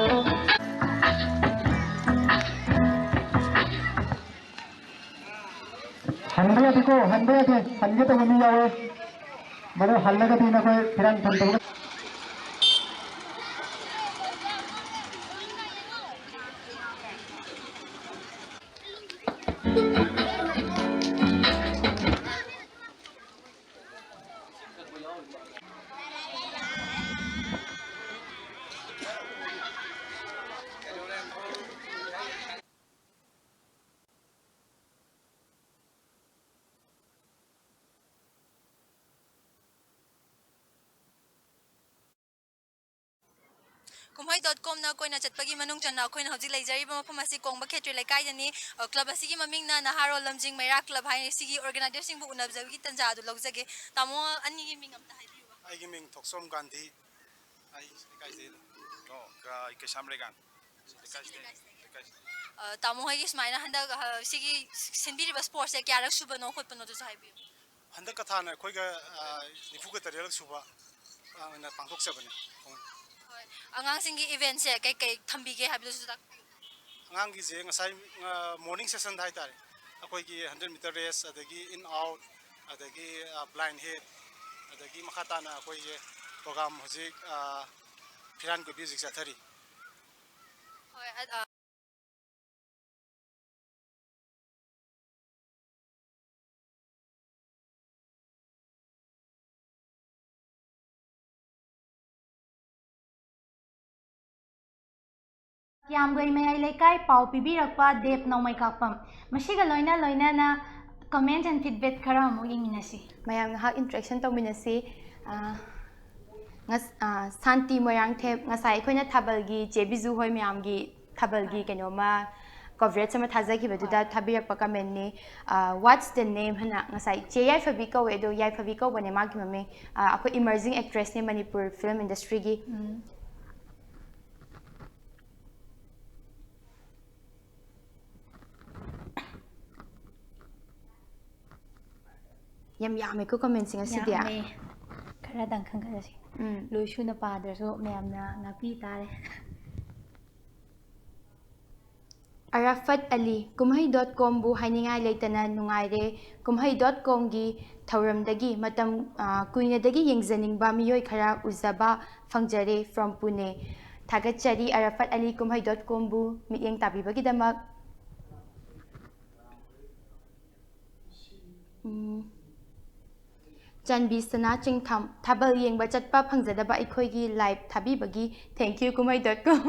ꯍꯟꯕ ꯌꯥꯗꯦꯀꯣ, ꯍꯟꯕ ꯌꯥꯗꯦ꯫ ꯍꯟꯒꯦ ꯇꯧꯕ ꯃꯤ ꯌꯥꯎꯋꯦ꯫ ꯃꯗꯨ ꯍꯜꯂꯒꯗꯤ ꯅꯈꯣꯏ ꯐꯤꯔꯥꯟ ꯐꯪꯗꯕ꯫ ꯀꯨꯝꯍꯩ ꯗꯣꯠ ꯀꯣꯝꯅ ꯀꯣꯏꯅ ꯆꯠꯄꯒꯤ ꯃꯅꯨꯡ ꯆꯟꯅ ꯑꯩꯈꯣꯏꯅ ꯍꯧꯖꯤꯛ ꯂꯩꯖꯔꯤꯕ ꯃꯐꯝ ꯑꯁꯤ ꯀꯣꯡꯕ ꯈꯦꯇ꯭ꯔꯤ ꯂꯩꯀꯥꯏꯗꯅꯤ꯫ ꯑ, ꯀ꯭ꯂꯕ ꯑꯁꯤꯒꯤ ꯃꯃꯤꯡꯅ ꯅꯍꯥꯔꯣꯜ ꯂꯝꯖꯤꯡ ꯃꯩꯔꯥ ꯀ꯭ꯂꯕ ꯍꯥꯏ꯫ ꯁꯤꯒꯤ ꯑꯣꯔꯒꯅꯥꯏꯖꯔꯁꯤꯡꯕꯨ ꯎꯅꯖꯕꯒꯤ ꯇꯟꯖꯥ ꯑꯗꯨ ꯂꯧꯖꯒꯦ꯫ ꯇꯥꯃꯣ ꯑꯅꯤꯒꯤ ꯃꯤꯡ ꯑꯝꯇ ꯍꯥꯏꯕꯤꯌꯨꯕ꯫ ꯑꯩꯒꯤ ꯃꯤꯡ ꯊꯣꯛꯆꯣꯝ ꯒꯥꯟꯙꯤ꯫ ꯑꯩ ꯂꯩꯀꯥꯏꯁꯤꯗꯩꯅꯤ꯫ ꯑꯣ, ꯀ-, ꯑꯩ ꯀꯩꯁꯥꯝ ꯂꯩꯀꯥꯏ꯫ ꯁꯤ ꯂꯩꯀꯥꯏꯁꯤꯗꯩ꯫ ꯂꯩꯀꯥꯏꯁꯤꯗꯩ꯫ ꯑ, ꯇꯥꯃꯣ ꯍꯣꯏꯒꯤ ꯁꯨꯃꯥꯏꯅ ꯍꯟꯗꯛ, ꯑ, ꯁꯤꯒꯤ ꯁꯤꯟꯕꯤꯔꯤꯕ ꯁ꯭ꯄꯣꯔꯠꯁꯦ ꯀꯌꯥꯔꯛ ꯁꯨꯕꯅꯣ ꯈꯣꯠꯄꯅꯣ ꯑꯗꯨꯁꯨ ꯍꯥꯏꯕꯤꯌꯨ꯫ ꯍꯟꯗꯛꯀ ꯊꯥꯅ ꯑꯩꯈꯣꯏꯒ, ꯑ, ꯅꯤꯐꯨꯒ ꯇꯔꯦꯠꯂꯛ ꯁꯨꯕ, ꯑ, ꯑꯣꯏꯅ ꯄꯥꯡꯊꯣꯛꯆꯕꯅꯤ꯫ ꯍꯣꯏ꯫ ꯑꯉꯥꯡꯁꯤꯡꯒꯤ ꯏꯚꯦꯟꯁꯦ ꯀꯩꯀꯩ ꯊꯝꯕꯤꯒꯦ ꯍꯥꯏꯕꯗꯨꯁꯨ ꯇꯥꯛꯄꯤꯌꯨ꯫ ꯑꯉꯥꯡꯒꯤꯁꯦ ꯉꯁꯥꯏ, ꯑ, ꯃꯣꯔꯅꯤꯡ ꯁꯦꯁꯟꯗ ꯍꯥꯏꯇꯥꯔꯦ, ꯑꯩꯈꯣꯏꯒꯤ ꯍꯟꯗ꯭ꯔꯦꯠ ꯃꯤꯇꯔ ꯔꯦꯁ, ꯑꯗꯒꯤ ꯏꯟ ꯑꯥꯎꯠ, ꯑꯗꯒꯤ, ꯑ, ꯕ꯭ꯂꯥꯏꯟ ꯍꯦꯗ, ꯑꯗꯒꯤ ꯃꯈꯥ ꯇꯥꯅ ꯑꯩꯈꯣꯏꯁꯦ ꯄ꯭ꯔꯣꯒ꯭ꯔꯥꯝ ꯍꯧꯖꯤꯛ, ꯑ, ꯐꯤꯔꯥꯟ ꯀꯣꯏꯕꯤ ꯍꯧꯖꯤꯛ ꯆꯠꯊꯔꯤ꯫ ꯍꯣꯏ, ꯑ, ꯑ, ꯀꯤꯌꯥꯝꯒꯩ ꯃꯌꯥꯏ ꯂꯩꯀꯥꯏ ꯄꯥꯎ ꯄꯤꯕꯤꯔꯛꯄ ꯗꯦꯕ ꯅꯣꯡꯃꯩꯀꯥꯛꯄꯝ꯫ ꯃꯁꯤꯒ ꯂꯣꯏꯅ ꯂꯣꯏꯅꯅ comment and feedback ꯈꯔ ꯑꯃꯨꯛ ꯌꯦꯡꯃꯤꯟꯅꯁꯤ꯫ ꯃꯌꯥꯝ ꯉꯥꯏꯍꯥꯛ interaction ꯇꯧꯃꯤꯟꯅꯁꯤ꯫ ꯑ, ꯉꯁ-, ꯑ, ꯁꯥꯟꯇꯤ ꯃꯣꯏꯔꯥꯡꯊꯦꯝ, ꯉꯁꯥꯏ ꯑꯩꯈꯣꯏꯅ ꯊꯥꯕꯜꯒꯤ, ꯆꯦ ꯕꯤꯖꯨ ꯍꯣꯏ ꯃꯌꯥꯝꯒꯤ ꯊꯥꯕꯜꯒꯤ ꯀꯩꯅꯣꯝꯃ coverage ꯑꯃ ꯊꯥꯖꯈꯤꯕꯗꯨꯗ ꯊꯥꯕꯤꯔꯛꯄ commentꯅꯤ꯫ ꯑ, "What's the name?" ꯍꯥꯏꯅ ꯉꯁꯥꯏ ꯆꯦ ꯌꯥꯏꯐꯕꯤ ꯀꯧꯋꯦ, ꯑꯗꯣ ꯌꯥꯏꯐꯕꯤ ꯀꯧꯕꯅꯦ ꯃꯥꯒꯤ ꯃꯃꯤꯡ꯫ ꯑ, ꯑꯩꯈꯣꯏ emerging actressꯅꯦ ꯃꯅꯤꯄꯨꯔ film industryꯒꯤ꯫ ꯎꯝ꯫ ꯌꯥꯝ ꯌꯥꯝꯃꯦꯀꯣ commentꯁꯦ ꯉꯁꯤꯗꯤ꯫ ꯌꯥꯝꯃꯦ꯫ ꯈꯔꯗꯪ ꯈꯟꯒꯠꯂꯁꯤ꯫ ꯎꯝ꯫ ꯂꯣꯏ ꯁꯨꯅ ꯄꯥꯗ꯭ꯔꯁꯨ ꯃꯌꯥꯝꯅ ꯉꯥꯛꯄꯤ ꯇꯥꯔꯦ꯫ ꯑꯔꯥꯐꯠ ꯑꯂꯤ, "ꯀꯨꯝꯍꯩ dot comꯕꯨ ꯍꯥꯏꯅꯤꯡꯉꯥꯏ ꯂꯩꯇꯅ ꯅꯨꯡꯉꯥꯏꯔꯦ꯫ ꯀꯨꯝꯍꯩ dot comꯒꯤ ꯊꯧꯔꯝꯗꯒꯤ ꯃꯇꯝ, ꯑ, ꯀꯨꯏꯅꯗꯒꯤ ꯌꯦꯡꯖꯅꯤꯡꯕ ꯃꯤꯑꯣꯏ ꯈꯔ ꯎꯖꯕ ꯐꯪꯖꯔꯦ, from Pune꯫ ꯊꯥꯒꯠꯆꯔꯤ ꯑꯔꯥꯐꯠ ꯑꯂꯤ, ꯀꯨꯝꯍꯩ dot comꯕꯨ ꯃꯤꯠꯌꯦꯡ ꯇꯥꯕꯤꯕꯒꯤꯗꯃꯛ"꯫ ꯎꯝ꯫ ꯆꯥꯟꯕꯤꯁꯅꯥ ꯆꯤꯡꯊꯝ, "ꯊꯥꯕꯜ ꯌꯦꯡꯕ ꯆꯠꯄ ꯐꯪꯖꯗꯕ ꯑꯩꯈꯣꯏꯒꯤ live ꯊꯥꯕꯤꯕꯒꯤ thank you ꯀꯨꯝꯍꯩ dot com"꯫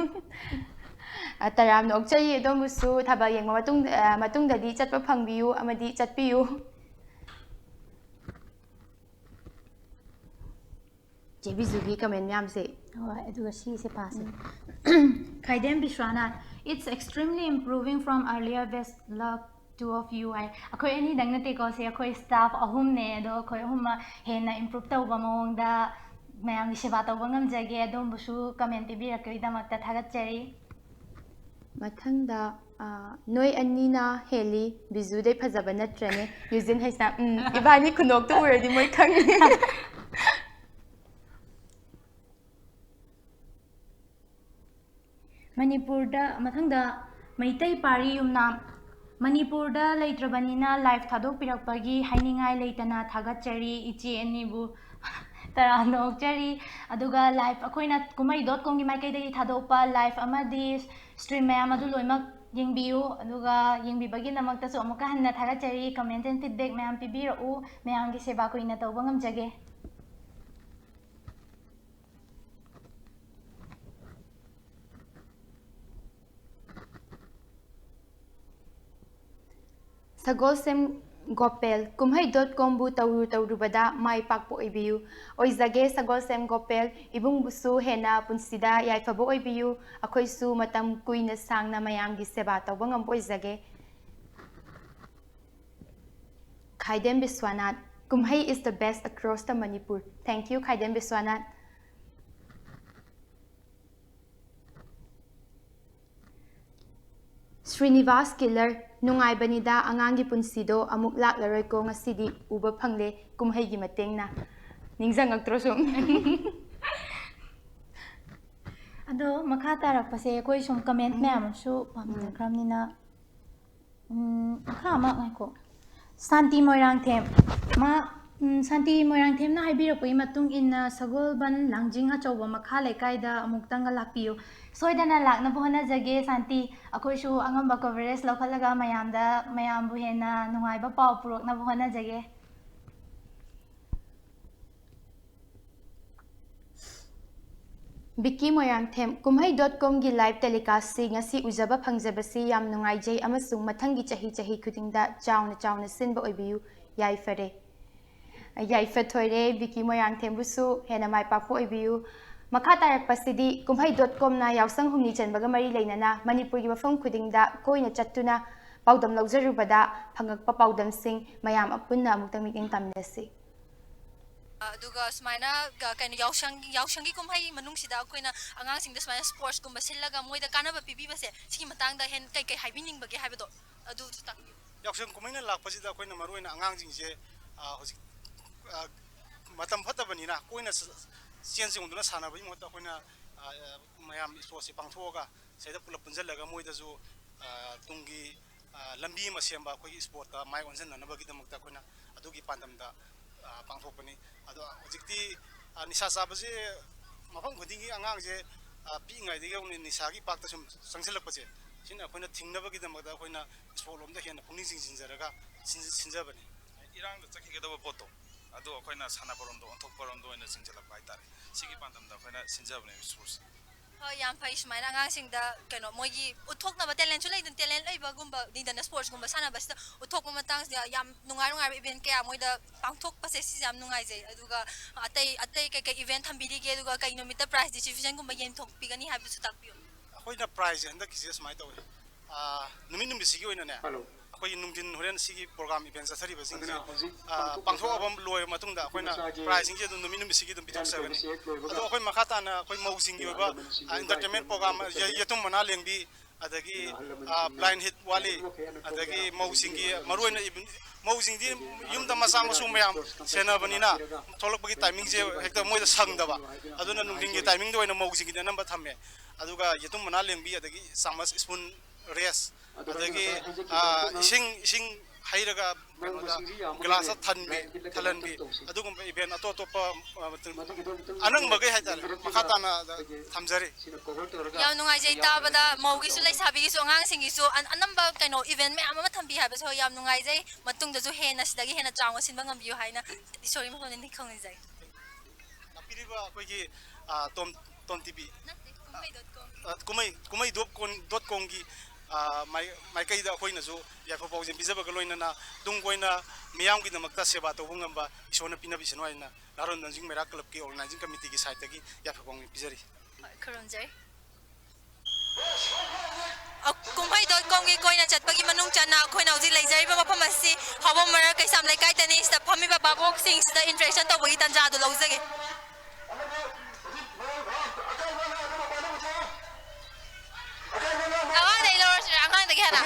ꯑ, ꯇꯔꯥꯝꯅ ꯑꯣꯛꯆꯔꯤ꯫ ꯑꯗꯣꯝꯕꯨꯁꯨ ꯊꯥꯕꯜ ꯌꯦꯡꯕ ꯃꯇꯨꯡ-, ꯑ, ꯃꯇꯨꯡꯗꯗꯤ ꯆꯠꯄ ꯐꯪꯕꯤꯌꯨ ꯑꯃꯗꯤ ꯆꯠꯄꯤꯌꯨ꯫ ꯆꯦ ꯕꯤꯖꯨꯒꯤ comment ꯃꯌꯥꯝꯁꯦ꯫ ꯍꯣꯏ, ꯑꯗꯨꯒ ꯁꯤꯁꯦ ꯄꯥꯁꯦ꯫ ꯎꯝ꯫ ꯈꯥꯏꯗꯦꯝ Vishwanath, "It's extremely improving from earlier, best luck two of you" ꯍꯥꯏ꯫ ꯑꯩꯈꯣꯏ ꯑꯅꯤꯗꯪ ꯅꯠꯇꯦꯀꯣ ꯁꯦ, ꯑꯩꯈꯣꯏ staff ꯑꯍꯨꯝꯅꯦ, ꯑꯗꯣ ꯑꯩꯈꯣꯏ ꯑꯍꯨꯝꯃꯛ ꯍꯦꯟꯅ improve ꯇꯧꯕ ꯃꯑꯣꯡꯗ ꯃꯌꯥꯝꯒꯤ ꯁꯦꯕꯥ ꯇꯧꯕ ꯉꯝꯖꯒꯦ꯫ ꯑꯗꯣꯝꯕꯨꯁꯨ comment ꯄꯤꯕꯤꯔꯛꯄꯒꯤꯗꯃꯛꯇ ꯊꯥꯒꯠꯆꯔꯤ꯫ ꯃꯊꯪꯗ, ꯑ, "ꯅꯣꯏ ꯑꯅꯤꯅ ꯍꯦꯜꯂꯤ, ꯕꯤꯖꯨꯗꯩ ꯐꯖꯕ ꯅꯠꯇ꯭ꯔꯅꯦ?" ꯌꯨꯖꯤꯟ ꯍꯩꯁꯅꯥꯝ, ꯎꯝ, ꯏꯕꯥꯅꯤ ꯈꯨꯅꯣꯛꯇꯨ ꯎꯔꯗꯤ ꯃꯣꯏ ꯈꯪꯅꯤ꯫ ꯃꯅꯤꯄꯨꯔꯗ, ꯃꯊꯪꯗ ꯃꯩꯇꯩ ꯄꯥꯔꯤ ꯌꯨꯝꯅꯥꯝ, "ꯃꯅꯤꯄꯨꯔꯗ ꯂꯩꯇ꯭ꯔꯕꯅꯤꯅ live ꯊꯥꯗꯣꯛꯄꯤꯔꯛꯄꯒꯤ ꯍꯥꯏꯅꯤꯡꯉꯥꯏ ꯂꯩꯇꯅ ꯊꯥꯒꯠꯆꯔꯤ ꯏꯆꯦ ꯑꯅꯤꯕꯨ"꯫ ꯇꯔꯥꯝꯅ ꯑꯣꯛꯆꯔꯤ꯫ ꯑꯗꯨꯒ live ꯑꯩꯈꯣꯏꯅ ꯀꯨꯝꯍꯩ dot comꯒꯤ ꯃꯥꯏꯀꯩꯗꯒꯤ ꯊꯥꯗꯣꯛꯄ live ꯑꯃꯗꯤ stream ꯃꯌꯥꯝ ꯑꯗꯨ ꯂꯣꯏꯅꯃꯛ ꯌꯦꯡꯕꯤꯌꯨ꯫ ꯑꯗꯨꯒ ꯌꯦꯡꯕꯤꯕꯒꯤꯗꯃꯛꯇꯁꯨ ꯑꯃꯨꯛꯀ ꯍꯟꯅ ꯊꯥꯒꯠꯆꯔꯤ꯫ Comment and feedback ꯃꯌꯥꯝ ꯄꯤꯕꯤꯔꯛꯎ꯫ ꯃꯌꯥꯝꯒꯤ ꯁꯦꯕꯥ ꯀꯨꯏꯅ ꯇꯧꯕ ꯉꯝꯖꯒꯦ꯫ ꯁꯒꯣꯜꯁꯦꯝ, ꯒꯣꯄꯦꯜ, ꯀꯨꯝꯍꯩ ꯗꯣꯠ ꯀꯣꯝꯕꯨ ꯇꯧꯔꯨ ꯇꯧꯔꯨꯕꯗ ꯃꯥꯏ ꯄꯥꯛꯄ ꯑꯣꯏꯕꯤꯌꯨ꯫ ꯑꯣꯏꯖꯒꯦ ꯁꯒꯣꯜꯁꯦꯝ ꯒꯣꯄꯦꯜ, ꯏꯕꯨꯡꯕꯨꯁꯨ ꯍꯦꯟꯅ ꯄꯨꯟꯁꯤꯗ ꯌꯥꯏꯐꯕ ꯑꯣꯏꯕꯤꯌꯨ꯫ ꯑꯩꯈꯣꯏꯁꯨ ꯃꯇꯝ ꯀꯨꯏꯅ ꯁꯥꯡꯅ ꯃꯌꯥꯝꯒꯤ ꯁꯦꯕꯥ ꯇꯧꯕ ꯉꯝꯕ ꯑꯣꯏꯖꯒꯦ꯫ ꯈꯥꯏꯗꯦꯝ ꯕꯤꯁ꯭ꯋꯥꯅꯥꯊ, ꯀꯨꯝꯍꯩ is the best across the Manipur. Thank you, Khaidem Biswanath. Srinibas ꯀꯤꯂꯔ, ꯅꯨꯡꯉꯥꯏꯕꯅꯤꯗ ꯑꯉꯥꯡꯒꯤ ꯄꯨꯟꯁꯤꯗꯣ, ꯑꯃꯨꯛ ꯂꯥꯛꯂꯔꯣꯏꯀꯣ, ꯉꯁꯤꯗꯤ ꯎꯕ ꯐꯪꯂꯦ ꯀꯨꯝꯍꯩꯒꯤ ꯃꯇꯦꯡꯅ꯫ ꯅꯤꯡꯁꯤꯡꯉꯛꯇ꯭ꯔꯣ ꯁꯨꯝ? ꯑꯗꯣ ꯃꯈꯥ ꯇꯥꯔꯛꯄꯁꯦ ꯑꯩꯈꯣꯏ ꯁꯨꯝ ꯀꯃꯦꯟ ꯃꯌꯥꯝ ꯑꯃꯁꯨ ꯄꯥꯝꯅꯈ꯭ꯔꯕꯅꯤꯅ, ꯎꯝ, ꯃꯈꯥ ꯑꯃ ꯉꯥꯏꯈꯣ꯫ ꯁꯥꯟꯇꯤ ꯃꯣꯏꯔꯥꯡꯊꯦꯝ, ꯃꯥ, ꯎꯝ, ꯁꯥꯟꯇꯤ ꯃꯣꯏꯔꯥꯡꯊꯦꯝꯅ ꯍꯥꯏꯕꯤꯔꯛꯄꯒꯤ ꯃꯇꯨꯡ ꯏꯟꯅ ꯁꯒꯣꯜꯕꯟ ꯂꯥꯡꯖꯤꯡ ꯑꯆꯧꯕ ꯃꯈꯥ ꯂꯩꯀꯥꯏꯗ ꯑꯃꯨꯛꯇꯪꯒ ꯂꯥꯛꯄꯤꯌꯨ꯫ ꯁꯣꯏꯗꯅ ꯂꯥꯛꯅꯕ ꯍꯣꯠꯅꯖꯒꯦ ꯁꯥꯟꯇꯤ꯫ ꯑꯩꯈꯣꯏꯁꯨ ꯑꯉꯝꯕ coverage ꯂꯧꯈꯠꯂꯒ ꯃꯌꯥꯝꯗ, ꯃꯌꯥꯝꯕꯨ ꯍꯦꯟꯅ ꯅꯨꯡꯉꯥꯏꯕ ꯄꯥꯎ ꯄꯨꯔꯛꯅꯕ ꯍꯣꯠꯅꯖꯒꯦ꯫ ꯕꯤꯀꯤ ꯃꯣꯏꯔꯥꯡꯊꯦꯝ, ꯀꯨꯝꯍꯩ ꯗꯣꯠ ꯀꯣꯝꯒꯤ live telecastꯁꯤ ꯉꯁꯤ ꯎꯖꯕ ꯐꯪꯖꯕꯁꯤ ꯌꯥꯝ ꯅꯨꯡꯉꯥꯏꯖꯩ ꯑꯃꯁꯨꯡ ꯃꯊꯪꯒꯤ ꯆꯍꯤ ꯆꯍꯤ ꯈꯨꯗꯤꯡꯗ ꯆꯥꯎꯅ ꯆꯥꯎꯅ ꯁꯤꯟꯕ ꯑꯣꯏꯕꯤꯌꯨ꯫ ꯌꯥꯏꯐꯔꯦ꯫ ꯌꯥꯏꯐꯊꯣꯏꯔꯦ ꯕꯤꯀꯤ ꯃꯣꯏꯔꯥꯡꯊꯦꯝꯕꯨꯁꯨ ꯍꯦꯟꯅ ꯃꯥꯏ ꯄꯥꯛꯄ ꯑꯣꯏꯕꯤꯌꯨ꯫ ꯃꯈꯥ ꯇꯥꯔꯛꯄꯁꯤꯗꯤ ꯀꯨꯝꯍꯩ ꯗꯣꯠ ꯀꯣꯝꯅ ꯌꯥꯎꯁꯪ ꯍꯨꯝꯅꯤ ꯆꯟꯕꯒ ꯃꯔꯤ ꯂꯩꯅꯅ ꯃꯅꯤꯄꯨꯔꯒꯤ ꯃꯐꯝ ꯈꯨꯗꯤꯡꯗ ꯀꯣꯏꯅ ꯆꯠꯇꯨꯅ ꯄꯥꯎꯗꯝ ꯂꯧꯖꯔꯨꯕꯗ ꯐꯪꯉꯛꯄ ꯄꯥꯎꯗꯝꯁꯤꯡ ꯃꯌꯥꯝ ꯄꯨꯟꯅ ꯑꯃꯨꯛꯇꯪ ꯃꯤꯠꯌꯦꯡ ꯇꯝꯃꯤꯟꯅꯁꯤ꯫ ꯑꯗꯨꯒ ꯁꯨꯃꯥꯏꯅ ꯀ- ꯀꯩꯅꯣ ꯌꯥꯎꯁꯪ ꯌꯥꯎꯁꯪꯒꯤ ꯀꯨꯝꯍꯩ ꯃꯅꯨꯡꯁꯤꯗ ꯑꯩꯈꯣꯏꯅ ꯑꯉꯥꯡꯁꯤꯡꯗ ꯁꯨꯃꯥꯏꯅ sportsꯀꯨꯝꯕ ꯁꯤꯜꯂꯒ ꯃꯣꯏꯗ ꯀꯥꯟꯅꯕ ꯄꯤꯕꯤꯕꯁꯦ ꯁꯤꯒꯤ ꯃꯇꯥꯡꯗ ꯍꯦꯟ ꯀꯩ ꯀꯩ ꯍꯥꯏꯕꯤꯅꯤꯡꯕꯒꯦ ꯍꯥꯏꯕꯗꯣ ꯑꯗꯨꯁꯨ ꯇꯥꯛꯄꯤꯌꯨ꯫ ꯌꯥꯎꯁꯪ ꯀꯨꯝꯍꯩꯅ ꯂꯥꯛꯄꯁꯤꯗ ꯑꯩꯈꯣꯏꯅ ꯃꯔꯨꯑꯣꯏꯅ ꯑꯉꯥꯡꯁꯤꯡꯁꯦ ꯑ, ꯍꯧꯖꯤꯛ ꯑ, ꯃꯇꯝ ꯐꯠꯇꯕꯅꯤꯅ ꯀꯣꯏꯅ ꯆ- ꯆꯦꯟ ꯆꯣꯡꯗꯨꯅ ꯁꯥꯟꯅꯕꯒꯤ ꯃꯍꯨꯠꯇ ꯑꯩꯈꯣꯏꯅ ꯑ, ꯑ, ꯃꯌꯥꯝ sportsꯁꯦ ꯄꯥꯡꯊꯣꯛꯑꯒ ꯁꯤꯗ ꯄꯨꯂꯞ ꯄꯨꯟꯁꯤꯜꯂꯒ ꯃꯣꯏꯗꯁꯨ ꯑ, ꯇꯨꯡꯒꯤ ꯑ, ꯂꯝꯕꯤ ꯑꯃ ꯁꯦꯝꯕ, ꯑꯩꯈꯣꯏꯒꯤ sportꯇ ꯃꯥꯏ ꯑꯣꯟꯁꯤꯟꯅꯅꯕꯒꯤꯗꯃꯛꯇ ꯑꯩꯈꯣꯏꯅ ꯑꯗꯨꯒꯤ ꯄꯥꯟꯗꯝꯗ ꯑ, ꯄꯥꯡꯊꯣꯛꯄꯅꯤ꯫ ꯑꯗꯣ ꯍꯧꯖꯤꯛꯇꯤ ꯑ, ꯅꯤꯁꯥ ꯆꯥꯕꯁꯦ ꯃꯐꯝ ꯈꯨꯗꯤꯡꯒꯤ ꯑꯉꯥꯡꯁꯦ ꯑ, ꯄꯤꯛꯏꯉꯩꯗꯒꯤ ꯍꯧꯅ ꯅꯤꯁꯥꯒꯤ ꯄꯥꯛꯇ ꯁꯨꯝ ꯆꯪꯁꯤꯜꯂꯛꯄꯁꯦ, ꯁꯤꯅ ꯑꯩꯈꯣꯏꯅ ꯊꯤꯡꯅꯕꯒꯤꯗꯃꯛꯇ ꯑꯩꯈꯣꯏꯅ sportꯂꯣꯝꯗ ꯍꯦꯟꯅ ꯄꯨꯛꯅꯤꯡ ꯆꯤꯡꯁꯤꯟꯖꯔꯒ ꯁꯤꯟ- ꯁꯤꯟꯖꯕꯅꯤ꯫ ꯏꯔꯥꯡꯗ ꯆꯠꯈꯤꯒꯗꯕ ꯄꯣꯠꯇꯣ ꯑꯗꯨ ꯑꯩꯈꯣꯏꯅ ꯁꯥꯟꯅꯕꯔꯣꯝꯗ ꯑꯣꯟꯊꯣꯛꯄꯔꯣꯝꯗ ꯑꯣꯏꯅ ꯆꯤꯡꯁꯤꯜꯂꯛꯄ ꯍꯥꯏꯇꯥꯔꯦ꯫ ꯁꯤꯒꯤ ꯄꯥꯟꯗꯝꯗ ꯑꯩꯈꯣꯏꯅ ꯁꯤꯟꯖꯕꯅꯦꯕ sports꯫ ꯍꯣꯏ, ꯌꯥꯝ ꯐꯩ꯫ ꯁꯨꯃꯥꯏꯅ ꯑꯉꯥꯡꯁꯤꯡꯗ ꯀꯩꯅꯣ, ꯃꯣꯏꯒꯤ ꯎꯠꯊꯣꯛꯅꯕ talent ꯁꯨ ꯂꯩꯗꯅ, talent ꯂꯩꯕꯒꯨꯝꯕ ꯅꯤꯗꯅ, sports ꯀꯨꯝꯕ ꯁꯥꯟꯅꯕꯁꯤꯗ ꯎꯠꯊꯣꯛꯄ ꯃꯇꯥꯡꯁꯤꯗ ꯌꯥꯝ ꯅꯨꯡꯉꯥꯏ ꯅꯨꯡꯉꯥꯏꯕ event ꯀꯌꯥ ꯃꯣꯏꯗ ꯄꯥꯡꯊꯣꯛꯄꯁꯦ ꯁꯤꯁꯦ ꯌꯥꯝ ꯅꯨꯡꯉꯥꯏꯖꯩ꯫ ꯑꯗꯨꯒ ꯑꯇꯩ ꯑꯇꯩ ꯀꯩꯀꯩ event ꯊꯝꯕꯤꯔꯤꯒꯦ, ꯑꯗꯨꯒ ꯀꯩ ꯅꯨꯃꯤꯠꯇ prize distribution ꯒꯨꯝꯕ ꯌꯦꯟꯊꯣꯛꯄꯤꯒꯅꯤ ꯍꯥꯏꯕꯗꯨꯁꯨ ꯇꯥꯛꯄꯤꯌꯨ꯫ ꯑꯩꯈꯣꯏꯅ prize ꯁꯦ ꯍꯟꯗꯛꯀꯤꯁꯦ ꯁꯨꯃꯥꯏꯅ ꯇꯧꯋꯦ꯫ ꯑꯥ, ꯅꯨꯃꯤꯠ ꯅꯨꯃꯤꯠꯁꯤꯒꯤ ꯑꯣꯏꯅꯅꯦ, ꯑꯩꯈꯣꯏꯒꯤ ꯅꯨꯡꯊꯤꯟ ꯍꯣꯔꯦꯟ ꯁꯤꯒꯤ program event ꯆꯠꯊꯔꯤꯕꯁꯤꯡꯁꯦ, ꯑꯥ, ꯄꯥꯡꯊꯣꯛꯑꯕ ꯂꯣꯏꯔꯕ ꯃꯇꯨꯡꯗ ꯑꯩꯈꯣꯏꯅ prize ꯁꯤꯡꯁꯦ ꯑꯗꯨꯝ ꯅꯨꯃꯤꯠ ꯅꯨꯃꯤꯠꯁꯤꯒꯤ ꯑꯗꯨꯝ ꯄꯤꯊꯣꯛꯆꯒꯅꯤ꯫ ꯑꯗꯣ ꯑꯩꯈꯣꯏ ꯃꯈꯥ ꯇꯥꯅ ꯑꯩꯈꯣꯏ ꯃꯧꯁꯤꯡꯒꯤ ꯑꯣꯏꯕ, ꯑꯥ, entertainment program, ꯌꯦ-, ꯌꯦꯇꯨꯝ ꯃꯅꯥ ꯂꯦꯡꯕꯤ, ꯑꯗꯒꯤ, ꯑꯥ, blind heat ꯋꯥꯠꯂꯤ, ꯑꯗꯒꯤ ꯃꯧꯁꯤꯡꯒꯤ ꯃꯔꯨꯑꯣꯏꯅ ꯏꯕ-, ꯃꯧꯁꯤꯡꯗꯤ ꯌꯨꯝꯗ ꯃꯆꯥ ꯃꯁꯨ ꯃꯌꯥꯝ ꯁꯦꯟꯅꯕꯅꯤꯅ ꯊꯣꯛꯂꯛꯄꯒꯤ timing ꯁꯦ ꯍꯦꯛꯇ ꯃꯣꯏꯗ ꯁꯪꯗꯕ꯫ ꯑꯗꯨꯅ ꯅꯨꯡꯊꯤꯟꯒꯤ timing ꯗ ꯑꯣꯏꯅ ꯃꯧꯁꯤꯡꯒꯤꯗꯤ ꯑꯅꯝꯕ ꯊꯝꯃꯦ꯫ ꯑꯗꯨꯒ ꯌꯦꯇꯨꯝ ꯃꯅꯥ ꯂꯦꯡꯕꯤ, ꯑꯗꯒꯤ ꯆꯥꯃꯁ, spoon, race, ꯑꯗꯒꯤ, ꯑꯥ, ꯏꯁꯤꯡ, ꯏꯁꯤꯡ ꯍꯩꯔꯒ ꯀꯩꯅꯣꯗ glass ꯇ ꯊꯟꯕꯤ, ꯊꯜꯍꯟꯕꯤ, ꯑꯗꯨꯒꯨꯝꯕ event ꯑꯇꯣꯞ ꯑꯇꯣꯞꯄ, ꯑꯥ, ꯑꯅꯪꯕꯈꯩ ꯍꯥꯏꯇꯥꯔꯦ, ꯃꯈꯥ ꯇꯥꯅ ꯊꯝꯖꯔꯤ꯫ ꯌꯥꯝ ꯅꯨꯡꯉꯥꯏꯖꯩ ꯇꯥꯕꯗ, ꯃꯧꯒꯤꯁꯨ ꯂꯩꯁꯥꯕꯤꯒꯤꯁꯨ ꯑꯉꯥꯡꯁꯤꯡꯒꯤꯁꯨ ꯑꯟ-, ꯑꯅꯝꯕ ꯀꯩꯅꯣ event ꯃꯌꯥꯝ ꯑꯃ ꯊꯝꯕꯤ ꯍꯥꯏꯕꯁꯦ꯫ ꯍꯣꯏ, ꯌꯥꯝ ꯅꯨꯡꯉꯥꯏꯖꯩ꯫ ꯃꯇꯨꯡꯗꯁꯨ ꯍꯦꯟꯅ ꯁꯤꯗꯒꯤ ꯍꯦꯟꯅ ꯆꯥꯎꯅ ꯁꯤꯟꯕ ꯉꯝꯕꯤꯌꯨ ꯍꯥꯏꯅ ꯏꯁꯣꯔꯒꯤ ꯃꯐꯝꯗ ꯅꯤꯡꯈꯧ ꯅꯤꯖꯩ꯫ ꯂꯥꯛꯄꯤꯔꯤꯕ ꯑꯩꯈꯣꯏꯒꯤ, ꯑꯥ, ꯇꯣꯝ, ꯇꯣꯝ ꯇꯤꯚꯤ, ꯅꯠꯇꯦ, ꯀꯨꯝꯍꯩ dot com꯫ ꯑꯥ, ꯀꯨꯝꯍꯩ, ꯀꯨꯝꯍꯩ dot com ꯒꯤ, ꯑꯥ, ꯃꯥꯏ-, ꯃꯥꯏꯀꯩꯗ ꯑꯩꯈꯣꯏꯅꯁꯨ ꯌꯥꯏꯐ ꯄꯥꯎꯖꯦꯜ ꯄꯤꯖꯕꯒ ꯂꯣꯏꯅꯅ ꯇꯨꯡ ꯀꯣꯏꯅ ꯃꯤꯌꯥꯝꯒꯤꯗꯃꯛꯇ ꯁꯦꯕꯥ ꯇꯧꯕ ꯉꯝꯕ ꯏꯁꯣꯔꯅ ꯄꯤꯅꯕꯤꯁꯅꯨ ꯍꯥꯏꯅ ꯅꯍꯥꯔꯣꯟ ꯂꯝꯖꯤꯡ ꯃꯩꯔꯥ club ꯀꯤ organizing committee ꯒꯤ side ꯇꯒꯤ ꯌꯥꯏꯐ ꯄꯥꯎꯖꯦꯜ ꯄꯤꯖꯔꯤ꯫ ꯍꯣꯏ, ꯈꯨꯔꯨꯝꯖꯔꯤ꯫ ꯑ, ꯀꯨꯝꯍꯩ dot com ꯒꯤ ꯀꯣꯏꯅ ꯆꯠꯄꯒꯤ ꯃꯅꯨꯡ ꯆꯟꯅ ꯑꯩꯈꯣꯏꯅ ꯍꯧꯖꯤꯛ ꯂꯩꯖꯔꯤꯕ ꯃꯐꯝ ꯑꯁꯤ ꯍꯥꯎꯕꯝ ꯃꯔꯛ ꯀꯩꯁꯥꯝ ꯂꯩꯀꯥꯏꯗꯅꯤ꯫ ꯁꯤꯗ ꯐꯝꯃꯤꯕ ꯚꯥꯕꯣꯛꯁꯤꯡꯁꯤꯗ introduction ꯇꯧꯕꯒꯤ ꯇꯥꯟꯖꯥ ꯑꯗꯨ ꯂꯧꯖꯒꯦ꯫ ꯑꯉꯥꯡꯗꯒꯤ ꯂꯧꯔꯁꯤꯔꯥ? ꯑꯉꯥꯡꯗꯒꯤ ꯍꯥꯟꯅ꯫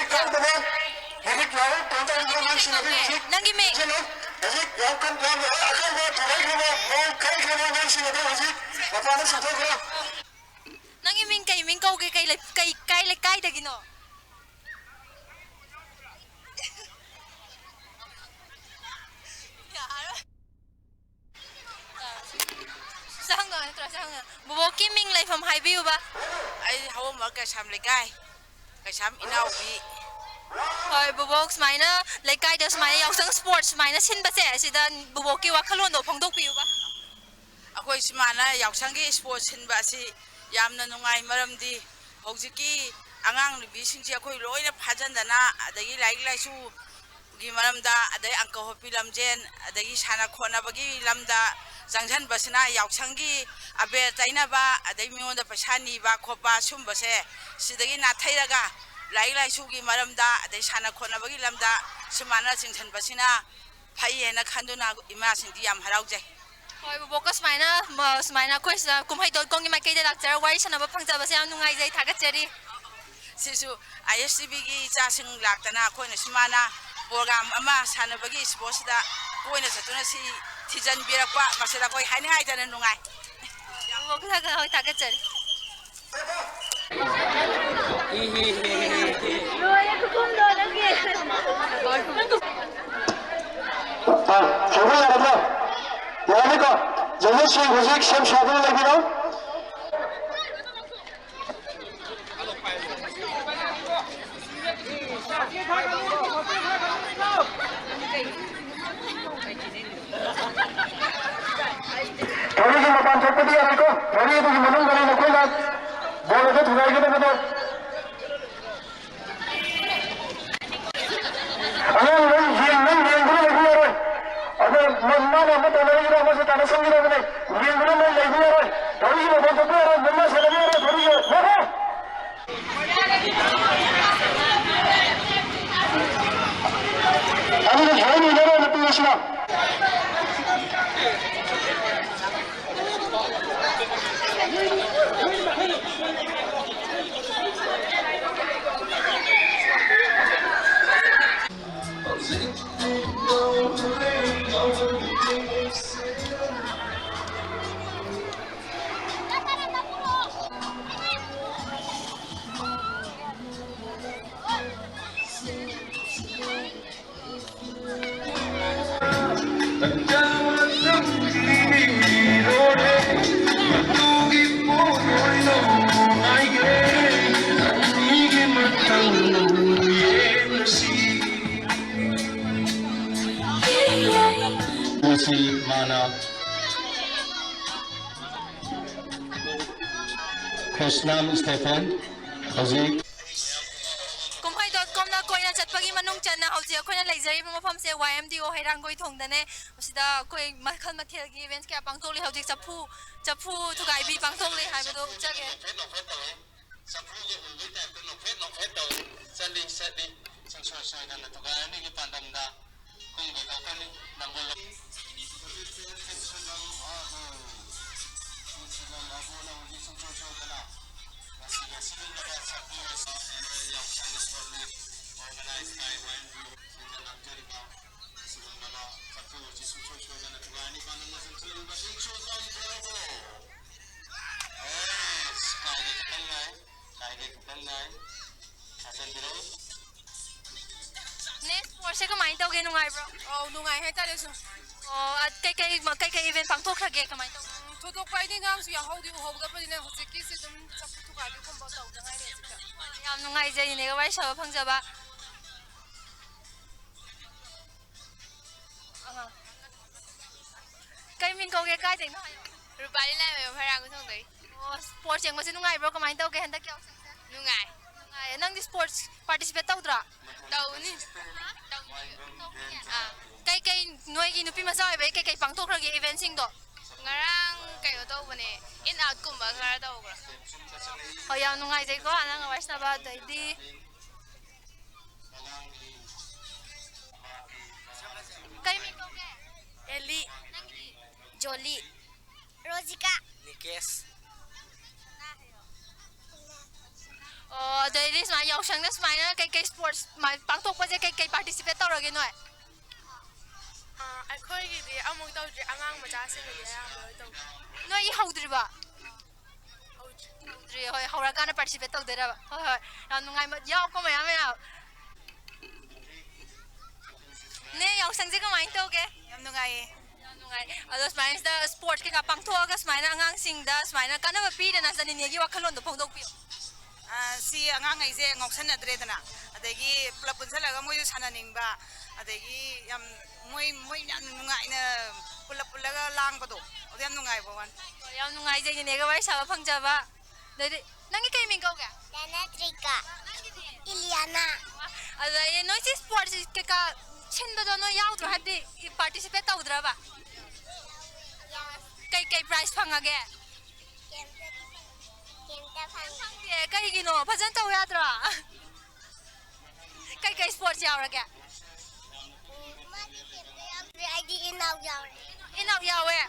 ꯅꯪꯒꯤ ꯃꯤꯡ? ꯅꯪꯒꯤ ꯃꯤꯡ ꯀꯩ ꯃꯤꯡ ꯀꯧꯒꯦ? ꯀꯩ ꯂꯩ-, ꯀꯩ, ꯀꯥꯏ ꯂꯩꯀꯥꯏꯗꯒꯤꯅꯣ? ꯌꯥꯔꯣꯏ꯫ ꯁꯤ ꯍꯪꯉꯣ, ꯅꯠꯇ꯭ꯔꯣ? ꯁꯤ ꯍꯪꯉꯣ꯫ ꯕꯣꯕꯣꯛꯀꯤ ꯃꯤꯡ ꯂꯩꯐꯝ ꯍꯥꯏꯕꯤꯌꯨꯕ꯫ ꯑꯩ ꯍꯧꯕꯝ ꯀꯩꯁꯥꯝ ꯂꯩꯀꯥꯏ, ꯀꯩꯁꯥꯝ ꯏꯅꯥꯎꯕꯤ꯫ ꯍꯣꯏ, ꯕꯣꯕꯣꯛ ꯁꯨꯃꯥꯏꯅ ꯂꯩꯀꯥꯏꯗ ꯁꯨꯃꯥꯏꯅ ꯌꯥꯎꯁꯪ sports ꯁꯨꯃꯥꯏꯅ ꯁꯤꯟꯕꯁꯦ, ꯁꯤꯗ ꯕꯣꯕꯣꯛꯀꯤ ꯋꯥꯈꯜꯂꯣꯟꯗꯣ ꯐꯣꯡꯗꯣꯛꯄꯤꯌꯨꯕ꯫ ꯑꯩꯈꯣꯏ ꯁꯨꯃꯥꯏꯅ ꯌꯥꯎꯁꯪꯒꯤ sports ꯁꯤꯟꯕ ꯑꯁꯤ ꯌꯥꯝꯅ ꯅꯨꯡꯉꯥꯏ, ꯃꯔꯝꯗꯤ ꯍꯧꯖꯤꯛꯀꯤ ꯑꯉꯥꯡ ꯅꯨꯕꯤꯁꯤꯡꯁꯦ ꯑꯩꯈꯣꯏ ꯂꯣꯏꯅ ꯐꯥꯖꯤꯟꯗꯅ, ꯑꯗꯒꯤ ꯂꯥꯏꯔꯤꯛ ꯂꯥꯏꯁꯨꯒꯤ ꯃꯔꯝꯗ, ꯑꯗꯩ ꯑꯪꯀ ꯍꯣꯠꯄꯤ ꯂꯝꯖꯦꯟ, ꯑꯗꯒꯤ ꯁꯥꯟꯅ ꯈꯣꯠꯅꯕꯒꯤ ꯂꯝꯗ ꯆꯪꯁꯤꯟꯕꯁꯤꯅ ꯌꯥꯎꯁꯪꯒꯤ ꯑꯕꯦꯔ ꯇꯩꯅꯕ, ꯑꯗꯩ ꯃꯤꯉꯣꯟꯗ ꯄꯩꯁꯥ ꯅꯤꯕ ꯈꯣꯠꯄ ꯁꯨꯝꯕꯁꯦ ꯁꯤꯗꯒꯤ ꯅꯥꯊꯩꯔꯒ ꯂꯥꯏꯔꯤꯛ ꯂꯥꯏꯁꯨꯒꯤ ꯃꯔꯝꯗ, ꯑꯗꯩ ꯁꯥꯟꯅ ꯈꯣꯠꯅꯕꯒꯤ ꯂꯝꯗ ꯁꯨꯃꯥꯏꯅ ꯆꯤꯡꯁꯤꯟꯕꯁꯤꯅ ꯐꯩ ꯍꯥꯏꯅ ꯈꯟꯗꯨꯅ ꯏꯃꯥꯁꯤꯡꯗꯤ ꯌꯥꯝ ꯍꯔꯥꯎꯖꯩ꯫ ꯍꯣꯏ, ꯕꯣꯕꯣꯛꯀ ꯁꯨꯃꯥꯏꯅ, ꯃ-, ꯁꯨꯃꯥꯏꯅ ꯑꯩꯈꯣꯏ ꯁꯤꯗ ꯀꯨꯝꯍꯩ ꯗꯣꯠ ꯀꯣꯝꯒꯤ ꯃꯥꯏꯀꯩꯗ ꯂꯥꯛꯆꯔꯒ ꯋꯥꯔꯤ ꯁꯥꯟꯅꯕ ꯐꯪꯖꯕꯁꯦ ꯌꯥꯝ ꯅꯨꯡꯉꯥꯏꯖꯩ, ꯊꯥꯒꯠꯆꯔꯤ꯫ ꯁꯤꯁꯨ ꯑꯥꯏ ꯑꯦꯁ ꯇꯤ ꯚꯤꯒꯤ ꯏꯆꯥꯁꯤꯡ ꯂꯥꯛꯇꯅ ꯑꯩꯈꯣꯏꯅ ꯁꯨꯃꯥꯏꯅ ꯄ꯭ꯔꯣꯒ꯭ꯔꯥꯝ ꯑꯃ ꯁꯥꯟꯅꯕꯒꯤ ꯏꯁꯄꯣꯔꯠꯁꯤꯗ ꯀꯣꯏꯅ ꯆꯠꯇꯨꯅ ꯁꯤ ꯊꯤꯖꯤꯟꯕꯤꯔꯛꯄ, ꯃꯁꯤꯗ ꯑꯩꯈꯣꯏ ꯍꯥꯏꯅꯤꯡꯉꯥꯏꯗꯅ ꯅꯨꯡꯉꯥꯏ꯫ ꯕꯣꯕꯣꯛ ꯊꯥꯒꯠ-, ꯍꯣꯏ, ꯊꯥꯒꯠꯆꯔꯤ꯫ ꯂꯣꯏꯔꯦ, ꯈꯨꯈꯨꯝꯗꯣ ꯅꯪꯒꯤ꯫ ꯑ, ꯍꯧꯕ ꯌꯥꯔꯕ꯭ꯔꯣ? ꯌꯥꯔꯅꯤꯀꯣ? ꯖꯖꯦꯁꯁꯤꯡ ꯍꯧꯖꯤꯛ ꯁꯦꯝ ꯁꯥꯗꯨꯅ ꯂꯩꯕꯤꯔꯣ꯫ ꯘꯔꯤꯒꯤ ꯃꯄꯥꯟ ꯊꯣꯛꯄꯗꯤ ꯌꯥꯔꯣꯏꯀꯣ꯫ ꯘꯔꯤ ꯑꯗꯨꯒꯤ ꯃꯅꯨꯡꯗꯅꯤ ꯅꯈꯣꯏꯅ ꯕꯣꯜ ꯑꯗꯨ ꯊꯨꯒꯥꯏꯒꯗꯕꯗꯣ꯫ ꯑꯉꯥꯡ ꯅꯪ ꯌꯦꯡ-, ꯅꯪ ꯌꯦꯡꯗꯨꯅ ꯂꯩꯕ ꯌꯥꯔꯣꯏ꯫ ꯑꯗꯣ ꯃ-, ꯃꯥꯅ ꯑꯃ ꯇꯥꯟꯅꯔꯤꯔ ꯑꯃꯁꯨ ꯇꯥꯟꯅꯁꯟꯒꯗꯕꯅꯤ꯫ ꯌꯦꯡꯗꯨꯅ ꯅꯪ ꯂꯩꯕ ꯌꯥꯔꯣꯏ꯫ ꯘꯔꯤꯒꯤ ꯃꯄꯥꯟ ꯊꯣꯛꯄ ꯌꯥꯔꯣꯏ꯫ ꯃꯨꯛꯅ ꯁꯥꯟꯅꯕ ꯌꯥꯔꯣꯏ꯫ ꯘꯔꯤꯒꯤ ꯂꯦꯞꯄꯣ꯫ ꯑꯗꯨꯗꯤ ꯁꯨꯃꯥꯏꯅ ꯏꯟꯅꯔꯣ ꯅꯨꯄꯤ ꯑꯁꯤꯅ꯫ ꯃꯁꯤ ꯃꯥꯅ ꯀ꯭ꯔꯤꯁꯅꯥꯝ ꯁ꯭ꯇꯦꯐꯦꯟ ꯍꯧꯖꯤꯛ ꯀꯨꯝꯍꯩ ꯗꯣꯠ ꯀꯣꯝꯅ ꯀꯣꯏꯅ ꯆꯠꯄꯒꯤ ꯃꯅꯨꯡ ꯆꯟꯅ ꯍꯧꯖꯤꯛ ꯑꯩꯈꯣꯏꯅ ꯂꯩꯖꯔꯤꯕ ꯃꯐꯝꯁꯦ ꯋꯥꯏ ꯑꯦꯝ ꯗꯤ ꯑꯣ ꯍꯩꯔꯥꯡꯒꯣꯏ ꯊꯣꯡꯗꯅꯦ꯫ ꯃꯁꯤꯗ ꯑꯩꯈꯣꯏ ꯃꯈꯜ ꯃꯊꯦꯜꯒꯤ ꯏꯚꯦꯟꯠꯁ ꯀꯌꯥ ꯄꯥꯡꯊꯣꯛꯂꯤ꯫ ꯍꯧꯖꯤꯛ ꯆꯐꯨ ꯆꯐꯨ ꯊꯨꯒꯥꯏꯕꯤ ꯄꯥꯡꯊꯣꯛꯂꯤ ꯍꯥꯏꯕꯗꯣ ꯎꯠꯆꯒꯦ꯫ ꯆꯐꯨꯒ ꯎꯟꯕꯒꯤ ꯇꯥꯏꯞꯇ ꯅꯣꯛꯐꯦꯠ ꯅꯣꯛꯐꯦꯠ ꯇꯧꯏ꯫ ꯆꯠꯂꯤ ꯆꯠꯂꯤ꯫ ꯁꯨꯡꯁꯣꯏ ꯁꯣꯏꯗꯅ ꯊꯨꯒꯥꯏ ꯑꯅꯤꯒꯤ ꯄꯥꯟꯗꯝꯗ ꯀꯨꯝꯒꯗꯧꯕꯅꯤ꯫ ꯅꯝꯕꯣꯜ ꯍꯧꯖꯤꯛꯁꯦ ꯁꯤꯟꯁꯨꯖꯝ ꯑꯕꯨ, ꯁꯤꯟꯁꯨꯖꯝ ꯑꯕꯨꯅ ꯍꯧꯖꯤꯛ ꯁꯨꯡꯁꯣꯏ ꯁꯣꯏꯗꯅ ꯃꯁꯤꯒꯤ ꯑꯁꯤꯒꯨꯝꯂꯕ ꯆꯐꯨ ꯑꯁꯤ ꯌꯥꯎꯁꯪ ꯏꯁꯄꯣꯔꯠ ꯃꯤꯠ ꯑꯣꯔꯒꯅꯥꯏꯖ ꯕꯥꯏ ꯋꯥꯏ ꯑꯦꯝ ꯗꯤ ꯑꯣ ꯁꯤꯡꯅ ꯂꯥꯡꯖꯔꯤꯕ ꯑꯁꯤꯒꯨꯝꯂꯕ ꯆꯐꯨ ꯑꯁꯤ ꯁꯨꯡꯁꯣꯏ ꯁꯣꯏꯗꯅ ꯊꯨꯒꯥꯏ ꯑꯅꯤ ꯄꯥꯟꯗꯝꯅ ꯆꯪꯁꯤꯜꯂꯤꯕ ꯁꯤꯟꯁꯨꯖꯝ ꯑꯕꯨ꯫ ꯑꯦꯁ, ꯀꯥꯏꯒꯦ ꯈꯤꯇꯪ ꯉꯥꯏ, ꯀꯥꯏꯒꯦ ꯈꯤꯇꯪ ꯉꯥꯏ꯫ ꯊꯥꯖꯟꯕꯤꯔꯛꯎ꯫ ꯅꯦ, ꯏꯁꯄꯣꯔꯠꯁꯦ ꯀꯃꯥꯏꯅ ꯇꯧꯒꯦ? ꯅꯨꯡꯉꯥꯏꯕ꯭ꯔꯣ? ꯑꯧ, ꯅꯨꯡꯉꯥꯏ ꯍꯥꯏꯇꯥꯔꯦ ꯁꯨꯝ꯫ ꯑꯣ, ꯑ, ꯀꯩꯀꯩ ꯃ-, ꯀꯩꯀꯩ ꯏꯚꯦꯟꯠ ꯄꯥꯡꯊꯣꯛꯈ꯭ꯔꯒꯦ? ꯀꯃꯥꯏꯅ ꯇꯧꯒꯦ? ꯎꯝ, ꯊꯣꯏꯗꯣꯛꯄ ꯑꯩꯗꯤ ꯑꯉꯥꯡꯁꯨ ꯌꯥꯎꯍꯧꯗꯦ, ꯎꯍꯧꯗꯕꯅꯤꯅ ꯍꯧꯖꯤꯛꯀꯤꯁꯤ ꯑꯗꯨꯝ ꯆꯐꯨ ꯊꯨꯒꯥꯏꯕꯤꯒꯨꯝꯕ ꯇꯧꯗ ꯉꯥꯏꯔꯤ ꯍꯧꯖꯤꯛꯇ꯫ ꯌꯥꯝ ꯅꯨꯡꯉꯥꯏꯖꯩ, ꯅꯦꯅꯦꯒ ꯋꯥꯔꯤ ꯁꯥꯕ ꯐꯪꯖꯕ꯫ ꯑꯉꯥꯡ꯫ ꯀꯩ ꯃꯤꯡ ꯀꯧꯒꯦ? ꯀꯥꯏꯗꯩꯅꯣ ꯍꯥꯏꯌꯣ꯫ ꯔꯨꯄꯥꯂꯤ ꯂꯥꯏꯃꯌꯨꯝ ꯍꯩꯔꯥꯡꯒꯣꯏꯊꯣꯡꯗꯒꯤ꯫ ꯑꯣ, ꯁ꯭ꯄꯣꯔꯠꯁ ꯌꯦꯡꯕꯁꯦ ꯅꯨꯡꯉꯥꯏꯕ꯭ꯔꯣ? ꯀꯃꯥꯏꯅ ꯇꯧꯒꯦ ꯍꯟꯗꯛꯀꯤ ꯌꯥꯎꯁꯪꯁꯦ? ꯅꯨꯡꯉꯥꯏ꯫ ꯅꯨꯡꯉꯥꯏꯌꯦ꯫ ꯅꯪꯗꯤ ꯁ꯭ꯄꯣꯔꯠꯁ ꯄꯥꯔꯇꯤꯁꯤꯄꯦꯠ ꯇꯧꯗ꯭ꯔꯣ? ꯇꯧꯅꯤ꯫ ꯇꯧꯅꯤ꯫ ꯑꯥ꯫ ꯀꯩꯀꯩ ꯅꯣꯏꯒꯤ ꯅꯨꯄꯤ ꯃꯆꯥ ꯑꯣꯏꯕꯩ ꯀꯩꯀꯩ ꯄꯥꯡꯊꯣꯛꯈ꯭ꯔꯒꯦ ꯏꯚꯦꯟꯠꯁꯤꯡꯗꯣ? ꯉꯔꯥꯡ ꯀꯩꯅꯣ ꯇꯧꯕꯅꯦ, ꯏꯟ ꯑꯥꯎꯠꯀꯨꯝꯕ ꯈꯔ ꯇꯧꯈ꯭ꯔꯦ꯫ ꯍꯣꯏ, ꯌꯥꯝ ꯅꯨꯡꯉꯥꯏꯖꯩꯀꯣ ꯅꯪꯒ ꯋꯥꯔꯤ ꯁꯥꯟꯅꯕ꯫ ꯑꯗꯩꯗꯤ ꯀꯩ ꯃꯤꯡ ꯀꯧꯒꯦ? ꯑꯦꯂꯤ꯫ ꯅꯪꯒꯤꯗꯤ? ꯖꯣꯂꯤ꯫ ꯔꯣꯖꯤꯀꯥ꯫ ꯅꯤꯀꯦꯁ꯫ ꯑꯣ, ꯑꯗꯩꯗꯤ ꯁꯨꯃꯥꯏꯅ ꯌꯥꯎꯁꯪꯗ ꯁꯨꯃꯥꯏꯅ ꯀꯩꯀꯩ ꯏꯁꯄꯣꯔꯠꯁ ꯁꯨꯃꯥꯏꯅ ꯄꯥꯡꯊꯣꯛꯄꯁꯦ ꯀꯩꯀꯩ ꯄꯥꯔꯇꯤꯁꯤꯄꯦꯠ ꯇꯧꯔꯒꯦ ꯅꯣꯏ? ꯑꯩꯈꯣꯏꯒꯤꯗꯤ ꯑꯃꯨꯛ ꯇꯧꯗ꯭ꯔꯤ, ꯑꯉꯥꯡ ꯃꯆꯥꯁꯤꯡꯒꯤꯗꯤ ꯑꯌꯥꯝꯕ ꯂꯣꯏ ꯇꯧꯈ꯭ꯔꯦ꯫ ꯅꯣꯏꯒꯤ ꯍꯧꯗ꯭ꯔꯤꯕꯣ? ꯍꯧꯗ꯭ꯔꯤ꯫ ꯍꯧꯗ꯭ꯔꯤ, ꯍꯣꯏ, ꯍꯧꯔꯀꯥꯟꯗ ꯄꯥꯔꯇꯤꯁꯤꯄꯦꯠ ꯇꯧꯗꯣꯏꯔꯕ? ꯍꯣꯏ, ꯍꯣꯏ, ꯌꯥꯝ ꯅꯨꯡꯉꯥꯏ, ꯌꯥꯎꯀꯣ ꯃꯌꯥꯝ ꯃꯌꯥꯝ꯫ ꯅꯦ, ꯌꯥꯎꯁꯪꯁꯦ ꯀꯃꯥꯏꯅ ꯇꯧꯒꯦ? ꯌꯥꯝ ꯅꯨꯡꯉꯥꯏꯌꯦ꯫ ꯌꯥꯝ ꯅꯨꯡꯉꯥꯏ꯫ ꯑꯗꯣ ꯁꯨꯃꯥꯏꯅ ꯁꯤꯗ ꯏꯁꯄꯣꯔꯠꯁ ꯀꯩꯀꯥ ꯄꯥꯡꯊꯣꯛꯑꯒ ꯁꯨꯃꯥꯏꯅ ꯑꯉꯥꯡꯁꯤꯡꯗ ꯁꯨꯃꯥꯏꯅ ꯀꯥꯟꯅꯕ ꯄꯤꯗꯅ ꯁꯤꯗ ꯅꯦꯅꯦꯒꯤ ꯋꯥꯈꯜꯂꯣꯟꯗꯣ ꯐꯣꯡꯗꯣꯛꯄꯤꯌꯨ꯫ ꯑ, ꯁꯤ ꯑꯉꯥꯡꯈꯩꯁꯦ ꯉꯥꯎꯁꯟꯅꯗ꯭ꯔꯦꯗꯅ, ꯑꯗꯒꯤ ꯄꯨꯂꯞ ꯄꯨꯟꯁꯜꯂꯒ ꯃꯣꯏꯁꯨ ꯁꯥꯟꯅꯅꯤꯡꯕ, ꯑꯗꯒꯤ ꯌꯥꯝ ꯃꯣꯏ ꯃꯣꯏ ꯌꯥꯝ ꯅꯨꯡꯉꯥꯏꯅ ꯄꯨꯂꯞ ꯄꯨꯜꯂꯒ ꯂꯥꯡꯕꯗꯣ, ꯑꯗꯨ ꯌꯥꯝ ꯅꯨꯡꯉꯥꯏꯕ ꯋꯥꯅꯤ꯫ ꯌꯥꯝ ꯅꯨꯡꯉꯥꯏꯖꯩ ꯅꯦꯅꯦꯒ ꯋꯥꯔꯤ ꯁꯥꯕ ꯐꯪꯖꯕ꯫ ꯑꯗꯩꯗꯤ ꯅꯪꯒꯤ ꯀꯩ ꯃꯤꯡ ꯀꯧꯒꯦ? ꯗꯅꯇ꯭ꯔꯤꯀꯥ꯫ ꯅꯪꯒꯤꯗꯤ? ꯏꯂꯤꯌꯥꯅꯥ꯫ ꯑꯗꯨꯗꯩꯗꯤ ꯅꯣꯏꯁꯤ ꯁ꯭ꯄꯣꯔꯠꯁ ꯀꯩꯀꯥ ꯁꯤꯟꯕꯗꯣ ꯅꯣꯏ ꯌꯥꯎꯗ꯭ꯔꯣ? ꯍꯥꯏꯕꯗꯤ ꯄꯥꯔꯇꯤꯁꯤꯄꯦꯠ ꯇꯧꯗ꯭ꯔꯕ? ꯌꯥꯎ-, ꯀꯩ ꯀꯩ ꯄ꯭ꯔꯥꯏꯖ ꯐꯪꯉꯒꯦ? ꯀꯩꯝꯇ, ꯀꯩꯝꯇ ꯐꯪꯗꯦ꯫ ꯈꯪꯗꯦ, ꯀꯩꯒꯤꯅꯣ? ꯐꯖꯅ ꯇꯧ ꯌꯥꯗ꯭ꯔꯣ? ꯀꯩ ꯀꯩ ꯁ꯭ꯄꯣꯔꯠꯁ ꯌꯥꯎꯔꯒꯦ? ꯎꯝ, ꯃꯥꯗꯤ ꯀꯩꯝꯇ ꯌꯥꯎꯗ꯭ꯔꯦ, ꯑꯩꯗꯤ ꯏꯟ ꯑꯥꯎꯠ ꯌꯥꯎꯔꯦ꯫ ꯏꯟ ꯑꯥꯎꯠ ꯌꯥꯎꯋꯦ?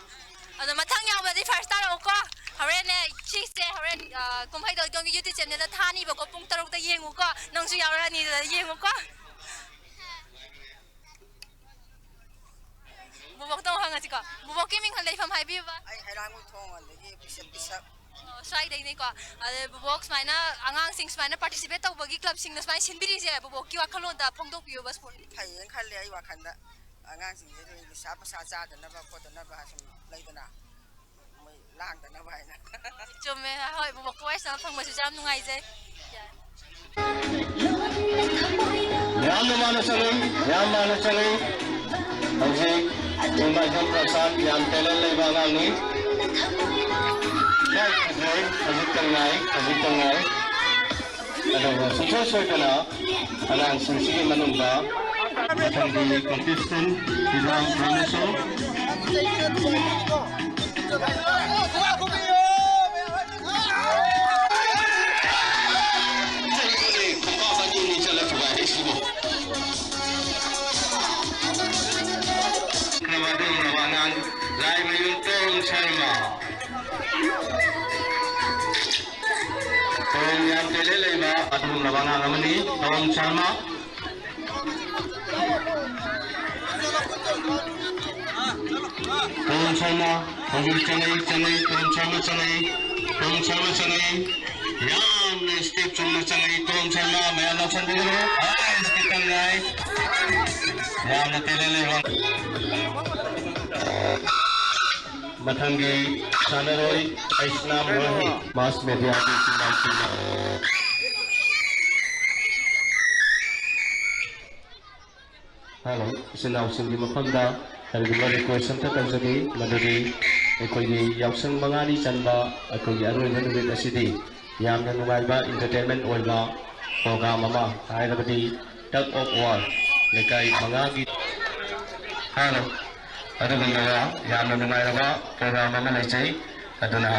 ꯑꯗꯣ ꯃꯊꯪ ꯌꯥꯎꯕꯗꯤ ꯐꯥꯔꯁ ꯇꯥꯔꯛꯎꯀꯣ꯫ ꯍꯣꯔꯦꯟꯅꯦ, ꯁꯤꯁꯦ ꯍꯣꯔꯦꯟ, ꯑ, ꯀꯨꯝꯍꯩ ꯊꯣꯏꯗꯣꯡꯒꯤ YouTube ꯆꯦꯅꯦꯜꯗ ꯊꯥꯅꯤꯕꯀꯣ, ꯄꯨꯡ ꯇꯔꯨꯛꯇ ꯌꯦꯡꯉꯨꯀꯣ꯫ ꯅꯪꯁꯨ ꯌꯥꯎꯔꯛꯑꯅꯤ, ꯑꯗꯨꯗ ꯌꯦꯡꯉꯨꯀꯣ꯫ ꯕꯣꯕꯣꯛꯇ ꯑꯃꯨꯛ ꯍꯪꯉꯁꯤꯀꯣ꯫ ꯕꯣꯕꯣꯛꯀꯤ ꯃꯤꯡ ꯂꯩꯐꯝ ꯍꯥꯏꯕꯤꯌꯨꯕ꯫ ꯑꯩ ꯍꯩꯔꯥꯡꯒꯣꯏ ꯊꯣꯡ ꯍꯣꯜꯗꯒꯤ ꯕꯤꯁꯦꯞ ꯕꯤꯁꯞ꯫ ꯑꯣ, ꯁ꯭ꯋꯥꯏꯗꯩꯅꯤꯀꯣ꯫ ꯑꯗꯩ ꯕꯣꯕꯣꯛ ꯁꯨꯃꯥꯏꯅ ꯑꯉꯥꯡꯁꯤꯡ ꯁꯨꯃꯥꯏꯅ ꯄꯥꯔꯇꯤꯁꯤꯄꯦꯠ ꯇꯧꯕꯒꯤ ꯀ꯭ꯂꯕꯁꯤꯡꯅ ꯁꯨꯃꯥꯏꯅ ꯁꯤꯟꯕꯤꯔꯤꯁꯦ ꯕꯣꯕꯣꯛꯀꯤ ꯋꯥꯈꯜꯂꯣꯟꯗ ꯐꯣꯡꯗꯣꯛꯄꯤꯌꯨꯕ ꯁ꯭ꯄꯣꯔꯠ꯫ ꯐꯩꯌꯦꯅ ꯈꯜꯂꯦ ꯑꯩ ꯋꯥꯈꯜꯗ꯫ ꯑꯉꯥꯡꯁꯤꯡꯁꯦ ꯅꯤꯁꯥ ꯄꯁꯥ ꯆꯥꯗꯅꯕ ꯈꯣꯠꯇꯅꯕ ꯁꯨꯝ ꯂꯩꯗꯅ꯫ ꯃꯣꯏ ꯂꯥꯡꯗꯅꯕ ꯍꯥꯏꯅ꯫ ꯆꯨꯝꯃꯦ, ꯍꯣꯏ, ꯕꯣꯕꯣꯛꯀ ꯋꯥꯔꯤ ꯁꯥꯟꯅꯕ ꯐꯪꯕꯁꯤꯁꯨ ꯌꯥꯝ ꯅꯨꯡꯉꯥꯏꯖꯩ꯫ ꯌꯥꯝꯅ ꯃꯥꯅ ꯆꯪꯉꯤ, ꯌꯥꯝ ꯃꯥꯅ ꯆꯪꯉꯤ꯫ ꯍꯧꯖꯤꯛ ꯏꯃꯥꯏꯕꯝ ꯄ꯭ꯔꯁꯥꯗ ꯌꯥꯝ ꯇꯦꯂꯦꯟ ꯂꯩꯕ ꯑꯉꯥꯡꯅꯤ꯫ ꯍꯧꯖꯤꯛꯇ ꯉꯥꯏ, ꯍꯧꯖꯤꯛꯇ ꯉꯥꯏ꯫ ꯑꯗꯨꯒ ꯁꯨꯡꯁꯣꯏ ꯁꯣꯏꯗꯅ ꯑꯉꯥꯡꯁꯤꯡꯁꯤꯒꯤ ꯃꯅꯨꯡꯗ ꯃꯊꯪꯒꯤ contestant ꯁꯤꯗ ꯄ꯭ꯔꯃꯣꯁꯟ꯫ ꯈ꯭ꯔꯕ ꯑꯗꯨꯒꯨꯝꯂꯕ ꯑꯉꯥꯡ ꯂꯥꯏꯃꯌꯨꯝ ꯇꯣꯝ ꯁꯔꯃ꯫ ꯇꯣꯝ ꯌꯥꯝ ꯇꯦꯂꯦꯟ ꯂꯩꯕ ꯑꯗꯨꯒꯨꯝꯂꯕ ꯑꯉꯥꯡ ꯑꯃꯅꯤ ꯇꯣꯝ ꯁꯔꯃ꯫ ꯇꯣꯝ ꯁꯔꯃ ꯍꯧꯖꯤꯛ ꯆꯪꯉꯛꯏ, ꯆꯪꯉꯛꯏ, ꯇꯣꯝ ꯁꯔꯃ ꯆꯪꯉꯛꯏ, ꯇꯣꯝ ꯁꯔꯃ ꯆꯪꯉꯛꯏ꯫ ꯌꯥꯝꯅ ꯁ꯭ꯇꯦꯞ ꯆꯨꯝꯅ ꯆꯪꯉꯛꯏ ꯇꯣꯝ ꯁꯔꯃ, ꯃꯌꯥꯝ ꯂꯧꯁꯤꯟꯕꯤꯒꯅꯨ꯫ ꯑꯁ, ꯈꯤꯇꯪ ꯉꯥꯏ꯫ ꯌꯥꯝꯅ ꯇꯦꯂꯦꯟ ꯂꯩꯕ꯫ ꯃꯊꯪꯒꯤ ꯁꯥꯟꯅꯔꯣꯏ ꯑꯩꯁꯅꯥꯝ ꯔꯣꯍꯤ, ꯃꯥꯁ ꯃꯦꯗꯤꯌꯥꯒꯤ ꯏꯆꯤꯟ ꯏꯅꯥꯎꯁꯤꯡꯅ꯫ ꯍꯜꯂꯣ, ꯏꯆꯤꯟ ꯏꯅꯥꯎꯁꯤꯡꯒꯤ ꯃꯐꯝꯗ ꯀꯔꯤꯒꯨꯝꯕ ꯔꯤꯀ꯭ꯋꯦꯁ ꯑꯝꯇ ꯇꯧꯖꯒꯦ, ꯃꯗꯨꯗꯤ ꯑꯩꯈꯣꯏꯒꯤ ꯌꯥꯎꯁꯪ ꯃꯉꯥꯅꯤ ꯆꯟꯕ ꯑꯩꯈꯣꯏꯒꯤ ꯑꯔꯣꯏꯕ ꯅꯨꯃꯤꯠ ꯑꯁꯤꯗꯤ ꯌꯥꯝꯅ ꯅꯨꯡꯉꯥꯏꯕ entertainment ꯑꯣꯏꯕ program ꯑꯃ ꯍꯥꯏꯔꯕꯗꯤ tug of war, ꯂꯩꯀꯥꯏ ꯃꯉꯥꯒꯤ ꯍꯥꯏꯔꯣ꯫ ꯑꯗꯨꯒꯨꯝꯂꯕ ꯌꯥꯝꯅ ꯅꯨꯡꯉꯥꯏꯔꯕ program ꯑꯃ ꯂꯩꯖꯩ꯫ ꯑꯗꯨꯅ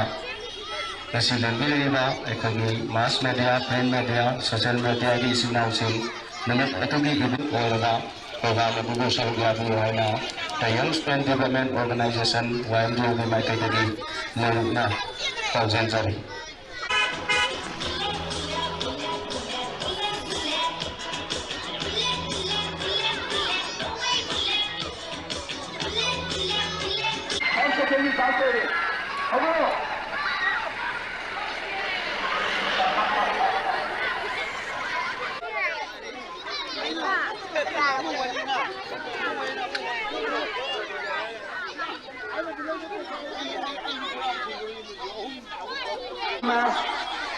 ꯉꯁꯤ ꯂꯦꯡꯕꯤꯔꯛꯂꯤꯕ ꯑꯩꯈꯣꯏꯒꯤ mass media, print media, social mediaꯒꯤ ꯏꯆꯤꯟ ꯏꯅꯥꯎꯁꯤꯡ ꯅꯨꯃꯤꯠ ꯑꯗꯨꯒꯤ ꯏꯕꯨꯡ ꯑꯣꯏꯔꯒ program ꯑꯗꯨꯕꯨ ꯁꯔꯨꯛ ꯌꯥꯕꯤꯌꯨ ꯍꯥꯏꯅ The Young Student Development Organization, Y M D Oꯒꯤ ꯃꯥꯏꯀꯩꯗꯒꯤ ꯃꯔꯨꯞꯅ ꯄꯥꯎꯖꯦꯜꯖꯔꯤ꯫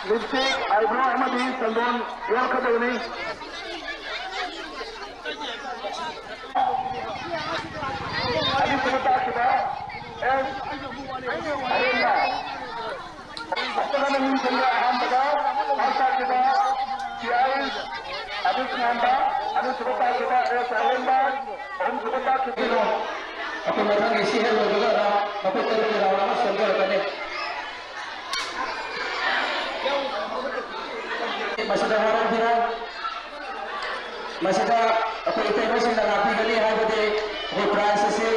Lipstick, eyebrow ꯑꯃꯗꯤ ꯆꯟꯗꯣꯟ ꯌꯣꯜꯂꯛꯀꯗꯕꯅꯤ꯫ ꯑꯅꯤꯁꯨꯕ ꯇꯥꯈꯤꯕ ꯑꯦꯁ ꯑꯔꯦꯝꯕ꯫ ꯑꯍꯥꯟꯕꯗ ꯐꯥꯔꯁ ꯇꯥꯈꯤꯕ ꯄꯤ ꯑꯥꯏ ꯑꯕꯤꯁ ꯉꯝꯕ, ꯑꯅꯤꯁꯨꯕ ꯇꯥꯈꯤꯕ ꯑꯦꯁ ꯑꯔꯦꯝꯕ, ꯑꯍꯨꯝꯁꯨꯕ ꯇꯥꯈꯤꯕ ꯑꯩꯈꯣꯏ ꯃꯊꯪꯒꯤ ꯁꯤ ꯍꯦꯛ ꯂꯣꯏꯕꯒ ꯃꯈꯣꯏ ꯇꯔꯨꯛꯀꯤ ꯔꯥꯎꯟ ꯑꯃ ꯁꯦꯝꯖꯔꯛꯀꯅꯤ꯫ ꯃꯁꯤꯗ ꯋꯥꯔꯧꯕꯤꯔꯣꯏ꯫ ꯃꯁꯤꯗ ꯑꯩꯈꯣꯏ ꯏꯇꯩꯃꯁꯤꯡꯅ ꯂꯥꯛꯄꯤꯒꯅꯤ ꯍꯥꯏꯕꯗꯤ ꯑꯩꯈꯣꯏ prize ꯑꯁꯤ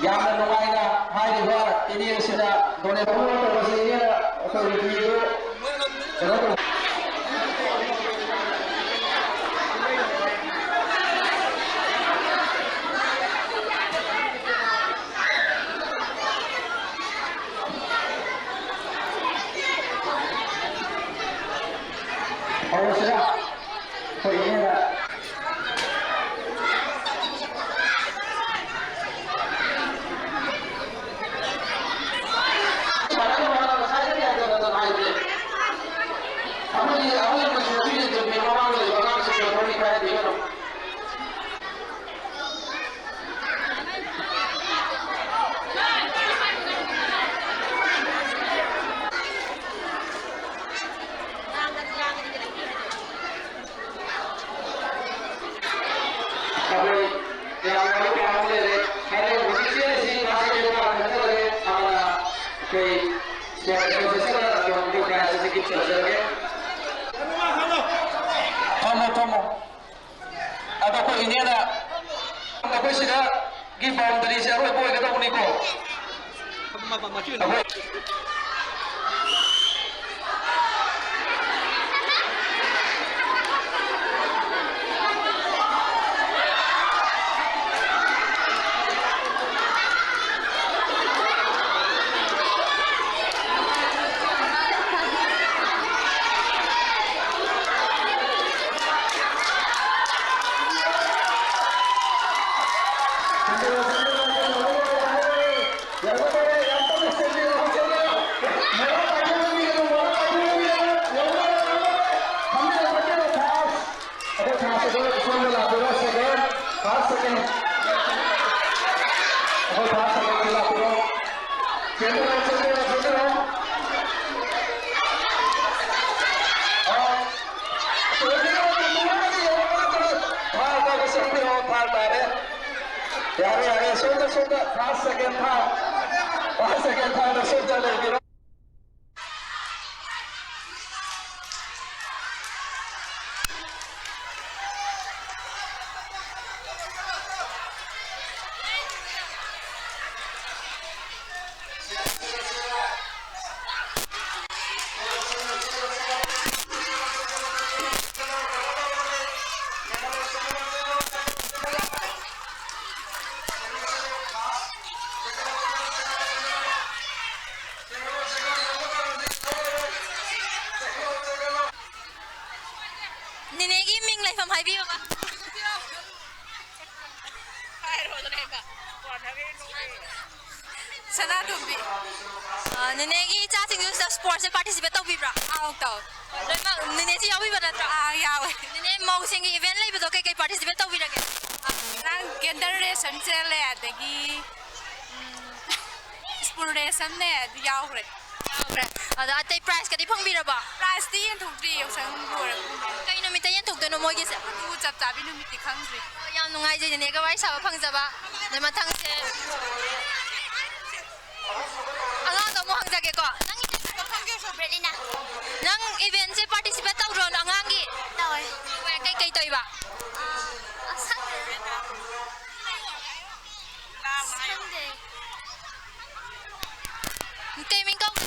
ꯌꯥꯝꯅ ꯅꯨꯡꯉꯥꯏꯅ ꯍꯥꯏꯔꯤꯕ ꯏꯅꯦ ꯑꯁꯤꯅ donate ꯇꯧꯕꯁꯤ ꯏꯅꯦꯅ ꯑꯩꯈꯣꯏ ꯔꯤꯐ꯭ꯔꯤꯗꯨ ꯀꯩꯅꯣ ꯇꯧ ꯍꯧꯔꯁꯤꯔꯥ? ꯑꯩꯈꯣꯏ ꯏꯅꯦꯅ ꯍꯥꯏꯔꯦ, ꯍꯧꯖꯤꯛꯁꯦ ꯑꯁꯤ ꯃꯥꯁꯦ ꯈꯟꯖꯔꯒꯦ꯫ ꯑꯃꯅ ꯑꯩꯈꯣꯏ ꯁ꯭ꯄꯣꯔꯠ ꯑꯦꯁꯣꯁꯤꯌꯦꯁꯟꯅ ꯑꯗꯣꯝꯕꯨ ꯄ꯭ꯔꯥꯏꯖ ꯑꯁꯤ ꯒꯤꯐ ꯇꯧꯖꯔꯒꯦ꯫ ꯐꯝꯃꯣ, ꯐꯝꯃꯣ꯫ ꯑꯗꯣ ꯑꯩꯈꯣꯏ ꯏꯅꯦꯅ ꯑꯩꯈꯣꯏ ꯁꯤꯗꯒꯤ ꯕꯥꯎꯟꯗꯔꯤꯁꯦ ꯑꯔꯣꯏꯕ ꯑꯣꯏꯒꯗꯧꯕꯅꯤꯀꯣ꯫ ꯑꯩꯈꯣꯏ ꯑꯩꯈꯣꯏ ꯐꯥꯔꯁ ꯁꯦꯀꯦꯟ, ꯁꯣꯝꯗ ꯂꯥꯛꯄꯤꯔꯣ, ꯁꯦꯀꯦꯟ, ꯐꯥꯔꯁ ꯁꯦꯀꯦꯟ꯫ ꯑꯩꯈꯣꯏ ꯐꯥꯔꯁ ꯁꯦꯀꯦꯟꯗ ꯂꯥꯛꯄꯤꯔꯣ꯫ ꯆꯦꯟꯕꯤꯔꯣ, ꯆꯦꯟꯕꯤꯔꯣ, ꯆꯦꯟꯕꯤꯔꯣ꯫ ꯑꯥ꯫ ꯐꯥꯔ ꯇꯥꯕ ꯆꯦꯟꯕꯤꯔꯣ, ꯐꯥꯔ ꯇꯥꯔꯦ꯫ ꯌꯥꯔꯦ, ꯌꯥꯔꯦ, ꯁꯣꯝꯗ, ꯁꯣꯝꯗ, ꯐꯥꯔꯁ ꯁꯦꯀꯦꯟ ꯊꯥꯔ꯫ ꯐꯥꯔꯁ ꯁꯦꯀꯦꯟ ꯊꯥꯔꯗ ꯁꯣꯝꯗ ꯂꯩꯕꯤꯔꯣ꯫ ꯅꯦꯅꯦꯒꯤ ꯃꯤꯡ ꯂꯩꯐꯝ ꯍꯥꯏꯕꯤꯌꯨꯕ꯫ ꯁꯅꯥꯇꯣꯝꯕꯤ꯫ ꯑ, ꯅꯦꯅꯦꯒꯤ ꯏꯆꯥꯁꯤꯡꯁꯨ sports ꯁꯦ participate ꯇꯧꯕꯤꯕ꯭ꯔꯥ? ꯑꯥꯎ, ꯇꯧ꯫ ꯂꯣꯏꯅꯃꯛ ꯅꯦꯅꯦꯁꯨ ꯌꯥꯎꯕꯤꯕ ꯅꯠꯇ꯭ꯔꯣ? ꯑꯥ, ꯌꯥꯎꯋꯦ꯫ ꯅꯦꯅꯦ, ꯃꯧꯁꯤꯡꯒꯤ event ꯂꯩꯕꯗꯣ ꯀꯩꯀꯩ participate ꯇꯧꯕꯤꯔꯒꯦ? ꯑ, ꯉꯔꯥꯡ gender race ꯑꯃ ꯆꯦꯜꯂꯦ, ꯑꯗꯒꯤ, ꯎꯝ, spoon race ꯑꯃꯅꯦ, ꯑꯗꯨ ꯌꯥꯎꯈ꯭ꯔꯦ꯫ ꯌꯥꯎꯈ꯭ꯔꯦ꯫ ꯑꯗ ꯑꯇꯩ prize ꯀꯗꯤ ꯐꯪꯕꯤꯔꯕꯣ? Prize ꯇꯤ ꯌꯦꯟꯊꯣꯛꯇ꯭ꯔꯤ, ꯌꯥꯎꯁꯪ ꯂꯣꯏꯔꯒ꯫ ꯀꯩ ꯅꯨꯃꯤꯠꯇ ꯌꯦꯟꯊꯣꯛꯇꯣꯏꯅꯣ ꯃꯣꯏꯒꯤꯁꯦ? ꯑꯗꯨ ꯆꯞ ꯆꯥꯕꯤ ꯅꯨꯃꯤꯠꯇꯤ ꯈꯪꯗ꯭ꯔꯤ꯫ ꯌꯥꯝ ꯅꯨꯡꯉꯥꯏꯖꯩ ꯅꯦꯅꯦꯒ ꯋꯥꯔꯤ ꯁꯥꯕ ꯐꯪꯖꯕ꯫ ꯑꯗꯩ ꯃꯊꯪꯁꯦ ꯑꯉꯥꯡꯗꯣ ꯑꯃꯨꯛ ꯍꯪꯖꯒꯦꯀꯣ꯫ ꯅꯪ ꯕ꯭ꯔꯦꯂꯤꯅꯥ꯫ ꯅꯪ event ꯁꯦ participate ꯇꯧꯗ꯭ꯔꯣ ꯑꯉꯥꯡꯒꯤ? ꯇꯧꯋꯦ꯫ ꯀꯩ ꯀꯩ ꯇꯧꯏꯕ? ꯑꯁ, ꯈꯪꯗꯦ꯫ ꯈꯪꯗꯦ꯫ ꯀꯩ ꯃꯤꯡ ꯀꯧꯒꯦ?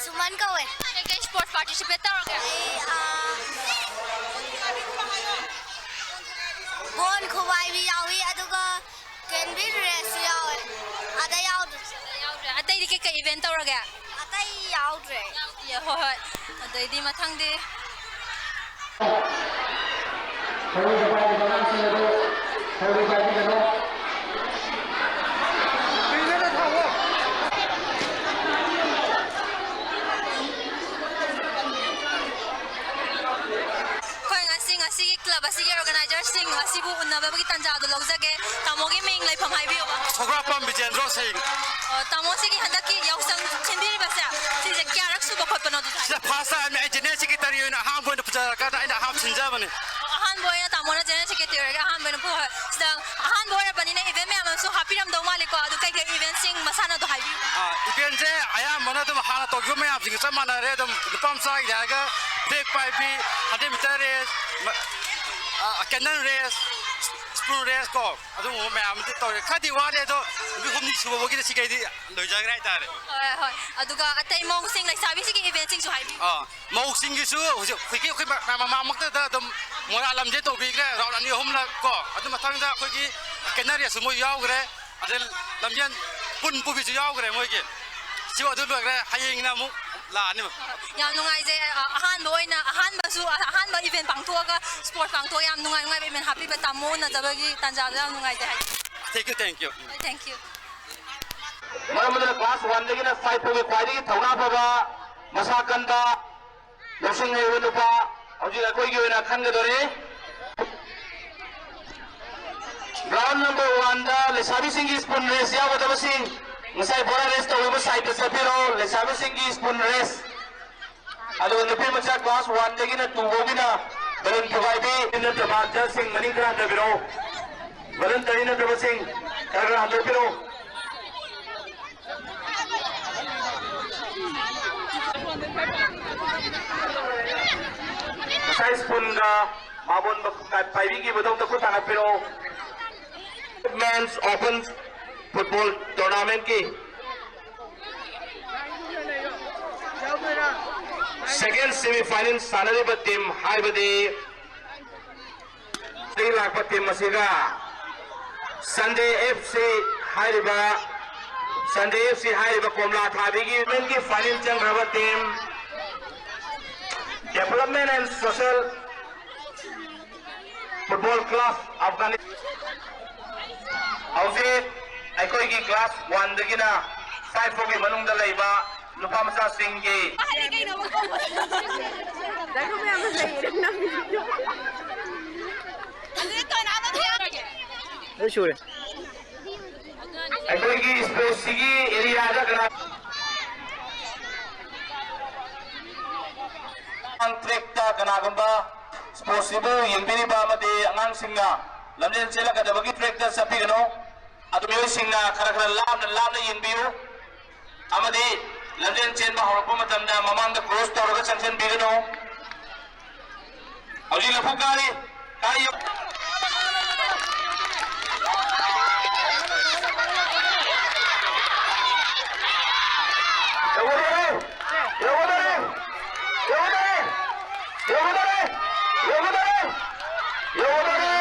ꯁꯨꯃꯟ ꯀꯧꯋꯦ꯫ ꯀꯩ ꯀꯩ sports participate ꯇꯧꯔꯒꯦ? ꯑꯩ, ꯑꯥ, ꯕꯣꯟ ꯈꯨꯕꯥꯏꯕꯤ ꯌꯥꯎꯏ, ꯑꯗꯨꯒ ꯀꯦꯟꯕꯤ ꯔꯦꯁꯁꯨ ꯌꯥꯎꯋꯦ꯫ ꯑꯗꯩ ꯌꯥꯎꯗ꯭ꯔꯦ꯫ ꯌꯥꯎꯗ꯭ꯔꯦ꯫ ꯑꯇꯩꯗꯤ ꯀꯩ ꯀꯩ event ꯇꯧꯔꯒꯦ? ꯑꯇꯩ ꯌꯥꯎꯗ꯭ꯔꯦ꯫ ꯌꯥꯎꯗꯤꯌꯦ, ꯍꯣꯏ, ꯍꯣꯏ꯫ ꯑꯗꯩꯗꯤ ꯃꯊꯪꯗꯤ? ꯊꯧꯔꯤ ꯄꯥꯏꯔꯤꯕ ꯑꯉꯥꯡꯁꯤꯡ ꯑꯗꯨ ꯊꯧꯔꯤ ꯄꯥꯏꯕꯤꯒꯅꯨ꯫ ꯑꯩꯈꯣꯏ ꯉꯁꯤ, ꯉꯁꯤꯒꯤ club ꯑꯁꯤꯒꯤ organizer ꯁꯤꯡ ꯑꯁꯤꯕꯨ ꯎꯅꯕꯒꯤ ꯇꯥꯟꯖꯥ ꯑꯗꯨ ꯂꯧꯖꯒꯦ꯫ ꯇꯥꯃꯣꯒꯤ ꯃꯤꯡ, ꯂꯩꯐꯝ ꯍꯥꯏꯕꯤꯌꯨꯕ꯫ ꯁꯧꯒ꯭ꯔꯥꯛꯄꯝ ꯕꯤꯖꯦꯟꯗ꯭ꯔꯣ ꯁꯤꯡ꯫ ꯑꯣ, ꯇꯥꯃꯣ, ꯁꯤꯒꯤ ꯍꯟꯗꯛꯀꯤ ꯌꯥꯎꯁꯪ ꯁꯤꯟꯕꯤꯔꯤꯕꯁꯦ, ꯁꯤꯁꯦ ꯀꯌꯥꯔꯛ ꯁꯨꯕ ꯈꯣꯠꯄꯅꯣ ꯑꯗꯨꯁꯨ ꯍꯥꯏꯕꯤꯌꯨ꯫ ꯁꯤꯗ first time ꯑꯩ general secretary ꯑꯣꯏꯅ ꯑꯍꯥꯟꯕ ꯑꯣꯏꯅ ꯄꯨꯖꯔꯀꯥꯟꯗ ꯑꯩꯅ ꯑꯍꯥꯟꯕ ꯁꯤꯟꯖꯕꯅꯤ꯫ ꯑꯣ, ꯑꯍꯥꯟꯕ ꯑꯣꯏꯅ ꯇꯥꯃꯣꯅ general secretary ꯑꯣꯏꯔꯒ ꯑꯍꯥꯟꯕ ꯑꯣꯏꯅ ꯄꯨ-, ꯍꯣꯏ, ꯁꯤꯗ ꯑꯍꯥꯟꯕ ꯑꯣꯏꯔꯕꯅꯤꯅ event ꯃꯌꯥꯝ ꯑꯃꯁꯨ ꯍꯥꯞꯄꯤꯔꯝꯗꯧ ꯃꯥꯜꯂꯤꯀꯣ꯫ ꯑꯗꯨ ꯀꯩꯀꯩ event ꯁꯤꯡ ꯃꯁꯥꯟꯅꯗꯣ ꯍꯥꯏꯕꯤꯌꯨ꯫ ꯑꯥ, event ꯁꯦ ꯑꯌꯥꯝꯕꯅ ꯑꯗꯨꯝ ꯍꯥꯟꯅ ꯇꯧꯈꯤꯕ ꯃꯌꯥꯝꯁꯤꯡꯒ ꯆꯞ ꯃꯥꯟꯅꯔꯦ꯫ ꯑꯗꯨꯝ ꯅꯨꯄꯥ ꯃꯆꯥꯒꯤꯗꯤ ꯍꯥꯏꯔꯒ flag ꯄꯥꯏꯕꯤ, hundred meter race, ꯃ-, ꯑ, candle race, spoon race ꯀꯣ, ꯑꯗꯨꯒꯨꯝꯕ ꯃꯌꯥꯝ ꯑꯃꯗꯤ ꯇꯧꯔꯦ꯫ ꯈꯔꯗꯤ ꯋꯥꯠꯂꯦ, ꯑꯗꯣ ꯅꯨꯃꯤꯠ ꯍꯨꯝꯅꯤ ꯁꯨꯕ ꯐꯥꯎꯒꯤꯗꯤ ꯁꯤꯈꯩꯗꯤ ꯂꯣꯏꯖꯈ꯭ꯔꯦ ꯍꯥꯏꯇꯥꯔꯦ꯫ ꯍꯣꯏ, ꯍꯣꯏ꯫ ꯑꯗꯨꯒ ꯑꯇꯩ ꯃꯧꯁꯤꯡ, ꯂꯩꯁꯥꯕꯤꯁꯤꯡꯒꯤ event ꯁꯤꯡꯁꯨ ꯍꯥꯏꯕꯤꯌꯨ꯫ ꯑꯥ, ꯃꯧꯁꯤꯡꯒꯤꯁꯨ ꯍꯧꯖꯤꯛ, ꯍꯧꯖꯤꯛꯀꯤ ꯑꯩꯈꯣꯏ ꯃ-, ꯃ-, ꯃꯃꯥꯡꯃꯛꯇꯗ ꯑꯗꯨꯝ ꯃꯣꯏꯔꯥꯡ ꯂꯝꯖꯦꯜ ꯇꯧꯕꯤꯈ꯭ꯔꯦ, round ꯑꯅꯤ ꯑꯍꯨꯝꯂꯛ ꯀꯣ꯫ ꯑꯗꯨ ꯃꯊꯪꯗ ꯑꯩꯈꯣꯏꯒꯤ candle race ꯁꯨ ꯃꯣꯏ ꯌꯥꯎꯈ꯭ꯔꯦ꯫ ꯑꯗꯩ ꯂꯝꯖꯦꯜ ꯄꯨꯟ ꯄꯨꯕꯤꯁꯨ ꯌꯥꯎꯈ꯭ꯔꯦ ꯃꯣꯏꯒꯤ꯫ ꯁꯤꯕꯨ ꯑꯗꯨ ꯂꯣꯏꯈ꯭ꯔꯦ, ꯍꯌꯦꯡꯅ ꯑꯃꯨꯛ ꯂꯥꯛꯑꯅꯤ꯫ ꯌꯥꯝ ꯅꯨꯡꯉꯥꯏꯖꯩ꯫ ꯑ, ꯑꯍꯥꯟꯕ ꯑꯣꯏꯅ, ꯑꯍꯥꯟꯕꯁꯨ, ꯑ, ꯑꯍꯥꯟꯕ event ꯄꯥꯡꯊꯣꯛꯑꯒ, sports ꯄꯥꯡꯊꯣꯛꯑꯒ ꯌꯥꯝ ꯅꯨꯡꯉꯥꯏ ꯅꯨꯡꯉꯥꯏꯕ event ꯍꯥꯞꯄꯤꯕ ꯇꯥꯃꯣ ꯎꯅꯖꯕꯒꯤ ꯇꯥꯟꯖꯥꯗꯣ ꯌꯥꯝ ꯅꯨꯡꯉꯥꯏꯖꯩ ꯍꯥꯏ꯫ Thank you, thank you. Thank you. ꯃꯔꯝ ꯑꯗꯨꯅ class one ꯗꯒꯤꯅ five ꯐꯥꯎꯒꯤ ꯈ꯭ꯋꯥꯏꯗꯒꯤ ꯊꯧꯅꯥ ꯐꯕ, ꯃꯁꯥ ꯀꯟꯕ, ꯂꯧꯁꯤꯡ ꯍꯩꯕ ꯅꯨꯄꯥ ꯍꯧꯖꯤꯛ ꯑꯩꯈꯣꯏꯒꯤ ꯑꯣꯏꯅ ꯈꯟꯒꯗꯧꯔꯤ꯫ Round number one ꯗ ꯂꯩꯁꯥꯕꯤꯁꯤꯡꯒꯤ spoon race ꯌꯥꯎꯒꯗꯕꯁꯤꯡ, ꯉꯁꯥꯏ ꯕꯣꯔꯥ ꯔꯦꯁ ꯇꯧꯔꯤꯕ ꯁꯥꯏꯠꯇ ꯆꯠꯄꯤꯔꯣ, ꯂꯩꯁꯥꯕꯤꯁꯤꯡꯒꯤ ꯁ꯭ꯄꯨꯟ ꯔꯦꯁ꯫ ꯑꯗꯨꯒ ꯅꯨꯄꯤ ꯃꯆꯥ ꯀ꯭ꯂꯥꯁ ꯋꯥꯟꯗꯒꯤꯅ ꯇꯨ ꯐꯥꯎꯒꯤꯅ ꯕꯦꯂꯨꯟ ꯊꯨꯒꯥꯏꯕꯤ꯫ ꯅꯠꯇꯕ ꯖꯁꯁꯤꯡ ꯃꯅꯤꯡ ꯈꯔ ꯍꯟꯊꯕꯤꯔꯛꯑꯣ꯫ ꯕꯦꯂꯨꯟ ꯇꯔꯤ ꯅꯠꯇꯕꯁꯤꯡ ꯈꯔ ꯈꯔ ꯍꯟꯗꯣꯛꯄꯤꯔꯛꯑꯣ꯫ ꯉꯁꯥꯏ ꯁ꯭ꯄꯨꯟꯒ ꯃꯥꯕꯣꯟ ꯄꯥꯏꯕꯤꯈꯤꯕꯗꯣ ꯑꯝꯇ ꯈꯨꯠ ꯊꯥꯡꯒꯠꯄꯤꯔꯛꯑꯣ꯫ Men's Open Football Tournamentꯀꯤ second semi final ꯁꯥꯟꯅꯔꯤꯕ team ꯍꯥꯏꯕꯗꯤ ꯗꯒꯤ ꯂꯥꯛꯄ team ꯑꯁꯤꯒ Sunday F C ꯍꯥꯏꯔꯤꯕ, Sunday F C ꯍꯥꯏꯔꯤꯕ ꯀꯣꯝꯂꯥ ꯊꯥꯕꯤꯒꯤ menꯒꯤ final ꯆꯪꯈ꯭ꯔꯕ team Development and Social Football Club Afghanistan꯫ ꯍꯧꯖꯤꯛ ꯑꯩꯈꯣꯏꯒꯤ class one ꯗꯒꯤꯅ five ꯐꯥꯎꯒꯤ ꯃꯅꯨꯡꯗ ꯂꯩꯕ ꯅꯨꯄꯥ ꯃꯆꯥꯁꯤꯡꯒꯤ ꯂꯣꯏ ꯁꯨꯔꯦ꯫ ꯑꯩꯈꯣꯏꯒꯤ sportsꯁꯤꯒꯤ areaꯗ ꯀꯅꯥ trackꯇ ꯀꯅꯥꯒꯨꯝꯕ sportsꯁꯤꯕꯨ ꯌꯦꯡꯕꯤꯔꯤꯕ ꯑꯃꯗꯤ ꯑꯉꯥꯡꯁꯤꯡꯅ ꯂꯝꯖꯦꯜ ꯆꯦꯜꯂꯛꯀꯗꯕꯒꯤ trackꯇ ꯆꯠꯄꯤꯒꯅꯨ꯫ ꯑꯗꯨ ꯃꯤꯑꯣꯏꯁꯤꯡꯅ ꯈꯔ ꯈꯔ ꯂꯥꯞꯅ ꯂꯥꯞꯅ ꯌꯦꯡꯕꯤꯌꯨ꯫ ꯑꯃꯗꯤ ꯂꯝꯖꯦꯜ ꯆꯦꯟꯕ ꯍꯧꯔꯛꯄ ꯃꯇꯝꯗ ꯃꯃꯥꯡꯗ cross ꯇꯧꯔꯒ ꯆꯪꯁꯤꯟꯕꯤꯒꯅꯨ꯫ ꯍꯧꯖꯤꯛ ꯂꯐꯨ ꯀꯥꯔꯤ, ꯀꯥꯔꯤ꯫ ꯌꯧꯒꯗꯧꯔꯦ! ꯌꯧꯒꯗꯧꯔꯦ! ꯌꯧꯒꯗꯧꯔꯦ! ꯌꯧꯒꯗꯧꯔꯦ! ꯌꯧꯒꯗꯧꯔꯦ! ꯌꯧꯒꯗꯧꯔꯦ!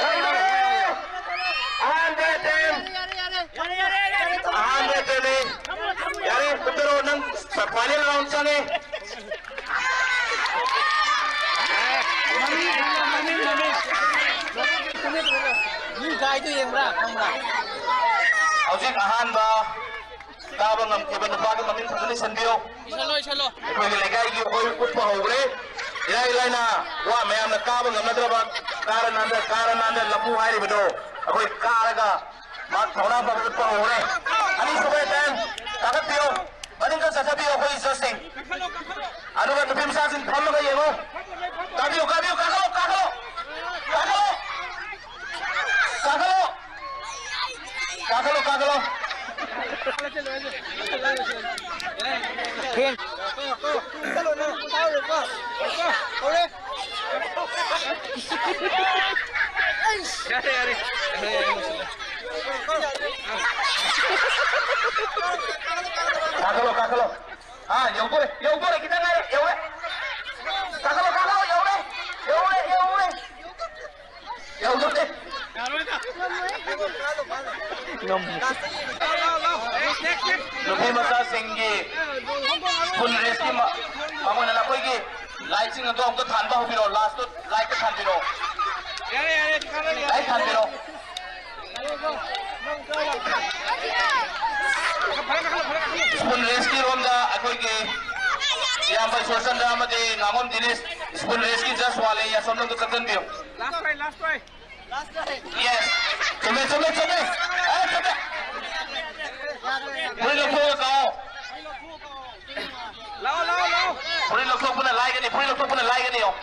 ꯌꯧꯒꯗꯧꯔꯦ! ꯑꯍꯥꯟꯕ attempt! ꯑꯍꯥꯟꯕ attempt ꯅꯤ꯫ ꯌꯥꯔꯦ, ꯀꯨꯝꯊꯔꯣ, ꯅꯪ final round ꯆꯪꯉꯦ꯫ ꯅꯣꯏ ꯒꯥꯏꯗꯣ ꯌꯦꯡꯕ꯭ꯔꯥ? ꯈꯪꯕ꯭ꯔꯥ? ꯍꯧꯖꯤꯛ ꯑꯍꯥꯟꯕ ꯀꯥꯕ ꯉꯝꯈꯤꯕ ꯅꯨꯄꯥꯒꯤ ꯃꯃꯤꯡ ꯐꯖꯅ ꯏꯁꯟꯕꯤꯌꯨ꯫ ꯏꯁꯜꯂꯣ, ꯏꯁꯜꯂꯣ꯫ ꯑꯩꯈꯣꯏꯒꯤ ꯂꯩꯀꯥꯏꯒꯤ ꯑꯩꯈꯣꯏ ꯎꯠꯄ ꯍꯧꯈ꯭ꯔꯦ꯫ ꯏꯔꯥꯏ ꯂꯥꯏꯅ ꯋꯥ ꯃꯌꯥꯝꯅ ꯀꯥꯕ ꯉꯝꯅꯗ꯭ꯔꯕ ꯀꯥꯔ ꯅꯥꯟꯗ, ꯀꯥꯔ ꯅꯥꯟꯗ ꯂꯐꯨ ꯍꯥꯏꯔꯤꯕꯗꯣ ꯑꯩꯈꯣꯏ ꯀꯥꯔꯒ ꯃꯥ ꯊꯧꯅꯥ ꯐꯕ ꯎꯠꯄ ꯍꯧꯔꯦ꯫ ꯑꯅꯤꯁꯨꯕ ꯑꯦꯇꯦꯝ꯫ ꯀꯥꯈꯠꯄꯤꯌꯨ꯫ ꯃꯅꯤꯡꯗ ꯆꯠꯊꯕꯤꯌꯨ ꯑꯩꯈꯣꯏ ꯖꯁꯁꯤꯡ꯫ ꯑꯗꯨꯒ ꯅꯨꯄꯤ ꯃꯆꯥꯁꯤꯡ ꯐꯝꯃꯒ ꯌꯦꯡꯉꯨ꯫ ꯀꯥꯕꯤꯌꯨ, ꯀꯥꯕꯤꯌꯨ, ꯀꯥꯈꯠꯂꯣ, ꯀꯥꯈꯠꯂꯣ꯫ ꯀꯥꯈꯠꯂꯣ꯫ ꯀꯥꯈꯠꯂꯣ꯫ ꯀꯥꯈꯠꯂꯣ, ꯀꯥꯈꯠꯂꯣ꯫ ꯌꯥꯔꯦ, ꯌꯥꯔꯦ꯫ ꯀꯥꯈꯠꯂꯣ, ꯀꯥꯈꯠꯂꯣ꯫ ꯑꯥ, ꯌꯧꯗꯣꯔꯦ, ꯌꯧꯗꯣꯔꯦ, ꯈꯤꯇꯪ ꯉꯥꯏꯔꯦ, ꯌꯧꯔꯦ꯫ ꯀꯥꯈꯠꯂꯣ, ꯀꯥꯈꯠꯂꯣ, ꯌꯧꯔꯦ, ꯌꯧꯔꯦ, ꯌꯧꯔꯦ꯫ ꯌꯧꯗꯣꯔꯦ꯫ ꯉꯝꯃꯣꯏ꯫ ꯅꯨꯄꯤ ꯃꯆꯥꯁꯤꯡꯒꯤ ꯁ꯭ꯄꯨꯟ ꯔꯦꯁꯀꯤ ꯃ-, ꯃꯥꯡꯑꯣꯏꯅꯅ ꯑꯩꯈꯣꯏꯒꯤ ꯂꯥꯏꯠꯁꯤꯡ ꯑꯗꯣ ꯑꯃꯨꯛꯇ ꯊꯥꯟꯕ ꯍꯧꯕꯤꯔꯣ, ꯂꯥꯁꯇ ꯂꯥꯏꯠꯇ ꯊꯥꯟꯕꯤꯔꯣ꯫ ꯂꯥꯏꯠ ꯊꯥꯟꯕꯤꯔꯣ꯫ ꯁ꯭ꯄꯨꯟ ꯔꯦꯁꯀꯤ ꯔꯣꯝꯗ ꯑꯩꯈꯣꯏꯒꯤ ꯏꯌꯥꯝꯕ ꯏꯁꯣꯔꯆꯟꯗ꯭ꯔ ꯑꯃꯗꯤ ꯉꯥꯉꯣꯝ ꯗꯤꯅꯦꯁ ꯁ꯭ꯄꯨꯟ ꯔꯦꯁꯀꯤ ꯖꯁ ꯋꯥꯠꯂꯦ, ꯑꯁꯣꯝꯂꯣꯝꯗ ꯆꯪꯁꯤꯟꯕꯤꯌꯨ꯫ ꯌꯦꯁ꯫ ꯆꯨꯝꯃꯦ, ꯆꯨꯝꯃꯦ, ꯆꯨꯝꯃꯦ꯫ ꯑꯦ, ꯆꯨꯝꯃꯦ꯫ ꯐꯨꯔꯤꯠ ꯂꯧꯊꯣꯛꯑꯒ ꯀꯥꯎ꯫ ꯂꯥꯛꯑꯣ, ꯂꯥꯛꯑꯣ, ꯂꯥꯛꯑꯣ꯫ ꯐꯨꯔꯤꯠ ꯂꯧꯊꯣꯛꯄꯅ ꯂꯥꯏꯒꯅꯤ, ꯐꯨꯔꯤꯠ ꯂꯧꯊꯣꯛꯄꯅ ꯂꯥꯏꯒꯅꯤ, ꯌꯦꯡꯉꯣ꯫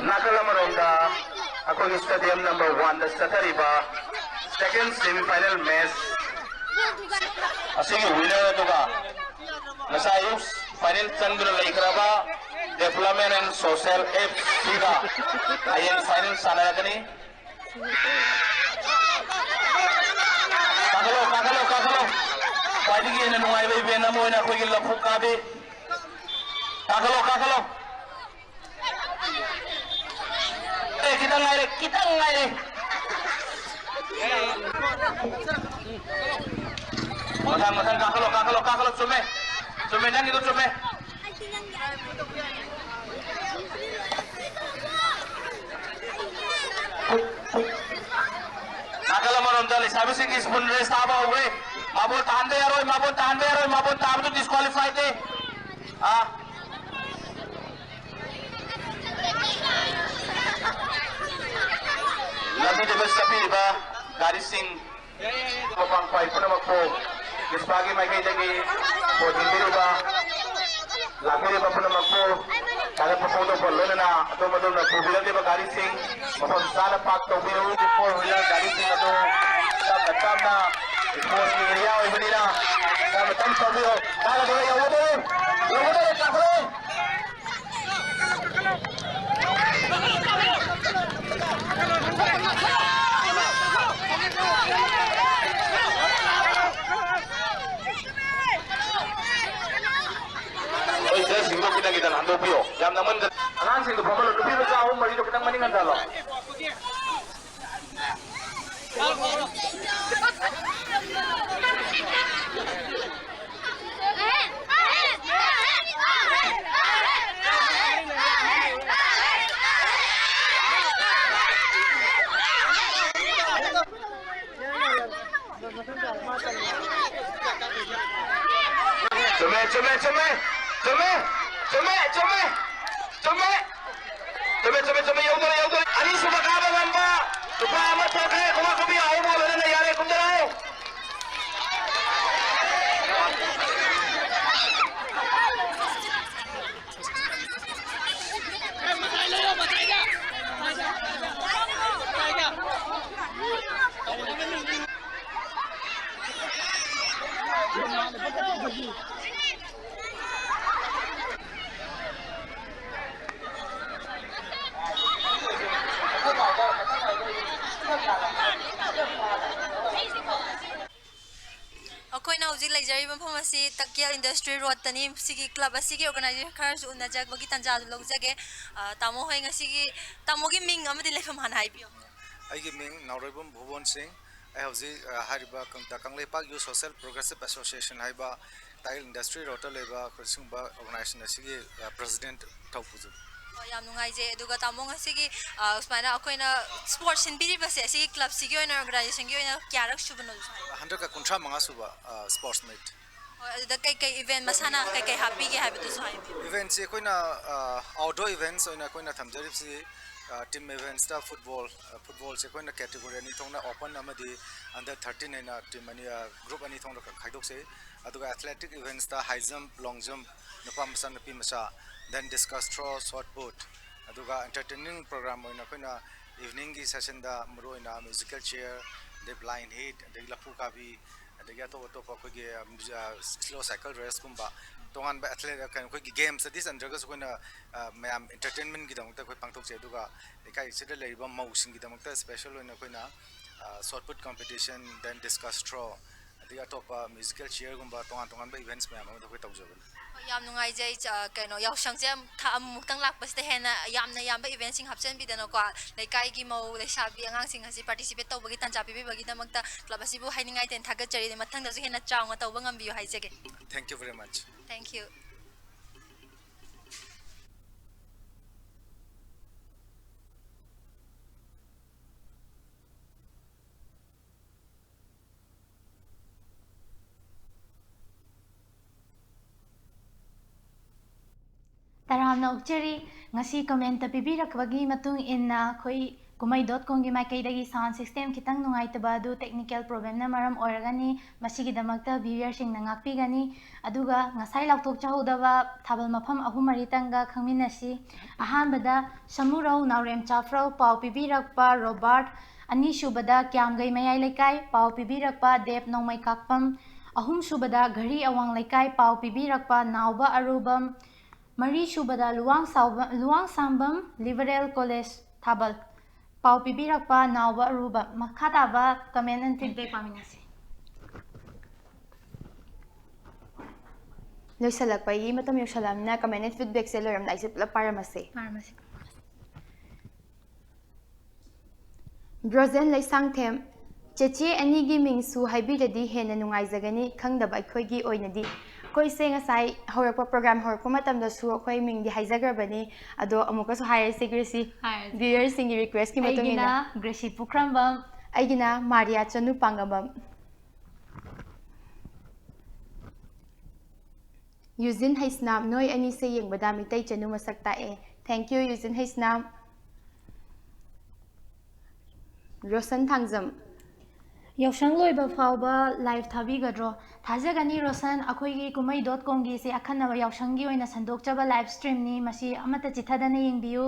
ꯅꯥꯀꯜ ꯑꯃꯔꯣꯝꯗ ꯑꯩꯈꯣꯏꯒꯤ stadium number one ꯗ ꯆꯠꯊꯔꯤꯕ second semi final match ꯑꯁꯤꯒꯤ winner ꯑꯗꯨꯒ ꯉꯁꯥꯏ ꯑꯌꯨꯛ final ꯆꯪꯗꯨꯅ ꯂꯩꯈ꯭ꯔꯕ Development and Social F C ꯒ ꯍꯌꯦꯡ final ꯁꯥꯟꯅꯔꯒꯅꯤ꯫ ꯀꯥꯈꯠꯂꯣ, ꯀꯥꯈꯠꯂꯣ, ꯀꯥꯈꯠꯂꯣ꯫ ꯈ꯭ꯋꯥꯏꯗꯒꯤ ꯍꯦꯟꯅ ꯅꯨꯡꯉꯥꯏꯕ event ꯑꯃ ꯑꯣꯏꯅ ꯑꯩꯈꯣꯏꯒꯤ ꯂꯐꯨ ꯀꯥꯕꯤ꯫ ꯀꯥꯈꯠꯂꯣ, ꯀꯥꯈꯠꯂꯣ꯫ ꯑꯦ, ꯈꯤꯇꯪ ꯉꯥꯏꯔꯦ, ꯈꯤꯇꯪ ꯉꯥꯏꯔꯦ꯫ ꯃꯊꯪ, ꯃꯊꯪ ꯀꯥꯈꯠꯂꯣ, ꯀꯥꯈꯠꯂꯣ, ꯀꯥꯈꯠꯂꯣ꯫ ꯆꯨꯝꯃꯦ, ꯆꯨꯝꯃꯦ, ꯅꯪꯒꯤꯗꯣ ꯆꯨꯝꯃꯦ꯫ ꯅꯥꯀꯜ ꯑꯃꯔꯣꯝꯗ ꯂꯩꯁꯥꯕꯤꯁꯤꯡꯒꯤ spoon race ꯊꯥꯕ ꯍꯧꯈ꯭ꯔꯦ꯫ ꯃꯥꯕꯣꯜ ꯇꯥꯍꯟꯕ ꯌꯥꯔꯣꯏ, ꯃꯥꯕꯣꯜ ꯇꯥꯍꯟꯕ ꯌꯥꯔꯣꯏ, ꯃꯥꯕꯣꯜ ꯇꯥꯕꯗꯨ disqualify ꯅꯤ꯫ ꯑꯥ꯫ ꯒꯥꯔꯤꯁꯤꯡ, ꯃꯄꯥꯡ ꯄꯥꯏ ꯄꯨꯝꯅꯃꯛꯄꯨ ꯃꯤꯁꯄꯥꯒꯤ ꯃꯥꯏꯀꯩꯗꯒꯤ ꯄꯣꯠ ꯌꯦꯡꯕꯤꯔꯤꯕ, ꯂꯥꯛꯄꯤꯔꯤꯕ ꯄꯨꯝꯅꯃꯛꯄꯨ ꯊꯥꯒꯠꯄ ꯐꯣꯡꯗꯣꯛꯄ ꯂꯣꯏꯅꯅ ꯑꯗꯣꯝ ꯑꯗꯣꯝꯅ ꯄꯨꯕꯤꯔꯛꯂꯤꯕ ꯒꯥꯔꯤꯁꯤꯡ ꯃꯐꯝ ꯆꯥꯅ ꯄꯥꯔꯛ ꯇꯧꯕꯤꯌꯨ꯫ ꯐꯣꯔ ꯋꯤꯂꯔ ꯒꯥꯔꯤꯁꯤꯡ ꯑꯗꯨ ꯇꯞꯅ ꯇꯞꯅ ꯏꯁꯄꯣꯔꯠꯁꯀꯤ ꯑꯦꯔꯤꯌꯥ ꯑꯣꯏꯕꯅꯤꯅ ꯇꯞꯅ ꯇꯞꯅ ꯊꯧꯕꯤꯌꯨ꯫ ꯇꯥꯔꯒ ꯌꯧꯒꯗꯧꯔꯦ, ꯌꯧꯒꯗꯧꯔꯦ, ꯀꯥꯈꯠꯂꯛꯑꯣ꯫ ꯍꯣꯏ, ꯁꯤꯗ ꯁꯤꯡꯗꯣꯛ ꯈꯤꯇꯪ ꯈꯤꯇꯪ ꯍꯟꯗꯣꯛꯄꯤꯌꯣ꯫ ꯌꯥꯝ ꯅꯛꯃꯟꯗ-, ꯑꯉꯥꯡꯁꯤꯡꯗꯣ ꯐꯝꯍꯜꯂꯣ꯫ ꯅꯨꯄꯤ ꯃꯆꯥ ꯑꯍꯨꯝ ꯃꯔꯤꯗꯣ ꯈꯤꯇꯪ ꯃꯅꯤꯡ ꯍꯟꯊꯍꯜꯂꯣ꯫ ꯆꯨꯝꯃꯦ, ꯆꯨꯝꯃꯦ, ꯆꯨꯝꯃꯦ꯫ ꯆꯨꯝꯃꯦ, ꯆꯨꯝꯃꯦ, ꯆꯨꯝꯃꯦ꯫ ꯆꯨꯝꯃꯦ꯫ ꯆꯨꯝꯃꯦ, ꯆꯨꯝꯃꯦ, ꯆꯨꯝꯃꯦ꯫ ꯌꯧꯗꯣꯔꯦ, ꯌꯧꯗꯣꯔꯦ꯫ ꯑꯅꯤꯁꯨꯕ ꯀꯥꯕ ꯉꯝꯕ ꯅꯨꯄꯥ ꯑꯃ ꯊꯣꯛꯈ꯭ꯔꯦ꯫ ꯈꯨꯕꯥꯛ ꯈꯨꯕꯤ ꯑꯍꯨꯝ ꯍꯣꯜꯂꯗꯅ ꯌꯥꯔꯦ, ꯀꯨꯝꯊꯔꯛꯑꯣ꯫ ꯑꯩꯈꯣꯏꯅ ꯍꯧꯖꯤꯛ ꯂꯩꯖꯔꯤꯕ ꯃꯐꯝ ꯑꯁꯤ ꯇꯛꯌꯦꯜ ꯏꯟꯗꯁꯇ꯭ꯔꯤ ꯔꯣꯗꯇꯅꯤ꯫ ꯁꯤꯒꯤ ꯀ꯭ꯂꯕ ꯑꯁꯤꯒꯤ ꯑꯣꯔꯒꯅꯥꯏꯖꯔ ꯈꯔꯁꯨ ꯎꯅꯖꯕꯒꯤ ꯇꯥꯟꯖꯥꯗꯨ ꯂꯧꯖꯒꯦ꯫ ꯑ, ꯇꯥꯃꯣ ꯍꯣꯏ, ꯉꯁꯤꯒꯤ, ꯇꯥꯃꯣꯒꯤ ꯃꯤꯡ ꯑꯃꯗꯤ ꯂꯩꯐꯝ ꯍꯥꯟꯅ ꯍꯥꯏꯕꯤꯌꯨ꯫ ꯑꯩꯒꯤ ꯃꯤꯡ ꯅꯥꯎꯔꯩꯕꯝ ꯚꯨꯕꯣꯟ ꯁꯤꯡ꯫ ꯑꯩ ꯍꯧꯖꯤꯛ, ꯑ, ꯍꯥꯏꯔꯤꯕ ꯀꯪ-, ꯗ ꯀꯪꯂꯩꯄꯥꯛ ꯌꯨꯠ ꯁꯣꯁꯦꯜ ꯄ꯭ꯔꯣꯒ꯭ꯔꯦꯁꯤꯞ ꯑꯦꯁꯣꯁꯤꯌꯦꯁꯟ ꯍꯥꯏꯕ ꯇꯥꯏꯜ ꯏꯟꯗꯁꯇ꯭ꯔꯤ ꯔꯣꯗꯇ ꯂꯩꯕ ꯑꯩꯈꯣꯏ ꯁꯤꯒꯨꯝꯕ ꯑꯣꯔꯒꯅꯥꯏꯖꯦꯁꯟ ꯑꯁꯤꯒꯤ, ꯑ, ꯄ꯭ꯔꯦꯁꯤꯗꯦꯟꯠ ꯊꯧꯄꯨꯖꯝ꯫ ꯑꯣ, ꯌꯥꯝ ꯅꯨꯡꯉꯥꯏꯖꯩ꯫ ꯑꯗꯨꯒ ꯇꯥꯃꯣ, ꯉꯁꯤꯒꯤ, ꯑ, ꯁꯨꯃꯥꯏꯅ ꯑꯩꯈꯣꯏꯅ ꯁ꯭ꯄꯣꯔꯠ ꯁꯤꯟꯕꯤꯔꯤꯕꯁꯦ, ꯁꯤꯒꯤ ꯀ꯭ꯂꯕꯁꯤꯒꯤ ꯑꯣꯏꯅ, ꯑꯣꯔꯒꯅꯥꯏꯖꯦꯁꯟꯒꯤ ꯑꯣꯏꯅ ꯀꯌꯥꯔꯛ ꯁꯨꯕꯅꯣꯗꯨꯁꯨ ꯍꯥꯏꯕꯤꯌꯨ꯫ ꯍꯟꯗꯛꯀ ꯀꯨꯟꯊ꯭ꯔꯥ ꯃꯉꯥ ꯁꯨꯕ, ꯑ, ꯁ꯭ꯄꯣꯔꯠꯁ ꯃꯤꯠ꯫ ꯍꯣꯏ, ꯑꯗꯨꯗ ꯀꯩꯀꯩ ꯏꯚꯦꯟꯠ ꯃꯁꯥꯟꯅ ꯀꯩꯀꯩ ꯍꯥꯞꯄꯤꯒꯦ ꯍꯥꯏꯕꯗꯨꯁꯨ ꯍꯥꯏꯕꯤꯌꯨ꯫ ꯏꯚꯦꯟꯠꯁꯤ ꯑꯩꯈꯣꯏꯅ, ꯑ, ꯑꯥꯎꯠꯗꯣꯔ ꯏꯚꯦꯟꯠꯁ ꯑꯣꯏꯅ ꯑꯩꯈꯣꯏꯅ ꯊꯝꯖꯔꯤꯕꯁꯤ, ꯇꯤꯝ ꯏꯚꯦꯟꯠꯁꯇ ꯐꯨꯠꯕꯣꯜ, ꯐꯨꯠꯕꯣꯜꯁꯦ ꯑꯩꯈꯣꯏꯅ ꯀꯦꯇꯦꯒꯣꯔꯤ ꯑꯅꯤ ꯊꯣꯛꯅ, ꯑꯣꯄꯟ ꯑꯃꯗꯤ ꯑꯟꯗꯔ ꯊꯥꯔꯇꯤꯟ ꯍꯥꯏꯅ ꯇꯤꯝ ꯑꯅꯤ, ꯒ꯭ꯔꯨꯞ ꯑꯅꯤ ꯊꯣꯛꯅ ꯈꯥꯏꯗꯣꯛꯆꯩ꯫ ꯑꯗꯨꯒ ꯑꯦꯊꯂꯦꯇꯤꯛ ꯏꯚꯦꯟꯠꯁꯇ ꯍꯥꯏ ꯖꯝꯞ, ꯂꯣꯡ ꯖꯝꯞ, ꯅꯨꯄꯥ ꯃꯆꯥ, ꯅꯨꯄꯤ ꯃꯆꯥ, ꯗꯦꯟ ꯗꯤꯁꯀꯁ ꯊ꯭ꯔꯣ, ꯁꯣꯠ ꯄꯨꯠ, ꯑꯗꯨꯒ ꯑꯦꯟꯇꯔꯇꯦꯟꯅꯤꯡ ꯄ꯭ꯔꯣꯒ꯭ꯔꯥꯝ ꯑꯣꯏꯅ ꯑꯩꯈꯣꯏꯅ ꯏꯚꯤꯅꯤꯡꯒꯤ ꯁꯦꯁꯟꯗ ꯃꯔꯨꯑꯣꯏꯅ ꯃ꯭ꯌꯨꯖꯤꯀꯦꯜ ꯆꯤꯌꯔ, ꯑꯗꯩ ꯕ꯭ꯂꯥꯏꯟ ꯍꯤꯠ, ꯑꯗꯒꯤ ꯂꯐꯨ ꯀꯥꯕꯤ, ꯑꯗꯒꯤ ꯑꯇꯣꯞ ꯑꯇꯣꯞꯄ ꯑꯩꯈꯣꯏꯒꯤ ꯁ꯭ꯂꯣ ꯁꯥꯏꯀꯜ ꯔꯦꯁꯀꯨꯝꯕ ꯇꯣꯉꯥꯟꯕ ꯑꯦꯊꯂꯦꯠ, ꯀꯩꯅꯣ, ꯑꯩꯈꯣꯏꯒꯤ ꯒꯦꯝꯁ ꯁ꯭ꯇꯗꯤꯁ ꯅꯠꯇ꯭ꯔꯒꯁꯨ ꯑꯩꯈꯣꯏꯅ, ꯑ, ꯃꯌꯥꯝ ꯑꯦꯟꯇꯔꯇꯦꯟꯃꯦꯟꯒꯤꯗꯃꯛꯇ ꯑꯩꯈꯣꯏ ꯄꯥꯡꯊꯣꯛꯆꯩ꯫ ꯑꯗꯨꯒ ꯂꯩꯀꯥꯏꯁꯤꯗ ꯂꯩꯔꯤꯕ ꯃꯧꯁꯤꯡꯒꯤꯗꯃꯛꯇ ꯁ꯭ꯄꯦꯁꯦꯜ ꯑꯣꯏꯅ ꯑꯩꯈꯣꯏꯅ ꯁꯣꯠ ꯄꯨꯠ ꯀꯝꯄꯤꯇꯤꯁꯟ, ꯗꯦꯟ ꯗꯤꯁꯀꯁ ꯊ꯭ꯔꯣ, ꯑꯗꯒꯤ ꯑꯇꯣꯞꯄ ꯃ꯭ꯌꯨꯖꯤꯀꯦꯜ ꯆꯤꯌꯔꯒꯨꯝꯕ ꯇꯣꯉꯥꯟ ꯇꯣꯉꯥꯟꯕ ꯏꯚꯦꯟꯠꯁ ꯃꯌꯥꯝ ꯑꯃꯗ ꯑꯩꯈꯣꯏ ꯇꯧꯖꯕꯅꯤ꯫ ꯍꯣꯏ, ꯌꯥꯝ ꯅꯨꯡꯉꯥꯏꯖꯩ꯫ ꯆ-, ꯀꯩꯅꯣ, ꯌꯥꯎꯁꯪꯁꯦ ꯊꯥ ꯑꯃꯃꯨꯛꯇꯪ ꯂꯥꯛꯄꯁꯤꯗ ꯍꯦꯟꯅ ꯌꯥꯝꯅ ꯌꯥꯝꯕ ꯏꯚꯦꯟꯠꯁꯤꯡ ꯍꯥꯞꯆꯤꯟꯕꯤꯗꯅꯀꯣ, ꯂꯩꯀꯥꯏꯒꯤ ꯃꯧ ꯂꯩꯁꯥꯕꯤ ꯑꯉꯥꯡꯁꯤꯡ ꯑꯁꯤ ꯄꯥꯔꯇꯤꯁꯤꯄꯦꯠ ꯇꯧꯕꯒꯤ ꯇꯥꯟꯖꯥ ꯄꯤꯕꯤꯕꯒꯤꯗꯃꯛꯇ ꯀ꯭ꯂꯕ ꯑꯁꯤꯕꯨ ꯍꯥꯏꯅꯤꯡꯉꯥꯏ ꯇꯦꯟ ꯊꯥꯒꯠꯆꯔꯤ꯫ ꯃꯊꯪꯗꯁꯨ ꯍꯦꯟꯅ ꯆꯥꯎꯅ ꯇꯧꯕ ꯉꯝꯕꯤꯌꯨ ꯍꯥꯏꯖꯒꯦ꯫ Thank you very much. Thank you. ꯇꯔꯥꯝꯅ ꯑꯣꯛꯆꯔꯤ꯫ ꯉꯁꯤ ꯀꯃꯦꯟꯇ ꯄꯤꯕꯤꯔꯛꯄꯒꯤ ꯃꯇꯨꯡ ꯏꯟꯅ ꯑꯩꯈꯣꯏ ꯀꯨꯝꯍꯩ ꯗꯣꯠ ꯀꯣꯝꯒꯤ ꯃꯥꯏꯀꯩꯗꯒꯤ ꯁꯥꯎꯟ ꯁꯤꯁꯇꯦꯝ ꯈꯤꯇꯪ ꯅꯨꯡꯉꯥꯏꯇꯕ ꯑꯗꯨ ꯇꯦꯛꯅꯤꯀꯦꯜ ꯄ꯭ꯔꯣꯕ꯭ꯂꯦꯝꯅ ꯃꯔꯝ ꯑꯣꯏꯔꯒꯅꯤ꯫ ꯃꯁꯤꯒꯤꯗꯃꯛꯇ ꯚ꯭ꯌꯨꯌꯔꯁꯤꯡꯅ ꯉꯥꯛꯄꯤꯒꯅꯤ꯫ ꯑꯗꯨꯒ ꯉꯁꯥꯏ ꯂꯥꯎꯊꯣꯛꯆꯍꯧꯗꯕ ꯊꯥꯕꯜ ꯃꯐꯝ ꯑꯍꯨꯝ ꯃꯔꯤꯇꯪꯒ ꯈꯪꯃꯤꯟꯅꯁꯤ꯫ ꯑꯍꯥꯟꯕꯗ ꯁꯃꯨꯔꯧ ꯅꯥꯎꯔꯦꯝ ꯆꯥꯐ꯭ꯔꯧ, ꯄꯥꯎ ꯄꯤꯕꯤꯔꯛꯄ ꯔꯣꯕꯥꯔꯠ꯫ ꯑꯅꯤꯁꯨꯕꯗ ꯀ꯭ꯌꯥꯝꯒꯩ ꯃꯌꯥꯏ ꯂꯩꯀꯥꯏ, ꯄꯥꯎ ꯄꯤꯕꯤꯔꯛꯄ ꯗꯦꯕ ꯅꯣꯡꯃꯩꯀꯥꯛꯄꯝ꯫ ꯑꯍꯨꯝꯁꯨꯕꯗ ꯘꯔꯤ ꯑꯋꯥꯡ ꯂꯩꯀꯥꯏ, ꯄꯥꯎ ꯄꯤꯕꯤꯔꯛꯄ ꯅꯥꯎꯕ ꯑꯔꯨꯕꯝ꯫ ꯃꯔꯤꯁꯨꯕꯗ ꯂꯨꯋꯥꯡ ꯁꯥꯎꯕ-, ꯂꯨꯋꯥꯡ ꯁꯥꯡꯕꯝ ꯂꯤꯕꯔꯦꯜ ꯀꯣꯂꯦꯖ ꯊꯥꯕꯜ, ꯄꯥꯎ ꯄꯤꯕꯤꯔꯛꯄ ꯅꯥꯎꯕ ꯑꯔꯨꯕꯝ꯫ ꯃꯈꯥ ꯇꯥꯕ ꯀꯃꯦꯟ ꯑꯦꯟ ꯐꯤꯗꯕꯦꯛ ꯄꯥꯃꯤꯟꯅꯁꯤ꯫ ꯂꯣꯏꯁꯤꯜꯂꯛꯄꯒꯤ ꯃꯇꯝ ꯌꯧꯁꯤꯜꯂꯛꯑꯕꯅꯤꯅ ꯀꯃꯦꯟ ꯑꯦꯟ ꯐꯤꯗꯕꯦꯛꯁꯦ ꯂꯣꯏꯔꯝꯗꯥꯏꯁꯦ ꯄꯨꯂꯞ ꯄꯥꯔꯝꯃꯁꯦ꯫ ꯄꯥꯔꯝꯃꯁꯦ꯫ ꯕ꯭ꯔꯣꯖꯦꯟ ꯂꯩꯁꯥꯡꯊꯦꯝ, "ꯆꯦꯆꯦ ꯑꯅꯤꯒꯤ ꯃꯤꯡꯁꯨ ꯍꯥꯏꯕꯤꯔꯗꯤ ꯍꯦꯟꯅ ꯅꯨꯡꯉꯥꯏꯖꯒꯅꯤ, ꯈꯪꯗꯕ ꯑꯩꯈꯣꯏꯒꯤ ꯑꯣꯏꯅꯗꯤ"꯫ ꯑꯩꯈꯣꯏꯁꯦ ꯉꯁꯥꯏ ꯍꯧꯔꯛꯄ, ꯄ꯭ꯔꯣꯒ꯭ꯔꯥꯝ ꯍꯧꯔꯛꯄ ꯃꯇꯝꯗꯁꯨ ꯑꯩꯈꯣꯏ ꯃꯤꯡꯗꯤ ꯍꯥꯏꯖꯈ꯭ꯔꯕꯅꯤ, ꯑꯗꯣ ꯑꯃꯨꯛꯀꯁꯨ ꯍꯥꯏꯔꯁꯤ ꯒ꯭ꯔꯦꯁꯤ꯫ ꯍꯥꯏꯔꯁꯤ꯫ ꯚ꯭ꯌꯨꯌꯔꯁꯤꯡꯒꯤ ꯔꯤꯀ꯭ꯋꯦꯁꯀꯤ ꯃꯇꯨꯡ ꯏꯟꯅ꯫ ꯑꯩꯒꯤꯅ ꯒ꯭ꯔꯦꯁꯤ ꯄꯨꯈ꯭ꯔꯝꯕꯝ꯫ ꯑꯩꯒꯤꯅ ꯃꯥꯔꯤꯌꯥ ꯆꯅꯨ ꯄꯥꯡꯒꯝꯕꯝ꯫ ꯌꯨꯖꯤꯟ ꯍꯩꯁꯅꯥꯝ, "ꯅꯣꯏ ꯑꯅꯤꯁꯦ ꯌꯦꯡꯕꯗ ꯃꯤꯇꯩ ꯆꯅꯨ ꯃꯁꯛ ꯇꯥꯛꯑꯦ"꯫ Thank you, Eugene Heisnam. Roshan Thangjam. ꯌꯥꯎꯁꯪ ꯂꯣꯏꯕ ꯐꯥꯎꯕ ꯂꯥꯏꯚ ꯊꯥꯕꯤꯒꯗ꯭ꯔꯣ? ꯊꯥꯖꯒꯅꯤ ꯔꯣꯁꯟ, ꯑꯩꯈꯣꯏꯒꯤ ꯀꯨꯝꯍꯩ ꯗꯣꯠ ꯀꯣꯝꯒꯤꯁꯦ ꯑꯈꯟꯅꯕ ꯌꯥꯎꯁꯪꯒꯤ ꯑꯣꯏꯅ ꯁꯟꯗꯣꯛꯆꯕ ꯂꯥꯏꯚ ꯁ꯭ꯇ꯭ꯔꯤꯝꯅꯤ, ꯃꯁꯤ ꯑꯃꯠꯇ ꯆꯤꯠꯊꯗꯅ ꯌꯦꯡꯕꯤꯌꯨ꯫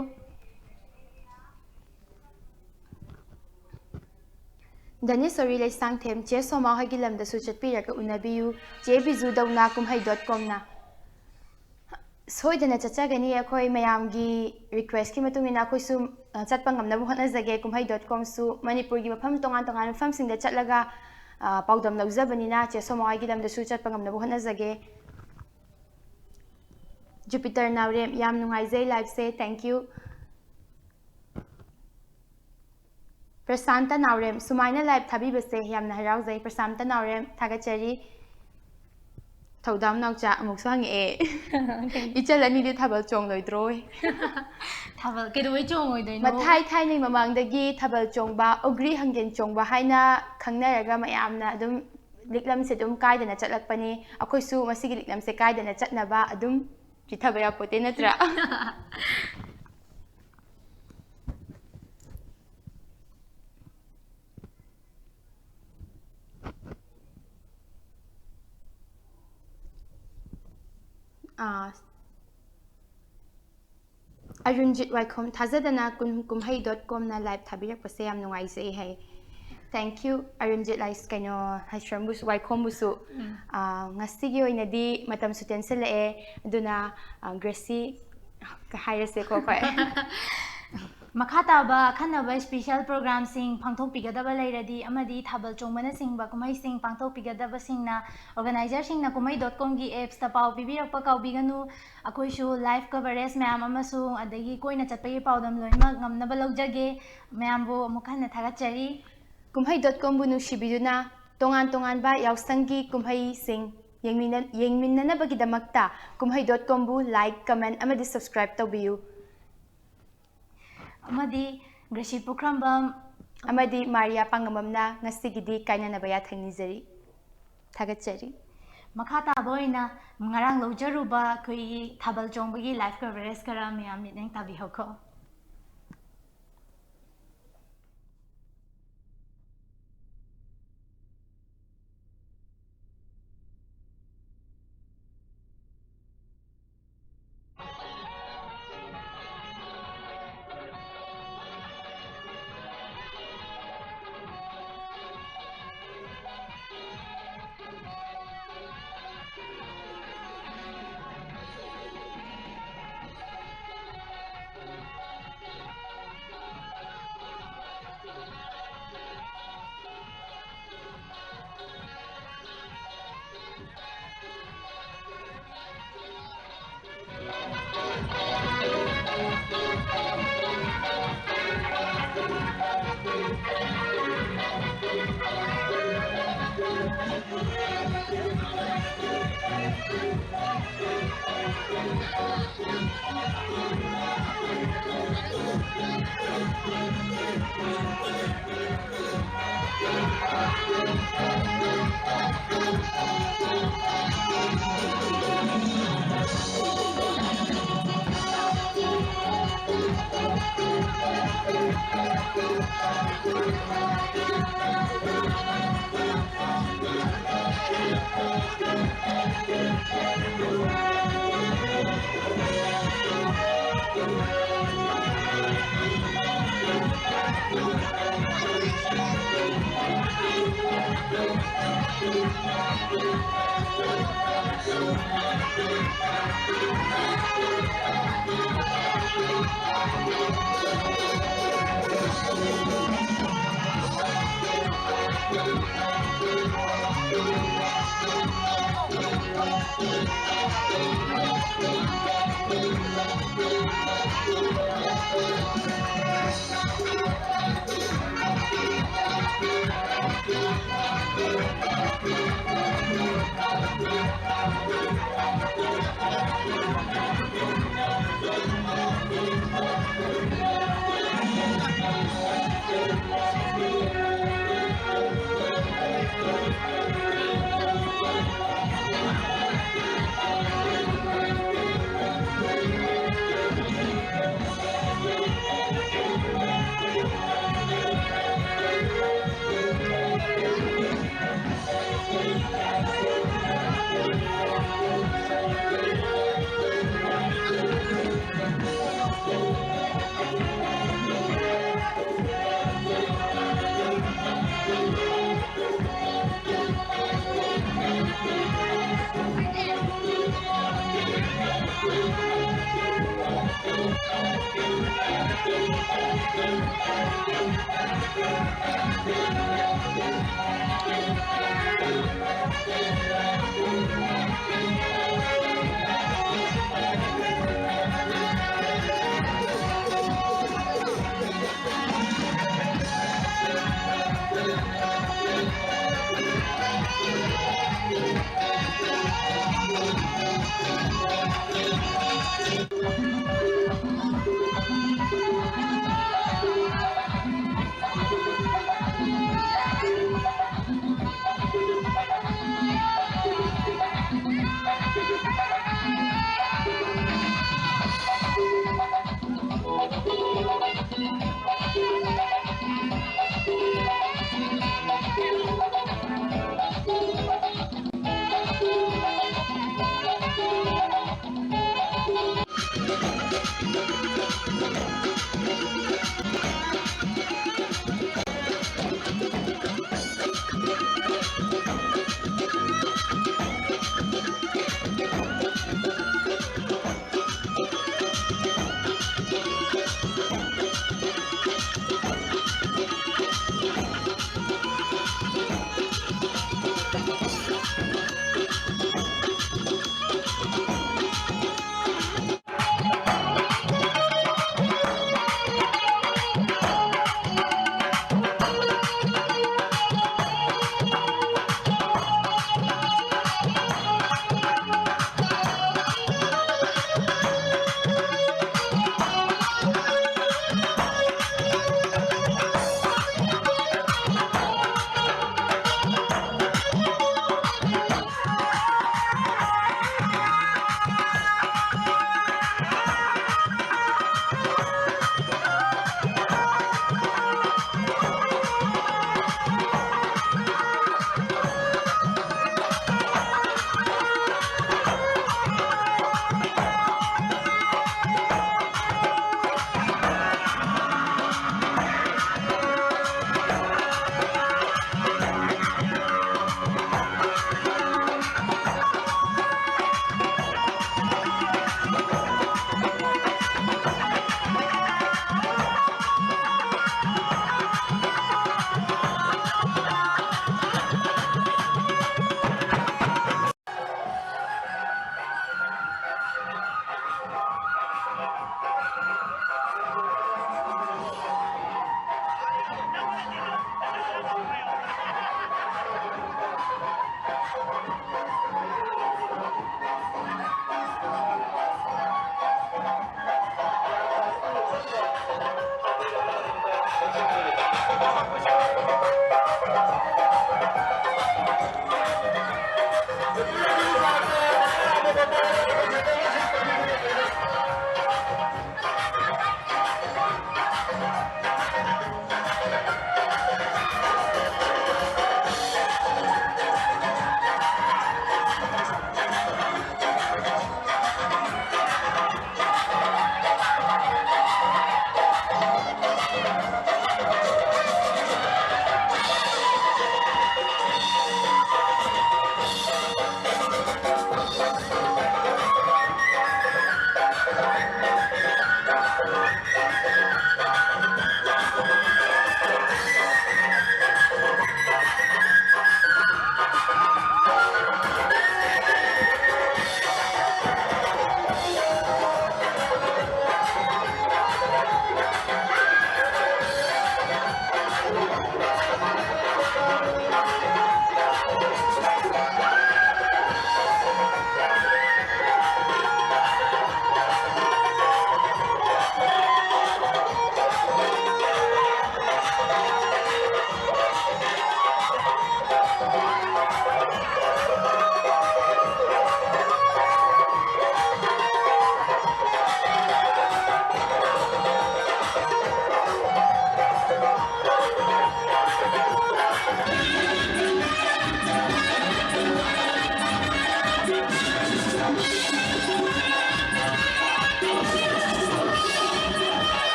ꯙꯅꯦꯁꯣꯔꯤ ꯂꯩꯁꯥꯡꯊꯦꯝ, ꯆꯦ ꯁꯣꯃꯥ ꯍꯣꯏꯒꯤ ꯂꯝꯗꯁꯨ ꯆꯠꯄꯤꯔꯒ ꯎꯅꯕꯤꯌꯨ꯫ ꯆꯦ ꯕꯤꯖꯨꯗꯧꯅ ꯀꯨꯝꯍꯩ ꯗꯣꯠ ꯀꯣꯝꯅ꯫ ꯁꯣꯏꯗꯅ ꯆꯠꯆꯒꯅꯤ, ꯑꯩꯈꯣꯏ ꯃꯌꯥꯝꯒꯤ ꯔꯤꯀ꯭ꯋꯦꯁꯀꯤ ꯃꯇꯨꯡ ꯏꯟꯅ ꯑꯩꯈꯣꯏꯁꯨ, ꯑ, ꯆꯠꯄ ꯉꯝꯅꯕ ꯍꯣꯠꯅꯖꯒꯦ꯫ ꯀꯨꯝꯍꯩ ꯗꯣꯠ ꯀꯣꯝꯁꯨ ꯃꯅꯤꯄꯨꯔꯒꯤ ꯃꯐꯝ ꯇꯣꯉꯥꯟ ꯇꯣꯉꯥꯟꯕ ꯃꯐꯝꯁꯤꯡꯗ ꯆꯠꯂꯒ, ꯑ, ꯄꯥꯎꯗꯝ ꯂꯧꯖꯕꯅꯤꯅ ꯆꯦ ꯁꯣꯃꯥ ꯍꯣꯏꯒꯤ ꯂꯝꯗꯁꯨ ꯆꯠꯄ ꯉꯝꯅꯕ ꯍꯣꯠꯅꯖꯒꯦ꯫ ꯖꯨꯄꯤꯇꯔ ꯅꯥꯎꯔꯦꯝ, ꯌꯥꯝ ꯅꯨꯡꯉꯥꯏꯖꯩ ꯂꯥꯏꯚꯁꯦ, thank you꯫ ꯄ꯭ꯔꯁꯥꯟꯇ ꯅꯥꯎꯔꯦꯝ, ꯁꯨꯃꯥꯏꯅ ꯂꯥꯏꯚ ꯊꯥꯕꯤꯕꯁꯦ ꯌꯥꯝꯅ ꯍꯔꯥꯎꯖꯩ꯫ ꯄ꯭ꯔꯁꯥꯟꯇ ꯅꯥꯎꯔꯦꯝ, ꯊꯥꯒꯠꯆꯔꯤ꯫ ꯊꯧꯗꯥꯝ ꯅꯥꯎꯆꯥ ꯑꯃꯨꯛꯁꯨ ꯍꯪꯉꯛꯑꯦ꯫ ꯏꯆꯜ ꯑꯅꯤꯗꯤ ꯊꯥꯕꯜ ꯆꯣꯡꯂꯣꯏꯗ꯭ꯔꯣ? ꯊꯥꯕꯜ ꯀꯩꯗꯧꯕꯩ ꯆꯣꯡꯉꯣꯏꯗꯣꯏꯅꯣ? ꯃꯊꯥꯏ ꯊꯥꯏꯅꯩ ꯃꯃꯥꯡꯗꯒꯤ ꯊꯥꯕꯜ ꯆꯣꯡꯕ, ꯑꯣꯒ꯭ꯔꯤ ꯍꯪꯒꯦꯟ ꯆꯣꯡꯕ ꯍꯥꯏꯅ ꯈꯪꯅꯔꯒ ꯃꯌꯥꯝꯅ ꯑꯗꯨꯝ ꯂꯤꯛꯂꯝꯁꯦ ꯑꯗꯨꯝ ꯀꯥꯏꯗꯅ ꯆꯠꯂꯛꯄꯅꯤ꯫ ꯑꯩꯈꯣꯏꯁꯨ ꯃꯁꯤꯒꯤ ꯂꯤꯛꯂꯝꯁꯦ ꯀꯥꯏꯗꯅ ꯆꯠꯅꯕ ꯑꯗꯨꯝ ꯆꯤꯊꯕ ꯌꯥꯄꯣꯠꯇꯦ, ꯅꯠꯇ꯭ꯔꯥ? ꯑꯥ, ꯑꯔꯨꯟꯖꯤꯠ ꯋꯥꯏꯈꯣꯝ, ꯊꯥꯖꯗꯅ ꯀꯨꯝ-, ꯀꯨꯝꯍꯩ ꯗꯣꯠ ꯀꯣꯝꯅ ꯂꯥꯏꯚ ꯊꯥꯕꯤꯔꯛꯄꯁꯦ ꯌꯥꯝ ꯅꯨꯡꯉꯥꯏꯖꯩ ꯍꯥꯏ꯫ Thank you, ꯑꯔꯨꯟꯖꯤꯠ ꯂꯥꯏꯁ-, ꯀꯩꯅꯣ, ꯍꯩꯁ꯭ꯔꯝꯕꯨꯁꯨ, ꯋꯥꯏꯈꯣꯝꯕꯨꯁꯨ꯫ ꯎꯝ꯫ ꯑꯥ, ꯉꯁꯤꯒꯤ ꯑꯣꯏꯅꯗꯤ ꯃꯇꯝꯁꯨ ꯇꯦꯟꯁꯤꯜꯂꯛꯑꯦ, ꯑꯗꯨꯅ, ꯑꯥ, ꯒ꯭ꯔꯦꯁꯤ ꯍꯥꯏꯔꯁꯦꯀꯣ ꯑꯩꯈꯣꯏ꯫ ꯃꯈꯥ ꯇꯥꯕ ꯑꯈꯟꯅꯕ ꯏꯁꯄꯤꯁꯦꯜ ꯄ꯭ꯔꯣꯒ꯭ꯔꯥꯝꯁꯤꯡ ꯄꯥꯡꯊꯣꯛꯄꯤꯒꯗꯕ ꯂꯩꯔꯗꯤ ꯑꯃꯗꯤ ꯊꯥꯕꯜ ꯆꯣꯡꯕꯅꯆꯤꯡꯕ ꯀꯨꯝꯍꯩꯁꯤꯡ ꯄꯥꯡꯊꯣꯛꯄꯤꯒꯗꯕꯁꯤꯡꯅ ꯑꯣꯔꯒꯅꯥꯏꯖꯔꯁꯤꯡꯅ ꯀꯨꯝꯍꯩ ꯗꯣꯠ ꯀꯣꯝꯒꯤ ꯑꯦꯞꯁꯇ ꯄꯥꯎ ꯄꯤꯕꯤꯔꯛꯄ ꯀꯥꯎꯕꯤꯒꯅꯨ꯫ ꯑꯩꯈꯣꯏꯁꯨ ꯂꯥꯏꯐ ꯀꯚꯔꯦꯖ ꯃꯌꯥꯝ ꯑꯃꯁꯨꯡ ꯑꯗꯒꯤ ꯀꯣꯏꯅ ꯆꯠꯄꯒꯤ ꯄꯥꯎꯗꯝ ꯂꯣꯏꯅꯃꯛ ꯉꯝꯅꯕ ꯂꯧꯖꯒꯦ꯫ ꯃꯌꯥꯝꯕꯨ ꯑꯃꯨꯛ ꯍꯟꯅ ꯊꯥꯒꯠꯆꯔꯤ꯫ ꯀꯨꯝꯍꯩ ꯗꯣꯠ ꯀꯣꯝꯕꯨ ꯅꯨꯡꯁꯤꯕꯤꯗꯨꯅ ꯇꯣꯉꯥꯟ ꯇꯣꯉꯥꯟꯕ ꯌꯥꯎꯁꯪꯒꯤ ꯀꯨꯝꯍꯩꯁꯤꯡ ꯌꯦꯡꯃꯤꯟꯅ-, ꯌꯦꯡꯃꯤꯟꯅꯅꯕꯒꯤꯗꯃꯛꯇ ꯀꯨꯝꯍꯩ ꯗꯣꯠ ꯀꯣꯝꯕꯨ ꯂꯥꯏꯛ, ꯀꯃꯦꯟ ꯑꯃꯗꯤ ꯁꯕꯁꯀ꯭ꯔꯥꯏꯕ ꯇꯧꯕꯤꯌꯨ꯫ ꯑꯃꯗꯤ ꯒ꯭ꯔꯦꯁꯤ ꯄꯨꯈ꯭ꯔꯝꯕꯝ꯫ ꯑꯃꯗꯤ ꯃꯥꯔꯤꯌꯥ ꯄꯥꯉꯝꯕꯝꯅ ꯉꯁꯤꯒꯤꯗꯤ ꯀꯥꯏꯅꯅꯕ ꯌꯥꯊꯪ ꯅꯤꯖꯔꯤ꯫ ꯊꯥꯒꯠꯆꯔꯤ꯫ ꯃꯈꯥ ꯇꯥꯕ ꯑꯣꯏꯅ ꯉꯔꯥꯡ ꯂꯧꯖꯔꯨꯕ ꯑꯩꯈꯣꯏꯒꯤ ꯊꯥꯕꯜ ꯆꯣꯡꯕꯒꯤ ꯂꯥꯏꯐ ꯀꯚꯔꯦꯖ ꯈꯔ ꯃꯌꯥꯝ ꯃꯤꯠꯌꯦꯡ ꯇꯥꯕꯤꯍꯧꯈꯣ꯫